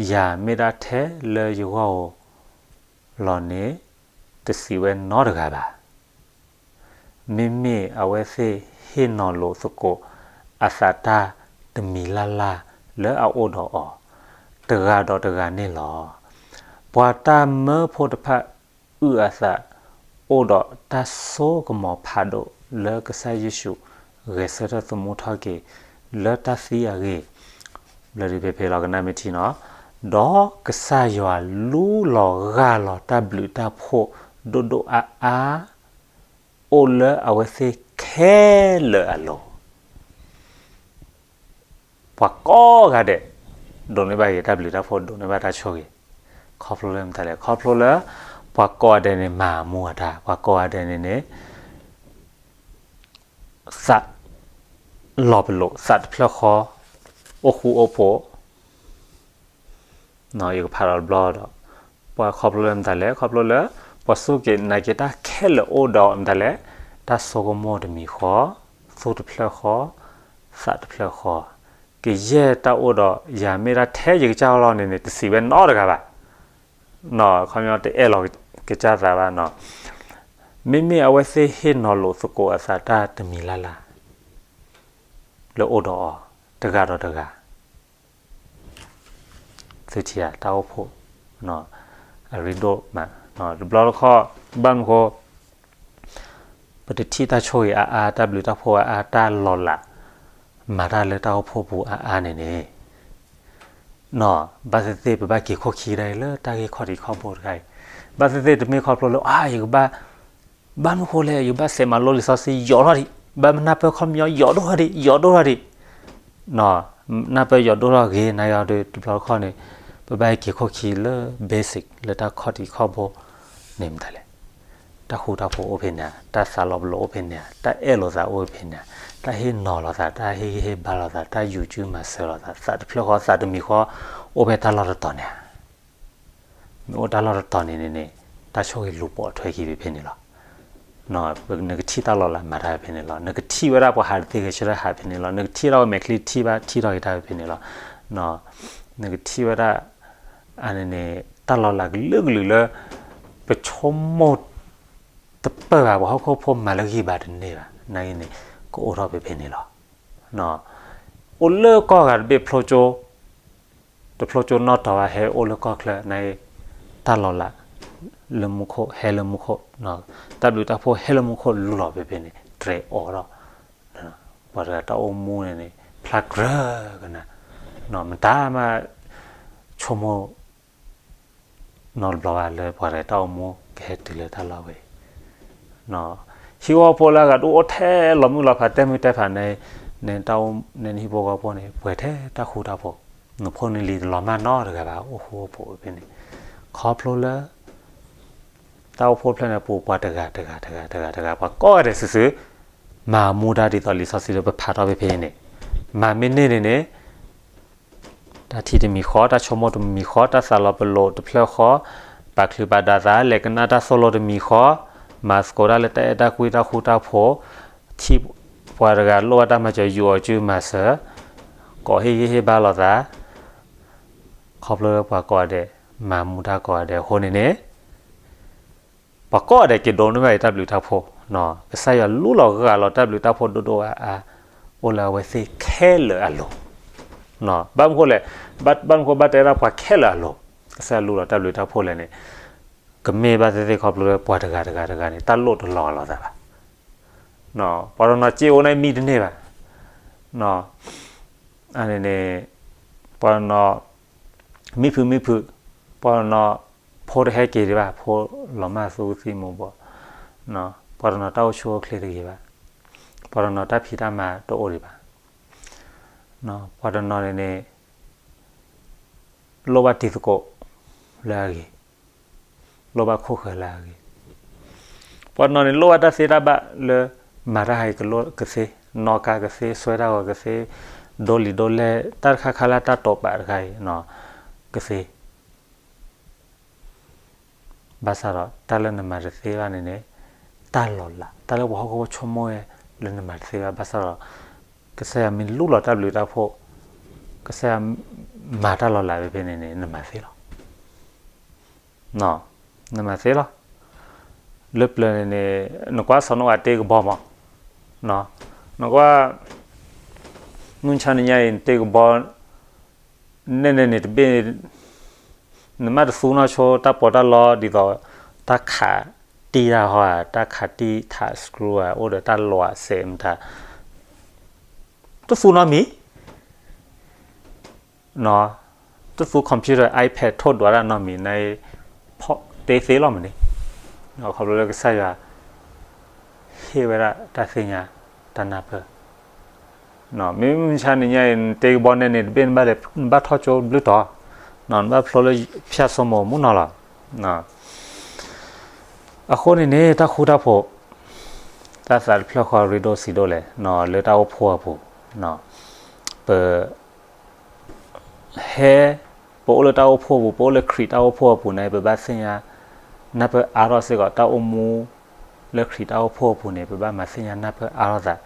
ယၤမ့ၢ်ဒၣ်ထဲလၢယဂီၢ်ဧိၤလီၤန့ၣ် တစံးဝဲနီတဂၤဘၣ်. မ့မ့ၢ်အဝဲသ့ၣ်ဟ့ၣ်နီၤလိာ်သကိးအသးတၢ်တမံၤလၢ်လၢ်လၢအအိၣ်ဒီးအီၤ တဂၤဒီးတဂၤန့ၣ်လီၤ. ပှၤတၢ်မၢဖိတဖၣ်အုၣ်အသး အိၣ်ဒီးတၢ်စိကမီၤဖးဒိၣ်လၢကစၢ်ယ့ၣ်ၡူးဂဲၤဆၢထၢၣ်သမူထီၣ်က့ၤ လၢတၢ်သံအဂ့ၢ် ဘျၢဒုးဖဲဖဲလီၤကနၣ်မ့ၢ်ထံနီၤ, ဒီးကစၢ်ယွၤလူလီၤဂၢ်လီၤတၢ်ဘျုးတၢ်ဖှိၣ်ဒိၣ်ဒိၣ်အါအါ အိၣ်လၢအဝဲသ့ၣ်ခဲလၢာ်အလိၤ ပှၤကိးဂၤဒဲး ဒိးန့ၢ်ဘၣ်က့ၤတၢ်ဘျုးတၢ်ဖှိၣ် ဒိးန့ၢ်ဘၣ်တၢ်ဆိၣ်ဂ့ၤ, ခီဖျိလၢမတၤလဲၣ်, ခီဖျိလၢ ပှၤကိးဂၤဒဲးန့ၣ် မၤမူအတၢ်, ပှၤကိးဂၤဒဲးန့ၣ်န့ၣ် သးလီၤပလိာ် သးတဖျၢၣ်ဃီ, အိၣ်ဃူအိၣ်ဖိး ယကဖးလီၤတဘျီဒီး ပှၤခီဖျိလၢမတၤလဲၣ်, ခီဖျိလၢ ပှၤစူၢ်က့ၤနာ်က့ၤတၢ်ခဲလၢာ်အိၣ်ဒီးမတၤလဲၣ်, တၢ်ဆိကမိၣ်တမံၤဃီ, သူၣ်တဖျၢၣ်ဃီ, သးတဖျၢၣ်ဃီ, ကယဲၢ်တၢ်အိၣ်ဒီးယၤမ့ၢ်ဒၣ်ထဲယကစၢ်အဂီၢ်လီၤန့ၣ်န့ၣ် တစံးဝဲနီတဂၤဘၣ်. ခီပညီတအဲၣ်လီၤကစၢ်သးဘၣ်နီၤ, မ့မ့ၢ်အဝဲသ့ၣ်ဟ့ၣ်နီၤလိာ်သကိးအသးတၢ်တမံၤလၢ်လၢ် လၢအိၣ်ဒီးအီၤ တဂၤဒီးတဂၤ သုထံၣ်ဧါ တၢ်အိၣ်ဖှိၣ် အရ့ဒိၣ်မး, တဘျီတခီၣ် ဘၣ်မနုၤဃိ ပတထံၣ်တၢ်ဆိၣ်ဂ့ၤအါအါ တၢ်ဘျုးတၢ်ဖှိၣ်အါအါ တၢ်လီၤလး မၤတၢ်လၢတၢ်အိၣ်ဖှိၣ်ပူၤအါအါန့ၣ်န့ၣ် ဘၣ်သ့ၣ်သ့ၣ်ပဘၣ်က့ၤခိၣ်ခံကဒါအံၤလၢတၢ်ဂ့ၢ်ခီၣ်ထံးခီၣ်ဘိတခါအံၤ, ဘၣ်သ့ၣ်သ့ၣ်တမ့ၢ်ခီဖျိလၢ အါ ယကဘၣ် ဘၣ်မနုၤဃိလဲၣ် ယဘၣ်ဆဲးမၤလိလံာ်စီဆှံယိာ်ထီၣ်ဒံး, ဘၣ်မနုၤပၢၢ်ခီပညီယိာ်ဒိၣ်ထီၣ်ဒံး ယိာ်ဒိၣ်ထီၣ်ဒံး, နၢ်ပၢၢ်ယိာ်ဒိၣ်ထီၣ်ဂ့ၤ နၤယၤဒီးတဘျီတခီၣ်န့ၣ် ပဘၣ်က့ၤခိၣ်ခံလၢ basic လၢတၢ်ခီၣ်ထံးခီၣ်ဘိန့ၣ်မတၤလဲၣ်, တၢ်ဃူတၢ်ဖိးအိၣ်ဖဲန့ၣ်ဧါ, တၢ်သးလီၤပလိာ်အိၣ်ဖဲန့ၣ်ဧါ, တၢ်အဲၣ်လိာ်သးအိၣ်ဖဲန့ၣ်ဧါ, တၢ်ဟ့ၣ်နီၤလိာ်သး တၢ်ဟ့ၣ်ဂံၢ်ဟ့ၣ်ဘါလိာ်သး တၢ်ယူးယုၢ်မၤစၢၤလိာ်သး သးတဖျၢၣ်ဃီသးတမံၤဃီ အိၣ်ဖဲတၢ်လီၢ်တတီၤန့ၣ်ဧါ. မ့ၢ်အိၣ်တၢ်လီၢ်တတီၤန့ၣ်န့ၣ်န့ၣ် တၢ်ဆိၣ်ဂ့ၤလူၤပိာ်ထွဲခံဖဲဖဲန့ၣ်လီၤ. နကထံၣ်တၢ်လီၤလးမၤတၢ်ဖဲန့ၣ်လီၤ. နကထံၣ်ဝဲဒၣ်ပှၤဟးတသ့ဂဲၤဆၢထၢၣ်ဟးဖဲန့ၣ်လီၤ. နကထံၣ်ဒၣ်ဝဲမဲာ်ချံထံၣ်ဘၣ်ထံၣ်ထီၣ်က့ၤတၢ်ဖဲဖဲန့ၣ်လီၤ. နကထံၣ်ဝဲဒၣ် အန့ၣ်န့ၣ် တၢ်လီၤလးကလုာ်ကလုာ်လၢ ပဆိကမိၣ် တပၢၢ်ဘၣ် ပှၤဟီၣ်ခိၣ်ဖိမၤလၢဂံၢ်ဘါတန့ၢ်ဘၣ် နာ်က့န့ၣ် ကအိၣ်ထီၣ်ဖဲဖဲန့ၣ်လီၤ. အိၣ်လၢကီၢ်ဂၤတဘ့ၣ်ဖျိကၠိ တဖျိကၠိနီၢ်တီၤဘၣ်ဟဲအိၣ်လၢကီၢ်ချၢ နာ်က့ တၢ်လီၤလး လၢမူခိၣ် ဟဲလၢမူခိၣ် တၢ်ဘျုးတၢ်ဖှိၣ်ဟဲလၢမူခိၣ်လူလီၤဖဲဖဲန့ၣ် တြဲၤအိးထီၣ် ပှၤတဂၤတၢ်အိၣ်မူန့ၣ်န့ၣ် ဖျါကြၢးကနၤ မတၤမး ဆိကမိၣ် နီတဘျီဘၣ်လၢပှၤတဂၤတၢ်အိၣ်မူကဟဲတုၤလၢတၢ်လီၢ်ဝဲအံၤ ဟံၣ်ဖိဃီဖိလၢအဂၤဒိၣ်အိၣ်ထဲလီၤမုၢ်လီၤဖး တဲမုၢ်တဲဖးန့ၣ် နတၢ်အိၣ်န့ၣ် နဟံၣ်ဖိဃီဖိန့ၣ် ပှဲၤထဲတၢ်ဃူတၢ်ဖိး နဖိနလံၤတလီၤမၢ်နီတဂၤဘၣ် အိၣ်ဃူအိၣ်ဖိးဖဲန့ၣ် ခီဖျိလၢ တၢ်အိၣ်ဖှိၣ်ဖျၢၣ်န့ၣ် ပူၤပှၤတဂၤတဂၤတဂၤတဂၤတဂၤ ပှၤကိးဂၤဒဲးစုာ်စုာ် မၤမူဒါဒ်သိးလံာ်စီဆှံလၢပဖးထီၣ်ဖဲဖဲအံၤန့ၣ် မၤမ့ၢ်န့ၢ်န့ၣ်န့ၣ် တၢ်ထံၣ်တမံၤဃီ, တၢ်ဆိကမိၣ်တမံၤဃီ, တၢ်သးလီၤပလိာ်တဖျၢၣ်ဃီ, ပာ်ချံးပာ်ဒၣ်သး, လဲၤကနၣ်တၢ်သိၣ်လိတမံၤဃီ, မၤသကိးတၢ်လၢတၢ်အဲၣ်တၢ်ကွံတၢ်ဃူတၢ်ဖိး, ထံၣ်ပှၤတဂၤလိၣ်ဘၣ်တၢ်မၤစၢၤ ယူးအီၤစုမၤစၢၤ, ကိးဟ့ၣ်ဂံၢ်ဟ့ၣ်ဘါလိာ်သး, ခီဖျိလၢပှၤကိးဂၤဒဲး မၤမူဒါကိးဂၤဒဲးအဃိန့ၣ်န့ၣ် ပှၤကိးဂၤဒဲးက့ၤဒိးန့ၢ်ဘၣ်အံၤတၢ်ဘျုးတၢ်ဖှိၣ်, ကစၢ်ယွၤလူလီၤဂၢ်လီၤတၢ်ဘျုးတၢ်ဖှိၣ်ဒိၣ်ဒိၣ်အါအါ အိၣ်လၢအဝဲသ့ၣ်ခဲလၢာ်အလိၤ, ဘၣ်မနုၤဃိလဲၣ်, ဘၣ်မနုၤဃိဘၣ်တဲဒၣ်ပှၤခဲလၢာ်အလိၤ, ကစၢ်ယွၤလူလီၤတၢ်ဘျုးတၢ်ဖှိၣ်လဲၣ်န့ၣ်, ကမ့ၢ်ဘၣ်သ့ၣ်သ့ၣ်ခီဖျိလၢပှၤတဂၤတဂၤတဂၤန့ၣ် တၢ်လိၣ်တလီၤဂာ်လိာ်သးဘၣ်, ပှၤတနီၤစ့အိၣ်န့ၣ်မံတန့ၢ်ဘၣ်, အန့ၣ်န့ၣ် ပှၤတနီၤ မံဖုးမံဖုး ပှၤတနီၤဖိတဟဲက့ၤဒံးဘၣ်, ဖိလီၤမၢ်သူသံမိၢ်ဘီ, ပှၤတနီၤတၢ်အိၣ်ဆူၣ်အိၣ်ချ့တဂ့ၤဘၣ်, ပှၤတနီၤတၢ်ဖံးတၢ်မၤတအိၣ်ဒံးဘၣ်, ပှၤတနီၤန့ၣ်န့ၣ် လိၣ်ဘၣ်တံၤသကိးလၢအဂ့ၤ, လိၣ်ဘၣ်ခိၣ်ဃၢၤလၢအဂ့ၤ, ပှၤတနီၤန့ၣ်လိၣ်ဘၣ်တၢ်သ့တၢ်ဘၣ်လၢ မၤတၢ်ဟးကလိၣ်ကသ့, နီၣ်ကါကသ့, ဆွဲတၢ်ဂီၤကသ့, ဒိလံာ်ဒိလဲၢ် တၢ်တခါခါလၢတၢ်တိာ်ပာ်တခါအံၤ ကသ့ ဘၣ်ဆၣ်ဒီးတၢ်လၢနမၤတသ့ဘၣ်န့ၣ်န့ၣ် တၢ်လီၤလး, တၢ်လၢပှၤဟီၣ်ခိၣ်ဖိဆိကမိၣ်ဝဲလၢနမၤတသ့ဘၣ်, ဘၣ်ဆၣ်ဒီး ကစၢ်ယွၤမ့ၢ်လူလီၤတၢ်ဘျုးတၢ်ဖှိၣ်, ကစၢ်ယွၤမၤတၢ်လီၤလးဖဲန့ၣ်န့ၣ် နမၤသ့လီၤ. နမၤသ့လီၤ. လၢပျၢၤန့ၣ်န့ၣ် နကွၢ်စီၤနိအၤတ့ကဘီမး, နကွၢ် မုၢ်ဆါနံၤညါအံၤ နတ့ကဘီ နဲၣ်နဲၣ်န့ၣ်တဘ့ၣ် နမ့ၢ်တသူနီၢ်ဆိ တၢ်ပီးတၢ်လီဒ်သိး တၢ်ခးတံၢ်တၢ်ဟီဧါ, တၢ်ခးတံၢ်ထး screw ဧါ, အိၣ်ဒီးတၢ်လီၤစဲးမတၤ, တသူနီတမံၤ, တသူ computer iPad ထိၣ်ဒွးတၢ်နီတမံၤန့ၣ် ဖီၣ်တ့သ့လီၤမးန့ၣ်, ခီဖျိလၢကစၢ်ယွၤ ဟ့ၣ်ဝဲဒၣ်တၢ်သ့ၣ်ညါတၢ်နၢ်ပၢၢ် မ့မ့ၢ်မုၢ်ဆါနံၤညါအံၤ နတ့ကဘီနဲၣ်န့ၣ်တဘ့ၣ် နဘၣ်လဲၤ နဘၣ်ထီၣ်ကၠိဘျုးတီၤ, နဘၣ်ဖျိလၢ ဖၠၣ်စိမိၤမူနီၤလီၤ. အဃိန့ၣ်န့ၣ် တၢ်ဃူတၢ်ဖိး တၢ်သးတဖျၢၣ်ဃီရ့ဒိၣ်ဆံးဒိၣ်လဲၣ် လၢတၢ်အိၣ်ဖှိၣ်အပူၤ, ပ ဟဲ ပအိၣ်လၢတၢ်အိၣ်ဖှိၣ်အပူၤ, ပအိၣ်လၢခရံာ်တၢ်အိၣ်ဖှိၣ်အပူၤန့ၣ် ပဘၣ်သ့ၣ်ညါ နၢ်ပၢၢ်အါထီၣ်စ့ၢ်ကီး တၢ်အိၣ်မူ လၢခရံာ်တၢ်အိၣ်ဖှိၣ်အပူၤန့ၣ် ပဘၣ်မၤသ့ၣ်ညါနၢ်ပၢၢ်အါထီၣ်သး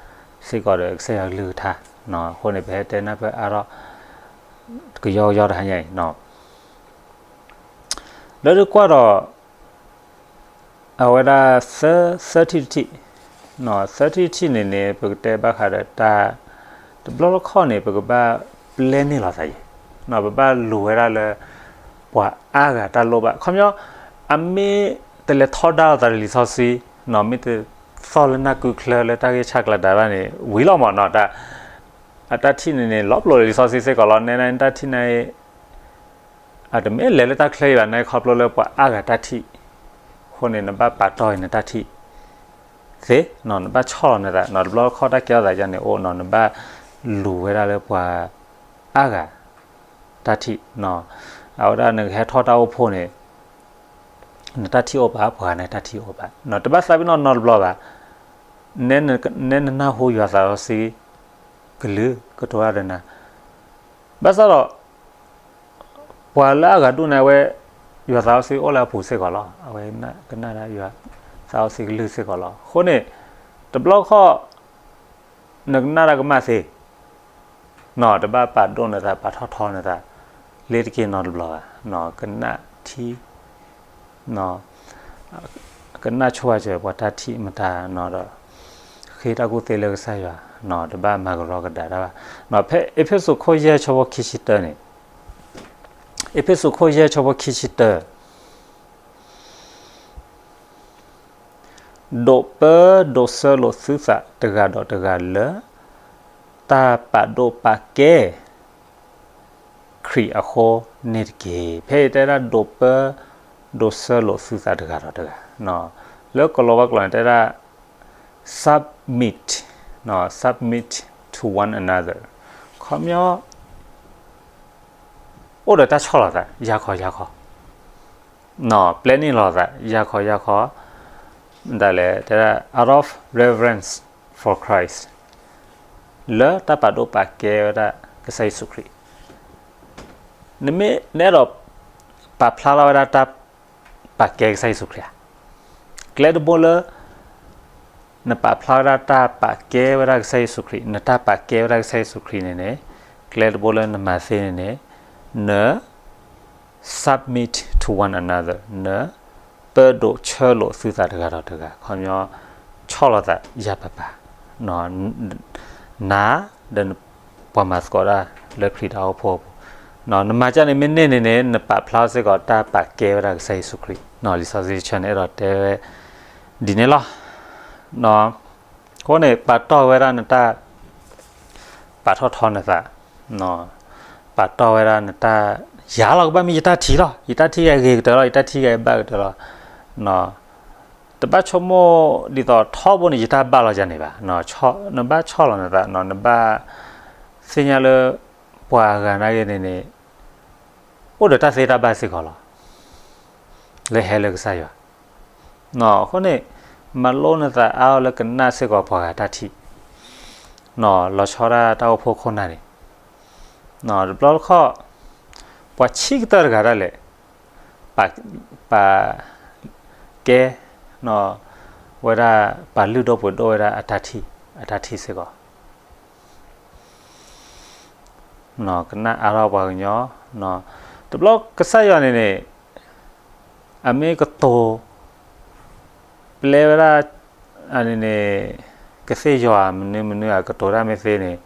စ့ၢ်ကီးဒီး ကစၢ်ယွၤကလုၢ်ကထါ, အဃိန့ၣ် ပဟဲတဲနၢ်ပၢၢ်အါထီၣ် ကယီကယီတဟါညါအံၤ လၢတကွၢ်ဒီး အဝဲဒၣ် သၢထံၣ်တထံၣ်, သၢထံၣ်တထံၣ်န့ၣ်န့ၣ် ပကတဲဘၣ်ဃးဒီးတၢ် တဘျီတခီၣ်န့ၣ် ပကဘၣ်ပျဲန့ၢ်လီၤသးယံၤ, ပဘၣ်လူၤဝဲဒၣ်လၢ ပှၤအါဂၤတၢ်လိၣ်ဘၣ်, ခီပညီ အမ့ၢ်တလဲၤထီဒါလိာ်သးဒီးလံာ်စီဆှံ, မ့ၢ်တသီၣ်လၢနၢ်ကုချၢလၢတၢ်ဂ့ၢ်ဆၢကျါဒါဘၣ်န့ၣ် ဝံၤလီၤမးနီၤ, အတၢ်ထံၣ်န့ၣ်န့ၣ် လီၤပျိာ်လံာ်စီဆှံစ့ၢ်ကီးလီၤ, နဲနတၢ်ထံၣ်န့ၣ် အတမ့ၢ်လဲၤလၢတၢ်ချၢအံၤဘၣ်န့ၣ် ခီဖျိလၢပှၤအါဂၤတၢ်ထံၣ်, အဃိန့ၣ် နဘၣ်ပာ်တီၢ်အံၤနတၢ်ထံၣ်သ့, နဘၣ်ဆီၣ်လီၤနသး, တဘျီတခီၣ်တၢ်ကဲထီၣ်သးယါန့ၣ်အိၣ်နီၤ, နဘၣ်လူၤဝဲဒၣ်လၢပှၤအါဂၤတၢ်ထံၣ်, အဝဲဒၣ်နကဟဲထီၣ်တၢ်အိၣ်ဖှိၣ်န့ၣ် နတၢ်ထံၣ်အိၣ်ဘၣ်, ပှၤဂၤန့ၣ်တၢ်ထံၣ်အိၣ်ဘၣ်, တဘၣ်သးပ့ၤနီၣ်နီတဘျီဘၣ်, နဲနနၢ်ဟူယွၤသးစီဆှံ ကလုၢ်ကတိၤတၢ်ဒီးနၤ, ဘၣ်ဆၣ်ဒီး ပှၤလၢအဂၤဒိၣ်န့ၣ် အဝဲ ယွၤသးစီဆှံအိၣ်လၢအပူၤစ့ၢ်ကီးလီၤ, အဝဲကနၣ်ဒၣ်ယွၤသးစီဆှံကလုၢ်စ့ၢ်ကီးလီၤ, အဃိန့ၣ် တဘျီတခီၣ် နကနၣ်တၢ်ကမၣ်သ့ တဘၣ်ပာ်ဒိၣ်နသး ပာ်ထီၣ်ထီနသး လ့ၤတက့ၤနီတဘျီဘၣ်, ကနၣ်ထံ ကနၣ်ဆိၣ်ဘၣ်စၢၤပှၤတၢ်ထံၣ်မတၤနီၤဒီး ဃ့တၢ်ကူၣ်သ့လၢကစၢ်ယွၤ, တဘၣ်မၤကရီကဒါတၢ်ဘၣ်, ဖဲအ့းဖ့းစူးခိၣ်ယဲၢ်ဆၢဖိခံဆံတၢန့ၣ်, အ့းဖ့းစူးခိၣ်ယဲၢ်ဆၢဖိခံဆံတၢ ဒိးပၢဒိးဆၢလိာ်သုသးတဂၤဒီးတဂၤလၢ တၢ်ပာ်ဒိၣ်ပာ်ကဲ ခရံာ်အဃိန့ၣ်တက့ၢ်. ဖဲအံၤတဲဒၣ်ဒိးပၢဒိးဆၢလိာ်သုသးတဂၤဒီးတဂၤ, လၢကလီၤဝါကျိာ်န့ၣ် တဲဒၣ် submit, submit to one another, ခီပညီ အိၣ်ဒီးတၢ်ဆီၣ်လီၤသး ယၤခီယၤခီ, ပျဲန့ၢ်လီၤသး ယၤခီယၤခီ, မတၤလဲၣ် တဲဒၣ် out of reverence for Christ, လၢတၢ်ပာ်ဒိၣ်ပာ်ကဲဝဲဒၣ်ကစၢ်ယ့ၣ်ၡူးခရံာ်, နမ့ၢ်နအဲၣ်ဒိးပာ်ဖျါထီၣ်ဝဲဒၣ်တၢ်ပာ်ကဲကစၢ်ယ့ၣ်ၡူးခရံာ်ဧါ, ကျဲတဘိလၢ နပာ်ဖျါဝဲဒၣ်တၢ်ပာ်ကဲဝဲဒၣ်ကစၢ်ယ့ၣ်ၡူးခရံာ်, နတၢ်ပာ်ကဲဝဲဒၣ်ကစၢ်ယ့ၣ်ၡူးခရံာ်န့ၣ်န့ၣ်, ကျဲတဘိလၢနမၤသ့န့ၣ်န့ၣ်, န submit to one another, နပၢဒိးဆၢလိာ်သုသးတဂၤဒီးတဂၤ, ခီပညီ ဆီၣ်လီၤသးယၤပၤပၤ, နၤ ဒီးနပှၤမၤသကိးတၢ်လၢခရံာ်တၢ်အိၣ်ဖှိၣ်အပူၤ, နမၤကၢ်န့ၣ်မ့ၢ်န့ၢ်န့ၣ်န့ၣ် နပာ်ဖျါစ့ၢ်ကီးတၢ်ပာ်ကဲဝဲဒၣ်ကစၢ်ယ့ၣ်ၡူးခရံာ်, လံာ်စီဆှံဆၢန့ၣ် အဲၣ်ဒိးတဲဝဲဒ်န့ၣ်လီၤ. အဃိန့ၣ် ပာ်တီၢ်ဝဲဒၣ်နတၢ် ပာ်ထီၣ်ထီနသး, ပာ်တီၢ်ဝဲဒၣ်နတၢ် ယၤလီၤကဘၣ်မ့ၢ်ယတၢ်ထံၣ်လီၤ, ယတၢ်ထံၣ်ဂ့ၤကတၢၢ်လီၤ, ယတၢ်ထံၣ်ဂ့ၤဘၣ်ကတၢၢ်လီၤ. တဘၣ်ဆိကမိၣ်ဒ်သိးထီဘိန့ၣ် ယတၢ်ဘၣ်လီၤယၤန့ၣ်ဘၣ်. နဘၣ်ဆီၣ်လီၤနသး, နဘၣ်သ့ၣ်ညါလၢ ပှၤဂၤနာ်က့န့ၣ်န့ၣ် အိၣ်ဒီးတၢ်သ့တၢ်ဘၣ်စ့ၢ်ကီးလီၤ. လၢဟဲလၢကစၢ်ယွၤ, အဃိန့ၣ် မၤလိနသးအါအီၤလၢကနၣ်စ့ၢ်ကီးပှၤဂၤတၢ်ထံၣ်, လီၤဆီဒၣ်တၢ်အိၣ်ဖှိၣ်ခိၣ်နၢ်န့ၣ်, တဘျီတခီၣ် ပှၤဆံးကတၢၢ်တဂၤဒၣ်လဲာ် ပာ် ပာ်ကဲ ဝဲဒၣ် ပာ်လုၢ်ဒိၣ်ပှ့ၤဒိၣ်ဝဲဒၣ်အတၢ်ထံၣ်, အတၢ်ထံၣ်စ့ၢ်ကီး ကနၣ်အါထီၣ်ပှၤကညီ, တဘျီကစၢ်ယွၤန့ၣ်န့ၣ် အမ့ၢ်ကတိၤ ပျဲဝဲဒၣ် အန့ၣ်န့ၣ် ကသ့ၣ်ယွၤမနုၤမနုၤ အကတိၤတၢ်မ့ၢ်သ့န့ၣ်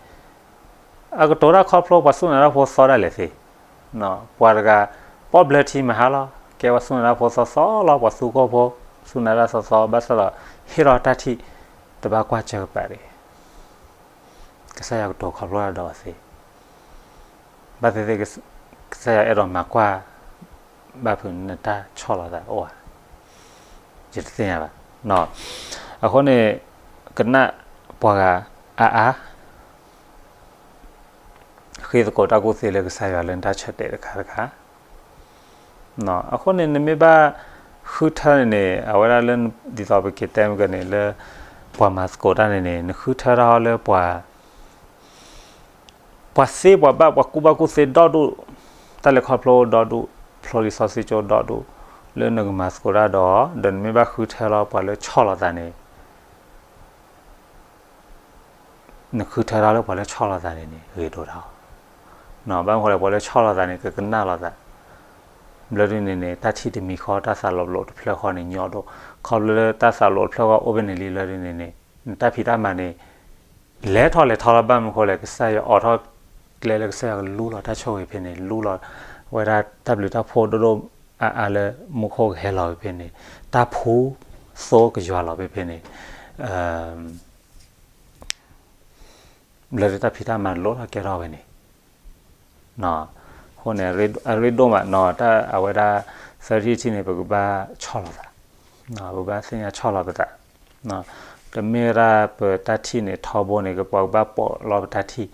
အကတိၤတၢ်ခီဖျိပှၤစူၢ်နာ်တၢ်ဖိသီဒၣ်လဲာ်သ့, ပှၤတဂၤ ပီၣ်ဘျၢထံမဟါလီၤ ကဲပှၤစူၢ်နာ်တၢ်ဖိသီသီလီၤ, ပှၤသူခိၣ်ဖိ စူၢ်နာ်တၢ်သီသီ ဘၣ်ဆၣ်ဒီး ဟ့ၣ်ထီၣ်တၢ်ထံၣ် တဘၣ်ကွၢ်စၢၤကပၤတဂ့ၤ. ကစၢ်ယွၤကတိၤခီဖျိတၢ်ဒီးအီၤသ့, ဘၣ်သ့ၣ်သ့ၣ် ကစၢ်ယွၤအဲၣ်ဒိးမၤကွၢ် ဘၣ်ဖုးနတၢ်ဆီၣ်လီၤသးအိၣ်ဧါ, ယတသ့ၣ်ညါဘၣ်. အဃိန့ၣ် ကနၣ်ပှၤဂၤအါအါ ဃ့သကိးတၢ်ကူၣ်သ့လၢကစၢ်ယွၤလၢနတၢ်ဆၢတဲာ်တခါတခါ, အဃိန့ၣ် နမ့ၢ်ဘၣ်ဃုထၢန့ၣ်န့ၣ် အဝဲဒၣ်လၢ ဒ်သိးပက့ၤတဲမ့ၢ်ကန့ၣ်လၢ ပှၤမၤသကိးတၢ်န့ၣ်န့ၣ် နဃုထၢတၢ်ဟီလၢပှၤ ပှၤသ့ပှၤဘၣ် ပှၤကူၣ်ဘၣ်ကူၣ်သ့ဒီဒူၣ်, တၢ်လဲၤခီဖျိဒီဒူၣ်, ဖျိလံာ်စီဆှံကၠိဒီဒူၣ် လၢနကမၤသကိးတၢ်ဒီး, ဒီးနမ့ၢ်ဘၣ်ဃုထၢလီၤပှၤလၢဆီၣ်လီၤသးန့ၣ် နဃုထၢတၢ်လၢပှၤလၢဆီၣ်လီၤသးန့ၣ်န့ၣ် ဂ့ၤဒိၣ်တၢ်လီၤ. ဘၣ်မနုၤဃိလဲၣ် ပှၤလၢဆီၣ်လီၤသးန့ၣ် ကကနၣ်လီၤသး, ဘျၢဒုန့ၣ်န့ၣ် တၢ်ထံၣ်တမံၤဃီ တၢ်သးလီၤပလိာ်တဖျၢၣ်ဃီန့ၣ်ညီဒိၣ်, ခီဖျိလၢတၢ်သးလီၤပလိာ်တဖျၢၣ်ဃီအိၣ်ဖဲန့ၣ်လံ ဘျၢဒုန့ၣ်န့ၣ် နတၢ်ဖံးတၢ်မၤန့ၣ် လဲၤထီၣ်လဲၤထီလီၤ. ဘၣ်မနုၤဃိလဲၣ် ကစၢ်ယွၤအိးထီၣ်ကျဲလၢကစၢ်ယွၤကလူလီၤတၢ်ဆိၣ်ဂ့ၤဖဲန့ၣ် လူလီၤဝဲဒၣ်တၢ်ဘျုးတၢ်ဖှိၣ်ဒိၣ်ဒိၣ်အါအါလၢမူခိၣ်ကဟဲလီၤဖဲန့ၣ် တၢ်ဖှူသိကယွၤလီၤဖဲဖဲန့ၣ် ဘျၢဒုတၢ်ဖံးတၢ်မၤလိၣ်ထီၣ်ကဲထီၣ်ဝဲန့ၣ် အဃိန့ၣ် အရ့ဒိၣ်မးနီၤ တၢ်အဝဲဒၣ် သၢထံၣ်တထံၣ်န့ၣ် ပကဘၣ်ဆီၣ်လီၤသး, ပကဘၣ်သ့ၣ်ညါဆီၣ်လီၤပသး, တမ့ၢ်ဝဲဒၣ်ပတၢ်ထံၣ်န့ၣ်ထီဘိန့ၣ် ကပှၤကဘၣ်ပိာ်လီၤပတၢ်ထံၣ်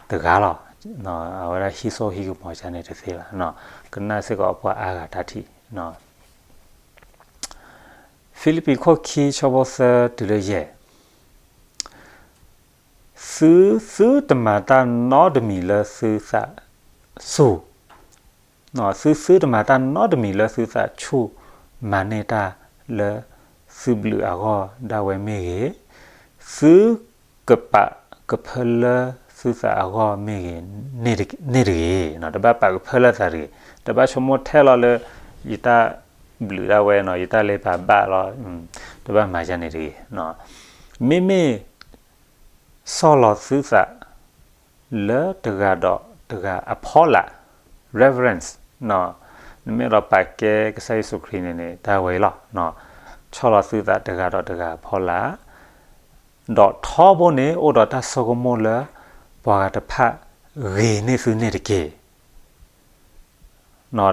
တဂၤလီၤ. အဝဲဒၣ်ဟံးစိဟံးကမီၤကန့ၣ်တသ့ဘၣ်, ကနၣ်စ့ၢ်ကီးပှၤအါဂၤတၢ်ထံၣ် ဖံလံးပံၤခိၣ်ခံဆၢဖိသၢတုၤလၢယဲၢ်, သုသုတမၤတၢ်နီတမံၤလၢသုသးဆူၣ်, သုသုတမၤတၢ်နီတမံၤလၢသုသးဆူၣ် မၤန့ၢ်တၢ်လၢသုဘျုးအဂီၢ်ဒၣ်ဝဲမ့ၢ်ဂ့ၤ, သုကပာ်ကဖၢလၢသုသးအဂီၢ်မ့ၢ်ဂ့ၤ, န့ၣ်တဂ့ၤ, တဘၣ်ပာ်ကဖၢလၢသးတဂ့ၤ, တဘၣ်ဆိကမိၣ်ထဲလီၤလၢ ယတၢ်ဘျုးဒၣ်ဝဲနီၤ ယတၢ်လၢပာ်ဘၣ်လီၤ, တဘၣ်မၤယၤန့ၣ်တဂ့ၤ. မ့မ့ၢ် ဆီၣ်လီၤသုသး လၢတဂၤဒီးတဂၤအဖီလာ် reverence နမ့ၢ်ဒီးပာ်ကဲကစၢ်ယ့ၣ်ၡူးခရံာ်န့ၣ်န့ၣ် တၢ်ဝဲအံၤလီၤ. ဆီၣ်လီၤသုသးတဂၤဒီးတဂၤအဖီလာ်, ဒီးထီဘိန့ၣ် အိၣ်ဒီးတၢ်ဆိကမိၣ်လၢ ပှၤဂၤတဖၣ်ဂ့ၤန့ၢ်သုန့ၣ်တက့ၢ်.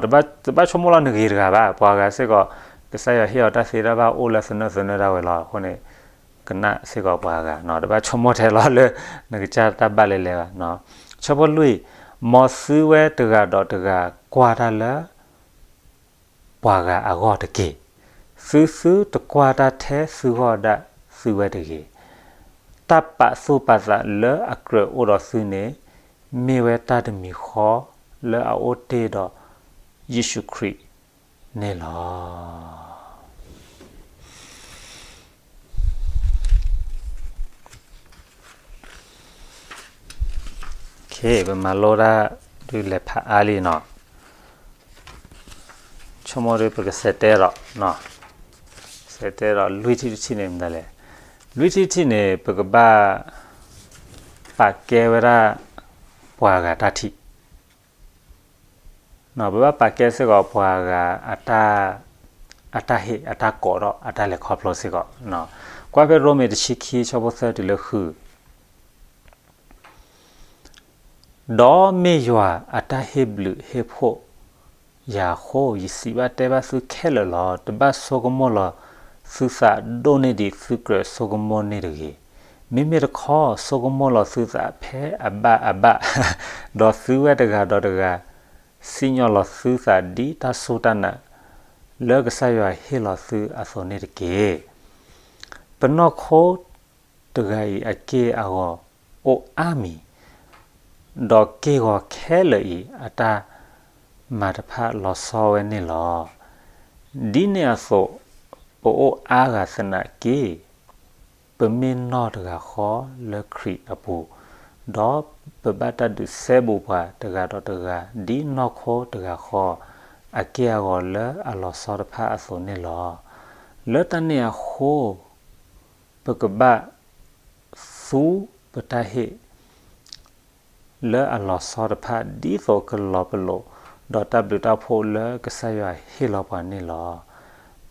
တဘၣ်ဆိကမိၣ်လီၤနဂ့ၤတဂၤဘၣ်, ပှၤဂၤစ့ၢ်ကီး ကစၢ်ယွၤဟ့ၣ်အီၤတၢ်သ့တၢ်ဘၣ်အိၣ်လၢသနၢၣ်သနၢၣ်ဒၣ်ဝဲလီၤ. အဃိန့ၣ် ကနၣ်စ့ၢ်ကီးပှၤဂၤ, တဘၣ်ဆိကမိၣ်ထဲလီၤလၢ နကစၢ်တၢ်ဘၣ်လဲၤလဲၤဘၣ်. ဆၢဖိလွံၢ်, မ်သုဝဲတဂၤဒီးတဂၤကွၢ်တၢ်လၢ ပှၤဂၤအဂီၢ်တက့ၢ်. သုသုတကွၢ်တၢ်ထဲသုဂီၢ်ဒၣ်သုဝဲတဂ့ၤ. တၢ်ပာ်သူၣ်ပာ်သးလၢအကြၢးအိၣ်ဒီးသုန့ၣ် မ့ၢ်ဝဲတၢ်တမံၤဃီလၢအအိၣ်တ့ၢ်ဒီးယ့ၣ်ၡူးခရံာ်န့ၣ်လီၤ. ပမၤလိတၢ်ဒုးလဲၤဖးအါလံ, ဆိကမိၣ်ဒုးပကစဲးတဲဒီး, စဲးတဲဒီးလွံၢ်ထံၣ်တထံၣ်န့ၣ်မတၤလဲၣ်, လွံၢ်ထံၣ်တထံၣ်န့ၣ် ပကဘၣ် ပာ်ကဲဝဲဒၣ် ပှၤဂၤတၢ်ထံၣ် ပဘၣ်ပာ်ကဲစ့ၢ်ကီးပှၤဂၤ အတၢ်ဟ့ၣ်အတၢ်ကိးဒီးအတၢ်လဲၤခီဖျိစ့ၢ်ကီး, ကွၢ်ဖဲရိမ့ၤတဆံခံဆၢဖိသၢတုၤလၢဃု ဒီးမ့ၢ်ယွၤအတၢ်ဟ့ၣ်ဘျုးဟ့ၣ်ဖှိၣ်ယၤအဃိ, ယစံးဘၣ်တဲဘၣ်သုခဲလၢာ်လီၤ. တဘၣ်ဆိကမိၣ်လီၤသုသးဒိၣ်န့ၢ်ဒံးသုကြၢးဆိကမိၣ်န့ၢ်တဂ့ၤ. မ့မ့ၢ်တခီ ဆိကမိၣ်လီၤသုသးဖဲအဘၣ်အဘၣ်, ဒီးသုဝဲတဂၤဒီးတဂၤ စံၣ်ညီၣ်လီၤသုသးဒ်တၢ်စူၢ်တၢ်နာ် လၢကစၢ်ယွၤဟ့ၣ်လီၤသုအသိးန့ၣ်တက့ၢ်. ပနီၢ်ခိတဂၤအံၤအက့ၢ်အဂီၤအိၣ်အါမံၤ, ဒီးက့ၢ်ဂီၤခဲလၢာ်အံၤ အတၢ်မၤတဖၣ်လီၤဆီဝဲန့ၣ်လီၤ. ဒ်န့ၣ်အသိး, ပအိၣ်အါဂၤသနာ်က့ ပမ့ၢ်နီၢ်တဂၤဃီလၢခရံာ်အပူၤ, ဒီးပဘၣ်တၢ်ဒုးစဲဘူးပှၤတဂၤဒီးတဂၤ ဒ်နီၢ်ခိတဂၤဃီ အက့ၢ်အဂီၤလၢအလီၤဆီတဖၣ်အသိးန့ၣ်လီၤ. လၢတၢ်န့ၣ်အဃိ, ပကဘၣ်သူပတၢ်ဟ့ၣ် လၢအလီၤဆီတဖၣ် ဒ်သိးကလီၤပလိာ် ဒီးတၢ်ဘျုးတၢ်ဖှိၣ်လၢကစၢ်ယွၤဟ့ၣ်လီၤပှၤန့ၣ်လီၤ.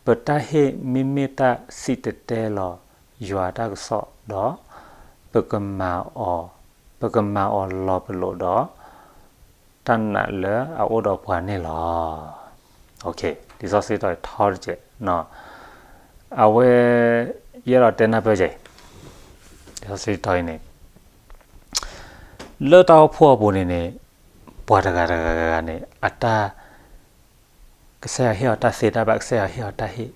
ပတၢ်ဟ့ၣ်မ့မ့ၢ်တၢ်စံၣ်တဲၤတဲလီၤယွၤအတၢ်ကစီၣ်ဒီး, ပကမၤအီၤ, ပကမၤအီၤလီၤပလိာ်ဒီး တၢ်နာ်လၢအအိၣ်ဒီးပှၤန့ၣ်လီၤ. လံာ်စီဆှံတီၤထီတကဲး, အဝဲ ယအဲၣ်ဒိးတဲနၢ်ပၢၢ်ကဲး, လံာ်စီဆှံတီၤအံၤန့ၣ် လၢတၢ်အိၣ်ဖှိၣ်အပူၤန့ၣ်န့ၣ်, ပှၤတဂၤတဂၤဂၤန့ၣ် အတၢ်, ကစၢ်ယွၤဟ့ၣ်အီၤတၢ်သ့တၢ်ဘၣ်, ကစၢ်ယွၤဟ့ၣ်အီၤတၢ်ဟ့ၣ်,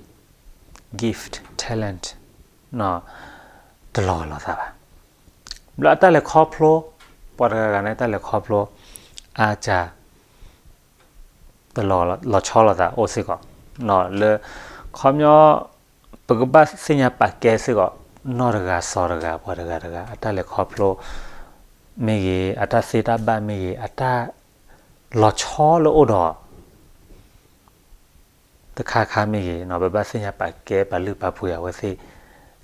gift, talent တလီၤဂာ်လိာ်သးဘၣ်. ဘျီအတၢ်လဲၤခီဖျိ, ပှၤတဂၤဂၤန့ၣ် တၢ်လဲၤခီဖျိ အါစှၤ တလီၤဆီလိာ်သးအိၣ်စ့ၢ်ကီး, လၢ ခီပညီ ပကဘၣ်သ့ၣ်ညါပာ်ကဲစ့ၢ်ကီး နီၢ်တဂၤစီၤတဂၤ ပှၤတဂၤတဂၤ အတၢ်လဲၤခီဖျိမ့ၢ်ဂ့ၤ, အတၢ်သ့တၢ်ဘၣ်မ့ၢ်ဂ့ၤ, အတၢ်လီၤဆီလၢအိၣ်ဒီး တခါခါမ့ၢ်ဂ့ၤ, ပဘၣ်သ့ၣ်ညါပာ်ကဲပာ်လုၢ်ပာ်ပှ့ၤအဝဲသ့ၣ်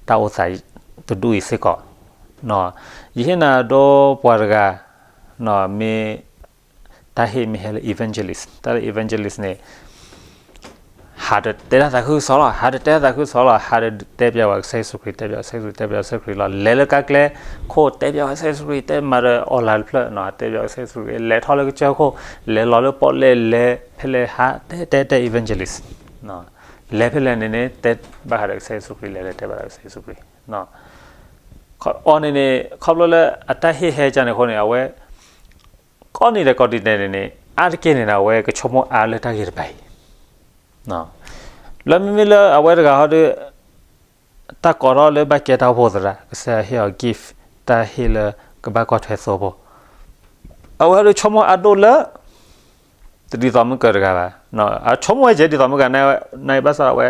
တၢ်အိၣ်သးတဒူၣ်အံၤစ့ၢ်ကီး, ယဟ့ၣ်နၤဒိပှၤတဂၤ မ့ၢ် တၢ်ဟ့ၣ်မ့ၢ်ဟဲလၢ evangelist, တၢ်လၢ evangelist န့ၣ် ဟးဒီးတဲတၢ်သးခုကစီၣ်လီၤ, ဟးဒီးတဲတၢ်သးခုကစီၣ်လီၤ, ဟးဒီးတဲပျးဝဲကစၢ်ယ့ၣ်ၡူးခရံာ်, တဲပျးကစၢ်ယ့ၣ်ၡူးခရံာ်, တဲပျးကစၢ်ယ့ၣ်ၡူးခရံး, တဲပျးကစၢ်ယ့ၣ်ၡူးခရံး, တဲပျးကစၢ်ယ့ၣ်ၡူးခရံး, တဲမၤဒီး online တဖျၢၣ်, တဲပျးကစၢ်ယ့ၣ်ၡူးခရံး, လဲၤထီၣ်လၢကစၢၢ်ခိၣ်, လဲၤလီၤလၢပီၣ်လဲၣ်, လဲၤဖဲလဲၣ်, ဟးတဲတဲတဲ evangelist, လဲၤဖဲလဲၣ်န့ၣ်န့ၣ် တဲဘၣ်ဃးဒီးကစၢ်ယ့ၣ်ၡူးခရံး, လဲၤလဲၤတဲဘၣ်ဃးဒီးကစၢ်ယ့ၣ်ၡူးခရံး, အီၤန့ၣ်န့ၣ် ခီဖျိလၢအတၢ်ဟ့ၣ်ဟဲကန့ၣ်အဃိန့ၣ် အဝဲ ကိးနံၤဒဲးကိးနံၤဒဲးန့ၣ်န့ၣ် အါတက့ၢ်န့ၣ်န့ၣ် အဝဲကဆိကမိၣ်အါလၢတၢ်ဂ့ၢ်တဖၣ်အံၤ, လၢမ့မ့ၢ်လၢအဝဲတဂၤဟီဒီး တၢ်ကိးထီၣ်လၢဘၣ်ကဲတၢ်အိၣ်ဖှိၣ်သရၣ်, ကစၢ်ယွၤဟ့ၣ်အီၤ gift, တၢ်ဟ့ၣ်လၢကဘၣ်ကွၢ်ထွဲသိဖိ, အဝဲဟီဒီးဆိကမိၣ်အါဒိၣ်လၢ တဒ်သိးမုၢ်ကၢၤတဂၤဘၣ်, အဆိကမိၣ်ဝဲကဲဒ်သိးမုၢ်ကၢၤ, နဘၣ်ဆၣ်အဝဲ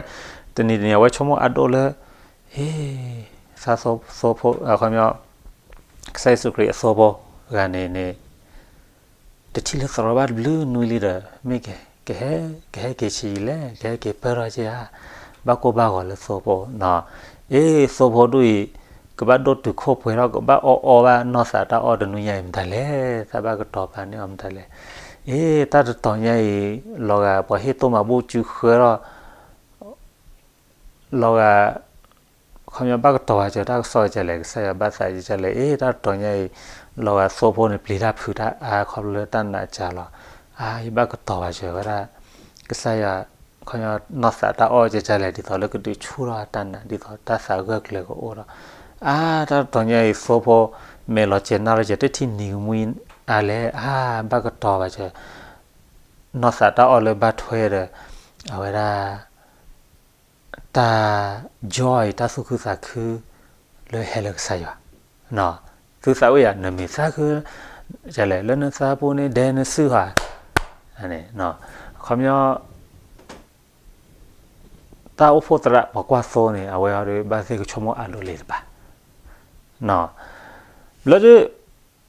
တနံၤတနံၤ အဝဲဆိကမိၣ်အါဒိၣ်လၢ ဟ့ၣ် သးသိဖိ အခီပညီ ကစၢ်ယ့ၣ်ၡူးခရံာ်အသိဖိတဂၤန့ၣ်န့ၣ် တထံၣ်လၢသရိာ်ဘၣ်တဘျုးနွံလံဒီး မ့ၢ်ကဟဲ ကဟဲက့ၤဆံးလဲၣ်, ကဟဲက့ၤပၢၢ်ထီၣ်က့ၤဧါ, ဘၣ်ကိၢ်ဘၣ်ဂီၤလၢသိဖိ, အ့ သိဖိဒူၣ်အံၤ ကဘၣ်ဒိၣ်တုာ်ခိၣ်ပှဲၤထီၣ် ကဘၣ်အီၣ်အီဘၣ်နီၢ်သးတၢ်အီၣ်တနွံညါအံၤမတၤလဲၣ်, သးဘၣ်ကတီၤပာ်န့ၢ်အီၤမတၤလဲၣ်, အ့ တၢ်တတီၤညါအံၤ လီၤဂာ်ပှၤဟ့ၣ်သိၣ်မၤဘူၣ်စုဃၢထီၣ် လီၤဂာ် ခီပညီဘၣ်ကတီၤပာ်စၢၤတၢ်ကစီၣ်ကလဲၣ်, ကစၢ်ယွၤဘၣ်သးကလဲၣ်, အ့ တၢ်တတီၤညါအံၤ လီၤဂာ်သိဖိန့ၣ် ပျံၤတၢ်ဖုးတၢ်အါခီဖျိလၢတၢ်နာ်ကလီၤ, အါ ယဘၣ်ကတီၤပာ်စၢၤဝဲဒၣ် ကစၢ်ယွၤ ခီပညီနီၢ်သးတၢ်အီၣ်ကလဲၣ် ဒ်သိးလၢကဒုးဆူၣ်ထီၣ်တၢ်နာ် ဒ်သိးတၢ်သးဂၢၢ်ကျၢၤကအိၣ်ဒီး, အါ တၢ်တတီၤညါအံၤသိဖိ မဲာ်လီၤစဲၤနၢ်လီၤစဲၤ တထံၣ်နံၤကမှံအါလဲၣ်, အါ ဘၣ်ကတီၤပာ်စၢၤ နီၢ်သးတၢ်အီၣ်လၢဘၣ်ထွဲဒီး အဝဲဒၣ် တၢ် joy တၢ်သူၣ်ခုသးခု လၢဟဲလၢကစၢ်ယွၤ, သုသးဝံၣ်ယၤ နမ့ၢ်သးခု ကလဲၣ် လၢနသးပူၤန့ၣ် ဒဲနစုဧါ, ခီပညီ တၢ်အိၣ်ဖှိၣ်သရၣ်ပှၤကွၢ်သိန့ၣ် အဝဲအီၤဒီးဘၣ်သ့ၣ်ကဆိကမိၣ်အါဒိၣ်လံတပၤ, ဘျီဒုး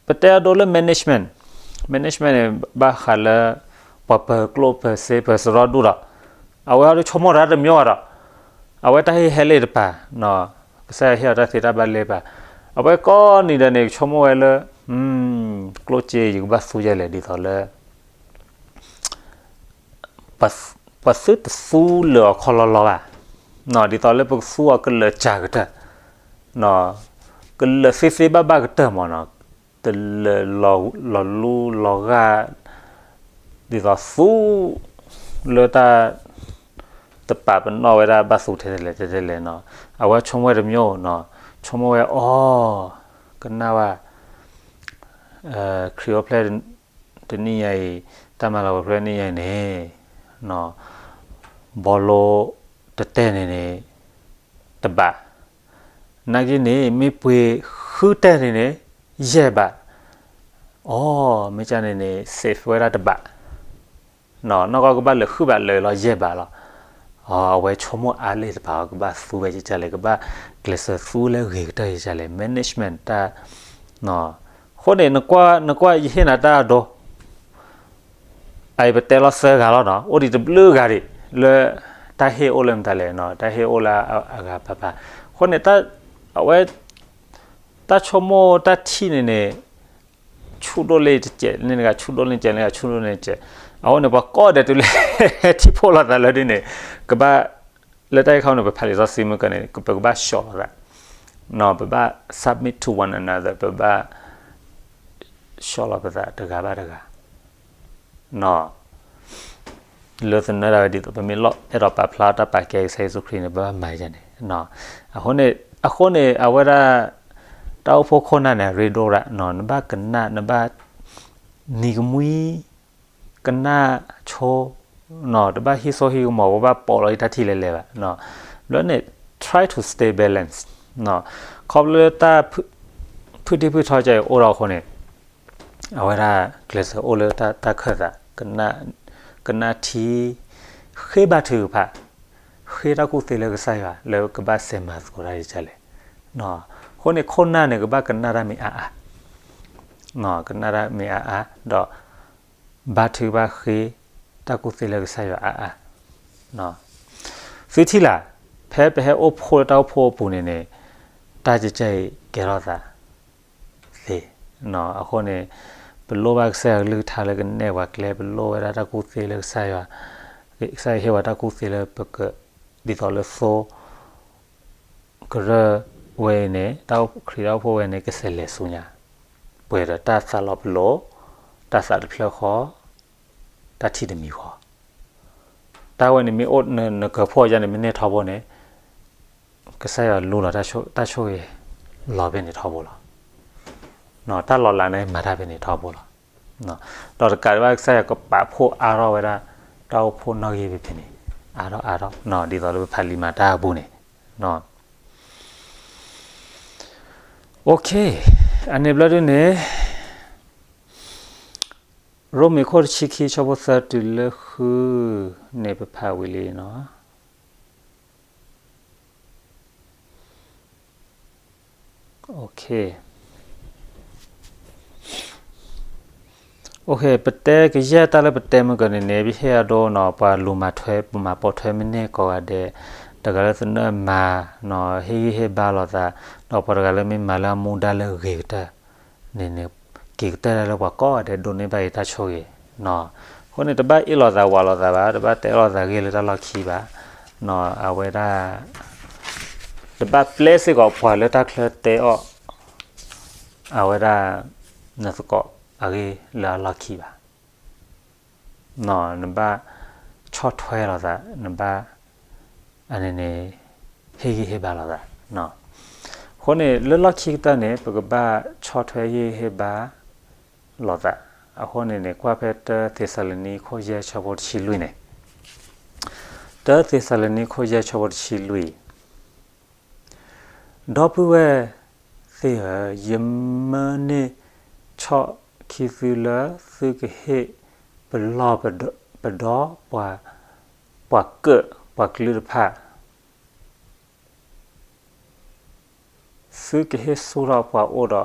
ပတဲအဒိလၢ management, management န့ၣ် ဘၣ်ဃးလၢ ပှၤပၢၤကျိၣ်ပၢၤစ့ပၢၤစရီဒူၣ်ဒီး အဝဲအီၤဒီးဆိကမိၣ်တၢ်တမံၤဘၣ်ဒီး အဝဲတၢ်ဟ့ၣ်ဟဲလၢတပၤ, ကစၢ်ယွၤဟ့ၣ်အီၤတၢ်သ့တၢ်ဘၣ်လၢပၤ, အဝဲကိးနံၤဒဲးန့ၣ် ကဆိကမိၣ်ဝဲလၢ ကျိၣ်စ့ယကဘၣ်သူယဲလဲၣ် ဒ်သိးလၢ ပှၤသုတသူလၢာ်အီၤခီလီလီဘၣ်, ဒ်သိးလၢပကသူအီၤကလၢာ်စှၤကတၢၢ်, ကလၢာ်သ့သ့ဘၣ်ဘၣ်ကတၢၢ်မးနီၤ, တလၢာ်လီၤလူလီၤဂၢ် ဒ်သိးသူ လၢတၢ် တပာ်ပနီၣ်ဝဲဒၣ်ဘၣ်သူထဲလဲၣ်ထဲလဲၣ်နီၤ. အဝဲဆိကမိၣ်ဝဲတမျိုးနီၤ, ဆိကမိၣ်ဝဲအီၤ ကနၣ်ဝဲ ခရံာ်အိၣ်ဖျဲၣ်တနံၣ်ညါအံၤ, တၢ်မၤလၤကပီၤတနံၣ်ညါအံၤန့ၣ် ဘီလိတတဲန့ၣ်န့ၣ် တဘး, နာ်က့န့ၣ် မ့ၢ်ပှ့ၤဃုတဲန့ၣ်န့ၣ် ယဲၢ်ဘး, အီၤ မ့ၢ်ကန့ၣ်န့ၣ် save ဝဲဒၣ်တဘး, နီၢ်ကီၢ်ကဘၣ်လၢာ်ဃုဘးလၢာ်လီၤ ယဲၢ်ဘးလီၤ. အဝဲဆိကမိၣ်အါလဲၣ်တပၤ ကဘၣ်သူဝဲကကလဲၣ် ကဘၣ်ကျဲးစၢးသူလၢဂ့ၤကတၢၢ်ကကလဲၣ် management တၢ်, အဃိန့ၣ် နကွၢ်ယဟ့ၣ်နၤတၢ်အဒိ အအံၤပတဲလီၤသၢဂၤလီၤနီၤ, အိၣ်ဒံးတဘျုးဂၤဒံး လၢတၢ်ဟ့ၣ်အိၣ်လၢမတၤလဲၣ်နီၤ, တၢ်ဟ့ၣ်အိၣ်လၢအဂၤပၤပၤ, အဃိန့ၣ် အဝဲ တၢ်ဆိကမိၣ်တၢ်ထံၣ်န့ၣ်န့ၣ် ဆူၣ်ဒိၣ်လၢတစဲး န့ၣ်တဂၤဆူၣ်ဒိၣ်လၢတစဲး န့ၣ်တဂၤဆူၣ်ဒိၣ်လၢတစဲး, အဃိန့ၣ် ပှၤကိးဂၤဒဲးတုၤလၢ ထံၣ်ဖှိၣ်လိာ်သးလၢဒ်န့ၣ် ကဘၣ် လၢတၢ်ဂ့ၢ်ခီန့ၣ် ပဖးလံာ်စီဆှံမုၢ်ကန့ၣ် ပကဘၣ်ဆှီလီၤသး, ပဘၣ် submit to one another ပဘၣ် ဆှီလီၤပသးတဂၤဘၣ်တဂၤ လၢသနၢၣ်ဒၣ်ဝဲဒ်သိး ပမ့ၢ်လီၤအဲၣ်ဒိးပာ်ဖျါတၢ်ပာ်ကဲကစၢ်ယ့ၣ်ၡူးခရံာ်န့ၣ် ပဘၣ်မၤယၤန့ၣ်, အဃိန့ၣ် အဃိန့ၣ် အဝဲဒၣ် တၢ်အိၣ်ဖှိၣ်ခိၣ်နၢ်န့ၣ် အရ့ဒိၣ်ဒၣ်, နဘၣ်ကနၣ် နဘၣ် နံၤကမှံ ကနၣ်ဆိ, တဘၣ်ဟံးစိဟံးကမီၤ ပဘၣ်ပိာ်လီၤတၢ်ထံၣ်လဲၤလဲၤဘၣ်, ဘျီန့ၣ် try to stay balance, ခီဖျိလၢတၢ် ဖုၣ်ထံၣ်ဖုၣ်ထီကဲအံၤအိၣ်ဒီးအဃိန့ၣ် အဝဲဒၣ်ကျဲးစၢးအိၣ်လၢတၢ်ခၢၣ်သး, ကနၣ်ထံ, ဃ့ဘါထုကဖၣ်, ဃ့တၢ်ကူၣ်သ့လၢကစၢ်ယွၤ လၢကဘၣ်စဲးမၤသကိးတၢ်ဒ်လဲၣ်, အဃိန့ၣ် ခိၣ်နၢ်န့ၣ် ကဘၣ်ကနၣ်တၢ်မ့ၢ်အါအါ, ကနၣ်တၢ်မ့ၢ်အါအါ, ဒီး ဘါထုကဖၣ်ဃ့ တၢ်ကူၣ်သ့လၢကစၢ်ယွၤအါအါ, သုထံၣ်လၢ်, ဖဲပဟဲအိၣ်ဖှိၣ်လၢတၢ်အိၣ်ဖှိၣ်အပူၤန့ၣ်န့ၣ် တၢ်ကကဲအံၤကဲထီၣ်သး သ့, အဃိန့ၣ် ပလိၣ်ဘၣ်ကစၢ်ယွၤကလုၢ်ကထါလၢကနဲၣ်ပှၤကျဲ ပလိၣ်ဝဲဒၣ်တၢ်ကူၣ်သ့လၢကစၢ်ယွၤ, ကစၢ်ယွၤဟ့ၣ်ပှၤတၢ်ကူၣ်သ့လၢပက ဒ်သိးလၢသိ ကရၢဝဲအံၤန့ၣ် တၢ်ခရံာ်တၢ်အိၣ်ဖှိၣ်ဝဲန့ၣ် ကဆဲးလဲၤဆူညါ, ပှဲၤဒီးတၢ်သးလီၤပလိာ်, တၢ်သးတဖျၢၣ်ဃီ, တၢ်ထံၣ်တမံၤဃီ, တၢ်ဝဲန့ၣ်မ့ၢ်အိၣ်နကၢၤဖှိၣ်ယါန့ၣ် မ့ၢ်န့ၢ်ထီဘိန့ၣ် ကစၢ်ယွၤလူလီၤတၢ်ဆိၣ်ဂ့ၤ လီၤဖဲန့ၣ်ထီဘိလီၤ. တၢ်လီၤလးန့ၣ် မၤတၢ်ဖဲန့ၣ်ထီဘိလီၤ. ဒီးတကးဒံးဘၣ်ကစၢ်ယွၤကပာ်ဖှိၣ်အါထီၣ်ဝဲဒၣ် တၢ်အိၣ်ဖှိၣ်နီၣ်ဂံၢ်ဖဲဖဲန့ၣ် အါထီၣ်အါထီၣ် ဒ်သိးလၢပဖးလံာ်မၤတၢ်အပူၤန့ၣ် OK, အန့ၣ်ဘျီဒုန့ၣ် ရိမ့ၤခိၣ်တဆံခံဆၢဖိသၢတုၤလၢဃုန့ၣ် ပဖးဝံၤလံနီၤ. OK, ပတဲကယဲၢ်တၢ်လၢပတဲမုၢ်ကန့ၣ်န့ၣ် ပဟ့ၣ်အဒိနီၤ ပှၤလူၤမၤထွဲ ပမၤပိာ်ထွဲမ့ၢ်န့ၢ်ကိးဂၤဒဲး, တဂၤလၢသနၢၣ်မၤနီၤ ဟ့ၣ်ဂံၢ်ဟ့ၣ်ဘါလိာ်သး, ဒီးပှၤတဂၤလၢမ့ၢ်မၤလၢအမူဒါလၢဂ့ၤကတၢၢ်န့ၣ်န့ၣ် က့ၤကတၢၢ်ဒၣ်လၢပှၤကိးဂၤဒဲးဒိးန့ၢ်ဘၣ်အံၤတၢ်ဆိၣ်ဂ့ၤနီၤ. အဃိန့ၣ် တဘၣ်အ့ၣ်လိာ်သးဝးလိာ်သးဘၣ်, တဘၣ်တဲလိာ်သးဂ့ၢ်လၢတၢ်လီၢ်ခံဘၣ်နီၤ. အဝဲဒၣ် တဘၣ်ပျဲစ့ၢ်ကီးပှၤလၢတၢ်ချၢတဲအီၣ် အဝဲဒၣ် နသကိးအဂ့ၢ်လၢအလီၢ်ခံဘၣ်. နဘၣ်ဆီၣ်ထွဲလိာ်သး, နဘၣ် အန့ၣ်န့ၣ် ဟ့ၣ်ဂံၢ်ဟ့ၣ်ဘါလိာ်သး. အဃိန့ၣ် လၢလီၢ်ခံကတၢၢ်န့ၣ် ပကဘၣ်ဆီၣ်ထွဲဟ့ၣ်ဂံၢ်ဟ့ၣ်ဘါလိာ်သး. အဃိန့ၣ်န့ၣ် ကွၢ်ဖဲတၢသ့းစၤလနံခိၣ်ယဲၢ်ဆၢဖိတဆံလွံၢ်န့ၣ်, တၢသ့းစၤလနံခိၣ်ယဲၢ်ဆၢဖိတဆံလွံၢ် ဒီပုၢ်ဝဲၢ်သ့ၣ်ဧၢ, ယမၢန့ၢ်ဆီၣ်ခံသုလၢသုကဟ့ၣ်ပလီၢ်ပဒီ ပှၤကၢၣ်ပှၤကလုာ်တဖၣ် သုကဟ့ၣ်ဆူၣ်ထီၣ်ပှၤအိၣ်ဒီး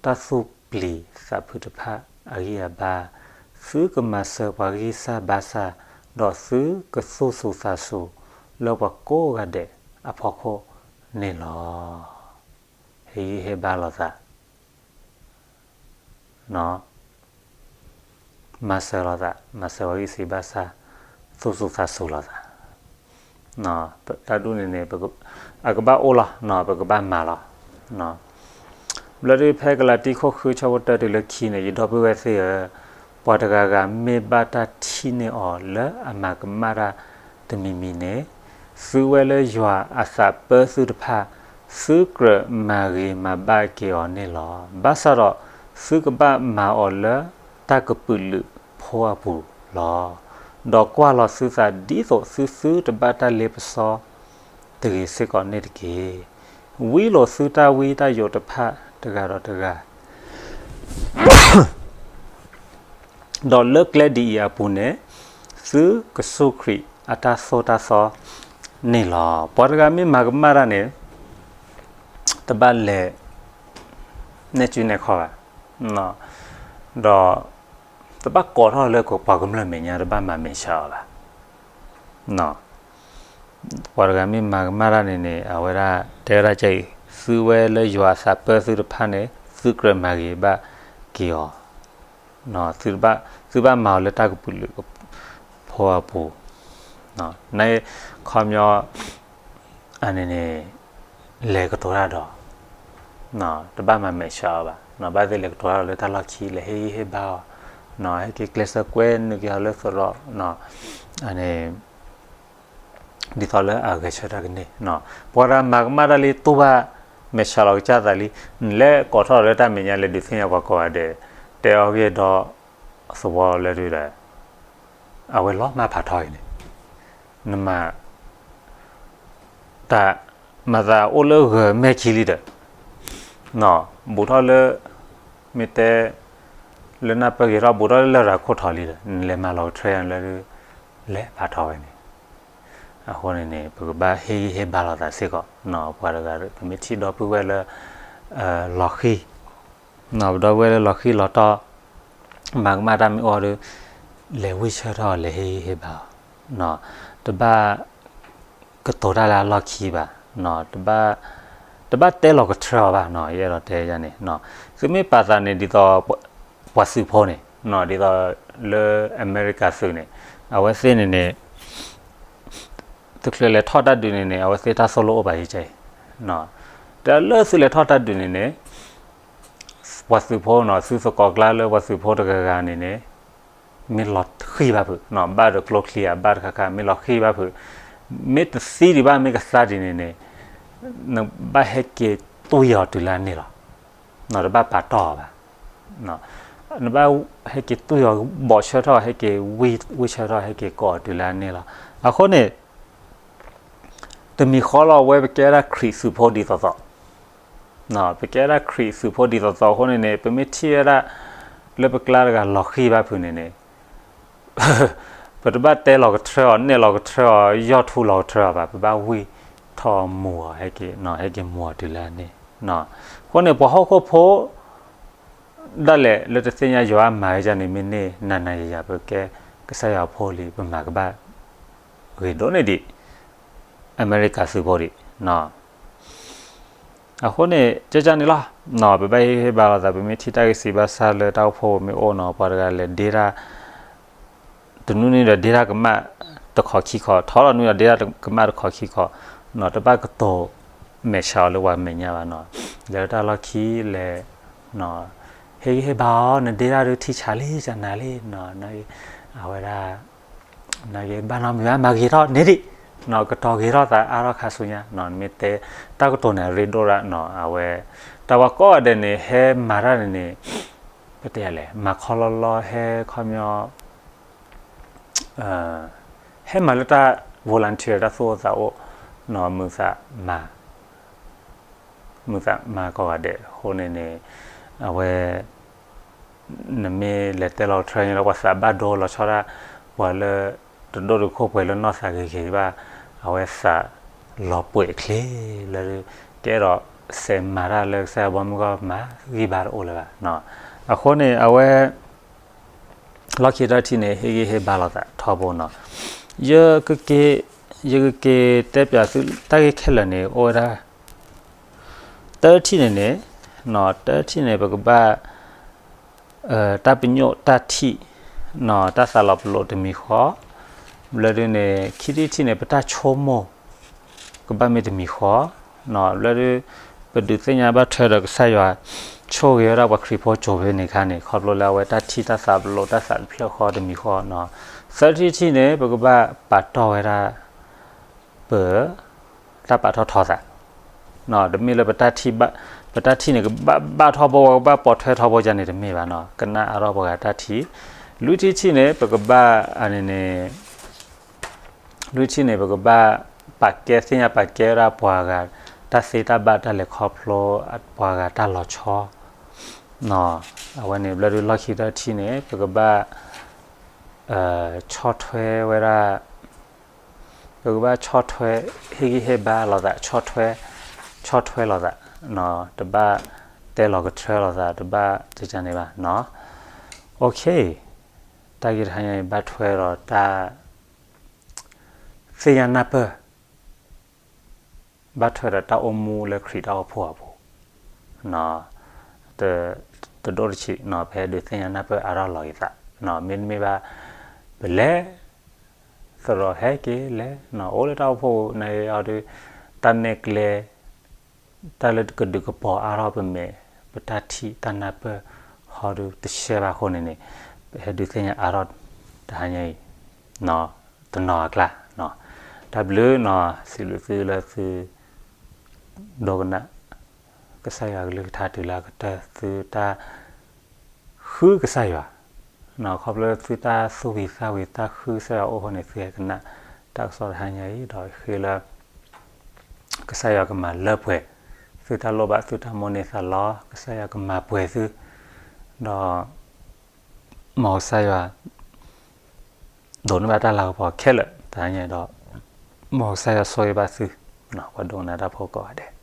တၢ်သူၣ်ပျံၤသးဖုးတဖၣ်အဂံၢ်အဘါ, သုကမၤစၢၤပှၤဂံၢ်စၢ်ဘါစၢ်, ဒီးသုကသူၣ်စူၤသးစူၤလၢပှၤကိးဂၤဒဲးအဖီခိၣ်န့ၣ်လီၤ. ဟ့ၣ်ဂံၢ်ဟ့ၣ်ဘါလိာ်သး မၤစၢၤလိာ်သး, မၤစၢၤပှၤဂံၢ်စၢ်ဘါစၢ်, သူၣ်စူၤသးစူၤလိာ်သး. တၢ်ဒ်န့ၣ်န့ၣ် အကဘၣ်အိၣ်လီၤ, ပကဘၣ်မၤလီၤ. ဘျီဒုးဖဲကလၤတံခိၣ်ဃုဆၢဖိတၢတုၤလၢခံန့ၣ် ယဒီပုၢ်ဝဲၢ်သ့ၣ်ဧၢ, ပှၤတဂၤဂၤမ့ၢ်ဘၣ်တၢ်ထံၣ်န့ၢ်အီၤလၢအမၤကမၣ်တၢ်တမံၤမံၤန့ၣ်, သုဝဲလၢယွၤအသးပၢသုတဖၣ်, သုကြၢးမၤဂ့ၤမၤဘၣ်က့ၤအီၤန့ၣ်လီၤ. ဘၣ်ဆၣ်ဒီး သုကဘၣ်မၤအီၤလၢတၢ်ကပုာ်လုးဖိအပူၤလီၤ. ဒီးကွၢ်လီၤသုသးဒ်သိးသုသုတဘၣ်တၢ်လ့ပစီ တဂ့ၤစ့ၢ်ကီးန့ၣ်တက့ၢ်. ဝံလိာ်သုတၢ်ဝံတၢ်ယိးတဖၣ်တဂၤဒီးတဂၤ, ဒီးလၢကျဲဒ်အံၤအပူၤန့ၣ်, သုကစူၢ်ခရံာ်အတၢ်သိၣ်တၢ်သီန့ၣ်လီၤ. ပှၤတဂၤမ့ၢ်မၤကမၣ်တၢ်န့ၣ်, တဘၣ်လဲၤနဲၣ်ကူနဲၣ်ခီဘၣ်, ဒီး တဘၣ်ကိးထီၣ်လၢပှၤကမျၢၢ်မဲာ်ညါ တဘၣ်မၤမဲာ်ဆှးအီၤဘၣ်. ပှၤတဂၤမ့ၢ်မၤကမၣ်တၢ်န့ၣ်န့ၣ် အဝဲဒၣ်တဲဝဲဒၣ်ကအံၤ, သုဝဲလၢယွၤအသးပၢသုတဖၣ်န့ၣ် သုကြၢးမၤဂ့ၤဘၣ်က့ၤအီၤ, သုဘၣ်မၤအီၤလၢတၢ်ကပုာ်လုးဖိအပူၤ, နခီပညီ အန့ၣ်န့ၣ် လဲၤကတိၤတၢ်ဒီး တဘၣ်မၤမဲာ်ဆှးအီၤဘၣ်, ဘၣ်သ့ၣ်လဲၤကတိၤတၢ်ဒီးလၢတၢ်လီၢ်ခံ လဲၤဟ့ၣ်ဂံၢ်ဟ့ၣ်ဘါအီၤ, ဟဲက့ၤကျဲးစၢးကွဲနုာ်က့ၤအီၤလၢသရိာ်, အန့ၣ် ဒ်သိးလၢအဂဲၤဆၢထၢၣ်ကန့ၢ်, ပှၤတဂၤမၤကမၣ်တၢ်လံ တိၢ်ဘၣ်မဲာ်ဆှးလီၤကစၢ်သးလံ, နလဲၤကိးထီၣ်လၢတၢ်မဲာ်ညါ လဲၤဒုးသ့ၣ်ညါပှၤကိးဂၤဒဲး, တဲအီၤဂ့ၢ်ဒီးသဝီလၢဒုဒီး အဝဲလီၤမၢ်ဖးထီအံၤန့ၣ်, နမၤ တၢ်မၤသးအိၣ်လၢဂၢၢ်မဲာ်ခံလံဒီး, ဘူးထီၣ်လၢ မ့ၢ်တဲ လၢနၢ်ပၢၢ်ဂ့ၤထီၣ် ဘူးထီၣ်လၢလရာ်ခိၣ်ထီလံဒီး နလဲၤမၤလီၤကထြဲလၢ လဲၤဖးထီဝဲန့ၣ်, အဃိန့ၣ်န့ၣ် ပကဘၣ်ဟ့ၣ်ဂံၢ်ဟ့ၣ်ဘါလိာ်သးစ့ၢ်ကီး, ပှၤတဂၤ ပမ့ၢ်ထံၣ်ဒီပုၢ်ဝဲၢ်လၢ လီၤဃံၢ် ပဒီပုၢ်ဝဲၢ်လၢလီၤဃံၢ်လီၤတီၢ် မၤကမၣ်တၢ်မ့ၢ်အိၣ်ဒီး လဲၤဝံၢ်ဆၢထီၣ် လဲၤဟ့ၣ်ဂံၢ်ဟ့ၣ်ဘါအီၤ, တဘၣ် ကတိၤတၢ်လၢအလီၢ်ခံဘၣ်, တဘၣ်တဲလီၤကထြၢအီၤဘၣ်, ယအဲၣ်ဒိးတဲယၤန့ၣ်, သုမ့ၢ်ပာ်သးန့ၣ် ဒ်သိး ပှၤသုးဖိန့ၣ်, ဒ်သိးလၢအမဲရကၤသုးန့ၣ် အဝဲသ့ၣ်န့ၣ်န့ၣ် သုချုးလဲၤထီၣ်တၢ်ဒုးန့ၣ်န့ၣ် အဝဲသ့ၣ်တၢ်သိၣ်လိအိၣ်ဘၣ်ယကဲအံၤ, တၢ်လၢသုလဲၤထီၣ်တၢ်ဒုးန့ၣ်န့ၣ် ပှၤသုးဖိနီၤ သုသကိးကျါလၢပှၤသုးဖိတဂၤဂၤန့ၣ်န့ၣ် မ့ၢ်လီၤဃံၢ်ဘၣ်ဖုး, ဘၣ်ဒီးကျိချံအဘၣ်တခါခါ မ့ၢ်လီၤဃံၢ်ဘၣ်ဖုး, မ့ၢ်တသံဒံးဘၣ် မ့ၢ်ကသါဒံးန့ၣ်န့ၣ် နဘၣ်ဟဲက့ၤတွံၢ်အီၤတုၤလၢအန့ၢ်လီၤ, တဘၣ်ပာ်တီၢ်အီၤဘၣ်. နဘၣ်ဟဲက့ၤတွံၢ်အီၤ ဘီၣ်ဆၢထီၣ် ဟဲက့ၤဝံၢ်ဆၢထီၣ် ဟဲက့ၤကိးအီၤတုၤလၢအန့ၢ်လီၤ. အဃိန့ၣ် တမံၤဃီလီၤ အဝဲပကဲဝဲဒၣ်ခရံာ်သုးဖိဒ်သိးသိး, ပကဲဝဲဒၣ်ခရံာ်သုးဖိဒ်သိးသိးအဃိန့ၣ်န့ၣ် ပမ့ၢ်ထံၣ်ဝဲဒၣ် လၢပကျါတဂၤလီၤဃံၢ်ဘၣ်ဖုးန့ၣ်န့ၣ် ပတဘၣ်တဲလီၤကထြၢအီၤ နဲၣ်လီၤကထြၢအီၤ ယီၢ်ထူလီၤကထြၢအီၤဘၣ်, ပဘၣ်ဝံၢ်ထီၣ်မူၤအီၤ ဟဲက့ၤမူၤအီၤတုၤလၢအန့ၢ်. အဃိန့ၣ် ပှၤဟီၣ်ခိၣ်ဖိ ဒၣ်လဲာ်လၢတသ့ၣ်ညါယွၤအမၤဝဲဒ်န့ၣ် မ့ၢ်န့ၢ်နၤနၤယၤယၤ ပကဲကစၢ်ယွၤအဖိလံ ပမၤကဘၣ်ဂ့ၤဒိၣ်န့ၢ်ဒံး အမဲရကၤသုးဖိဒံး. အဃိန့ၣ် ကကန့ၣ်လီၤ, ပဘၣ်ဟ့ၣ်ဂံၢ်ဟ့ၣ်ဘါလိာ်သး ပမ့ၢ်ထံၣ်တၢ်ဂ့ၢ်စံးဘၣ်ဆၣ်လၢတၢ်အိၣ်ဖှိၣ်ပူၤမ့ၢ်အိၣ်နီၤ ပှၤတဂၤလဲၤဒ့တၢ် တနွံနွံဒီးဒ့တၢ်ကမၣ်တခီခံခီ, ထီၣ်လီၤနွံဒီးဒ့တၢ်ကမၣ်တခီခံခီ, တဘၣ်ကတိၤမဲာ်ဆှးအီၤလၢပှၤမဲာ်ညါဘၣ်နီၤ, လဲၤလၢတၢ်လီၢ်ခံလဲၤ ဟ့ၣ်ဂံၢ်ဟ့ၣ်ဘါအီၤ နဒ့တၢ်ဒုးထံဆးလံ ကနၤလံ, အဝဲဒၣ် နကဘၣ်နီတမံၤဘၣ် မၤဂ့ၤထီၣ်န့ၢ်ဒံး, ကတီၤဂ့ၤထီၣ်သးအါထီၣ်ခါဆူညါ, နမ့ၢ်တဲတၢ်ကတိၤန့ၣ် အရ့ဒိၣ်ဒၣ်နီၤ, အဝဲ တၢ်ဝၤကိးဂၤဒဲးန့ၣ် ဟဲမၤတၢ်န့ၣ်န့ၣ် ပတဲလဲၣ် မၤခီလီလီ ဟဲခီပညီ ဟဲမၤလၢတၢ် volunteer တၢ်သူၣ်အိၣ်သးအိၣ်နီၤ, မုာ်သးမၤ မုာ်သးမၤကိးဂၤဒဲးအဃိန့ၣ်န့ၣ် အဝဲ နမ့ၢ်လဲၤတဲလီၤကထြၢညါလၢ ပှၤသးဘၣ်ဒိလီၤဆီဒၣ် ပှၤလၢတဒိၣ်တုာ်ခိၣ်ပှဲၤလၢနီၢ်သးဂ့ၤဂ့ၤဘၣ်, အဝဲသးလီၤပှဲၤချ့လၢ ကအဲၣ်ဒိးစဲးမၤတၢ်လၢကစၢ်ယွၤဘီမုၢ်ဂီၢ်မၤဂံၢ်ဘါတအိၣ်လၢၤဘၣ်. အဃိန့ၣ် အဝဲ လီၢ်ခံတၢ်ထံၣ်န့ၣ် ဟ့ၣ်ဂံၢ်ဟ့ၣ်ဘါလိာ်သးထီဘိနီၤ. ယကက့ၤ ယကက့ၤတဲပၠးသုတၢ်ဂ့ၢ်ခဲလၢာ်န့ၣ် အိၣ်ဝဲဒၣ် တၢထံၣ်န့ၣ်န့ၣ် တၢထံၣ်န့ၣ် ပကဘၣ် တၢ်ပညိၣ်တၢ်ထံၣ် တၢ်သးလီၤပလိာ်တမံၤဃီ, ဘျီဒုန့ၣ် ခံထံၣ်တထံၣ်န့ၣ် ပတၢ်ဆိကမိၣ် ကဘၣ်မ့ၢ်တမံၤဃီ, ဘျီဒု ပဒုးသ့ၣ်ညါဘၣ်ထွဲဒီးကစၢ်ယွၤ ဆိၣ်ဂ့ၤဝဲဒၣ်ပှၤခရံာ်ဖိကၠိဖဲန့ၣ်အခါန့ၣ် ခီဖျိလၢအဝဲတၢ်ထံၣ်တၢ်သးဘျိတၢ်သးတဖျၢၣ်ဃီတမံၤဃီနီၤ. သၢထံၣ်တထံၣ်န့ၣ် ပကဘၣ်ပာ်တီၢ်ဝဲဒၣ် ပ တၢ်ပာ်ထီၣ်ထီသး တမ့ၢ်လၢ ပတၢ်ထံၣ်န့ၣ် ကဘၣ်ဘၣ်ထီဘိ ကဘၣ်ပိာ်ထွဲထီဘိဒ်န့ၣ်တမ့ၢ်ဘၣ်နီၤ. ကနၣ်အါထီၣ်ပှၤဂၤတၢ်ထံၣ်. လွံၢ်ထံၣ်တထံၣ်န့ၣ် ပကဘၣ် အန့ၣ်န့ၣ် လွံၢ်ထံၣ်န့ၣ် ပကဘၣ်ပာ်ကဲ သ့ၣ်ညါပာ်ကဲဝဲဒၣ်ပှၤဂၤ တၢ်သ့တၢ်ဘၣ်တၢ်လဲၤခီဖျိ ပှၤဂၤတၢ်လီၤဆီ အဝဲန့ၣ် ဘျီဒုးလီၢ်ခံတထံၣ်န့ၣ် ပကဘၣ် ဆီၣ်ထွဲဝဲဒၣ် ပကဘၣ်ဆီၣ်ထွဲ ဟ့ၣ်ဂံၢ်ဟ့ၣ်ဘါလိာ်သး ဆီၣ်ထွဲ ဆီၣ်ထွဲလိာ်သး တဘၣ်တဲလီၤကထၢလိာ်သး တဘၣ်တန့ၣ်ဘၣ်နီၤ. OK, တၢ်ဂ့ၢ်တဟါညါအံၤ ဘၣ်ထွဲဒီးတၢ် သ့ၣ်ညါနၢ်ပၢၢ် ဘၣ်ထွဲဒီးတၢ်အိၣ်မူလၢခရံာ်တၢ်အိၣ်ဖှိၣ်အပူၤ တဒိၣ်တဆံး ပဟဲဒုးသ့ၣ်ညါနၢ်ပၢၢ်အါထီၣ်လီၤဂ့ၤသး မ့တမ့ၢ်ဘၣ် ပလဲၤ သရိာ်ဟဲက့ၤလဲၤ အိၣ်လၢတၢ်အိၣ်ဖှိၣ်န့ၣ်အီၤဒီး တၢ်နဲၣ်ကျဲ တၢ်လၢကဒုးကပီၤအါထီၣ်ပမဲာ် ပတၢ်ထံၣ်တၢ်နၢ်ပၢၢ် ဟီဒုးတရှဲဘၣ်အဃိန့ၣ်န့ၣ် ပဟဲဒုးသ့ၣ်ညါအါထီၣ် တဟါညါအံၤ တနီၤအကျါ တၢ်ဘျုးနီၤ စံးဘျုးသုလၢသု ဒိကနၣ် ကစၢ်ယွၤကလုၢ်ကထါတုၤလၢအကတၢၢ် သုတၢ် ဃုကစၢ်ယွၤ ခီဖျိသုတၢ်သူၣ်ဝံၤသးဝံၤ တၢ်ဃုကစၢ်ယွၤအိၣ်အဃိန့ၣ် သုဟဲကနၣ် တၢ်ကစီၣ်တဟါညါအံၤ ဒီးဃ့လၢ ကစၢ်ယွၤကမၤလၢပှဲၤ သုတၢ်လိၣ်ဘၣ် သုတၢ်မိၣ်န့ၢ်သးလီ ကစၢ်ယွၤကမၤပှဲၤသု ဒီး မ်ကစၢ်ယွၤ ဒိးန့ၢ်ဘၣ်တၢ်လၤကပီၤခဲလၢာ် တဟါညါအံၤဒီး မ်ကစၢ်ယွၤဆိၣ်ဂ့ၤဘၣ်သု ပှၤဒိကနၣ်တၢ်ဖိကိးဂၤဒဲး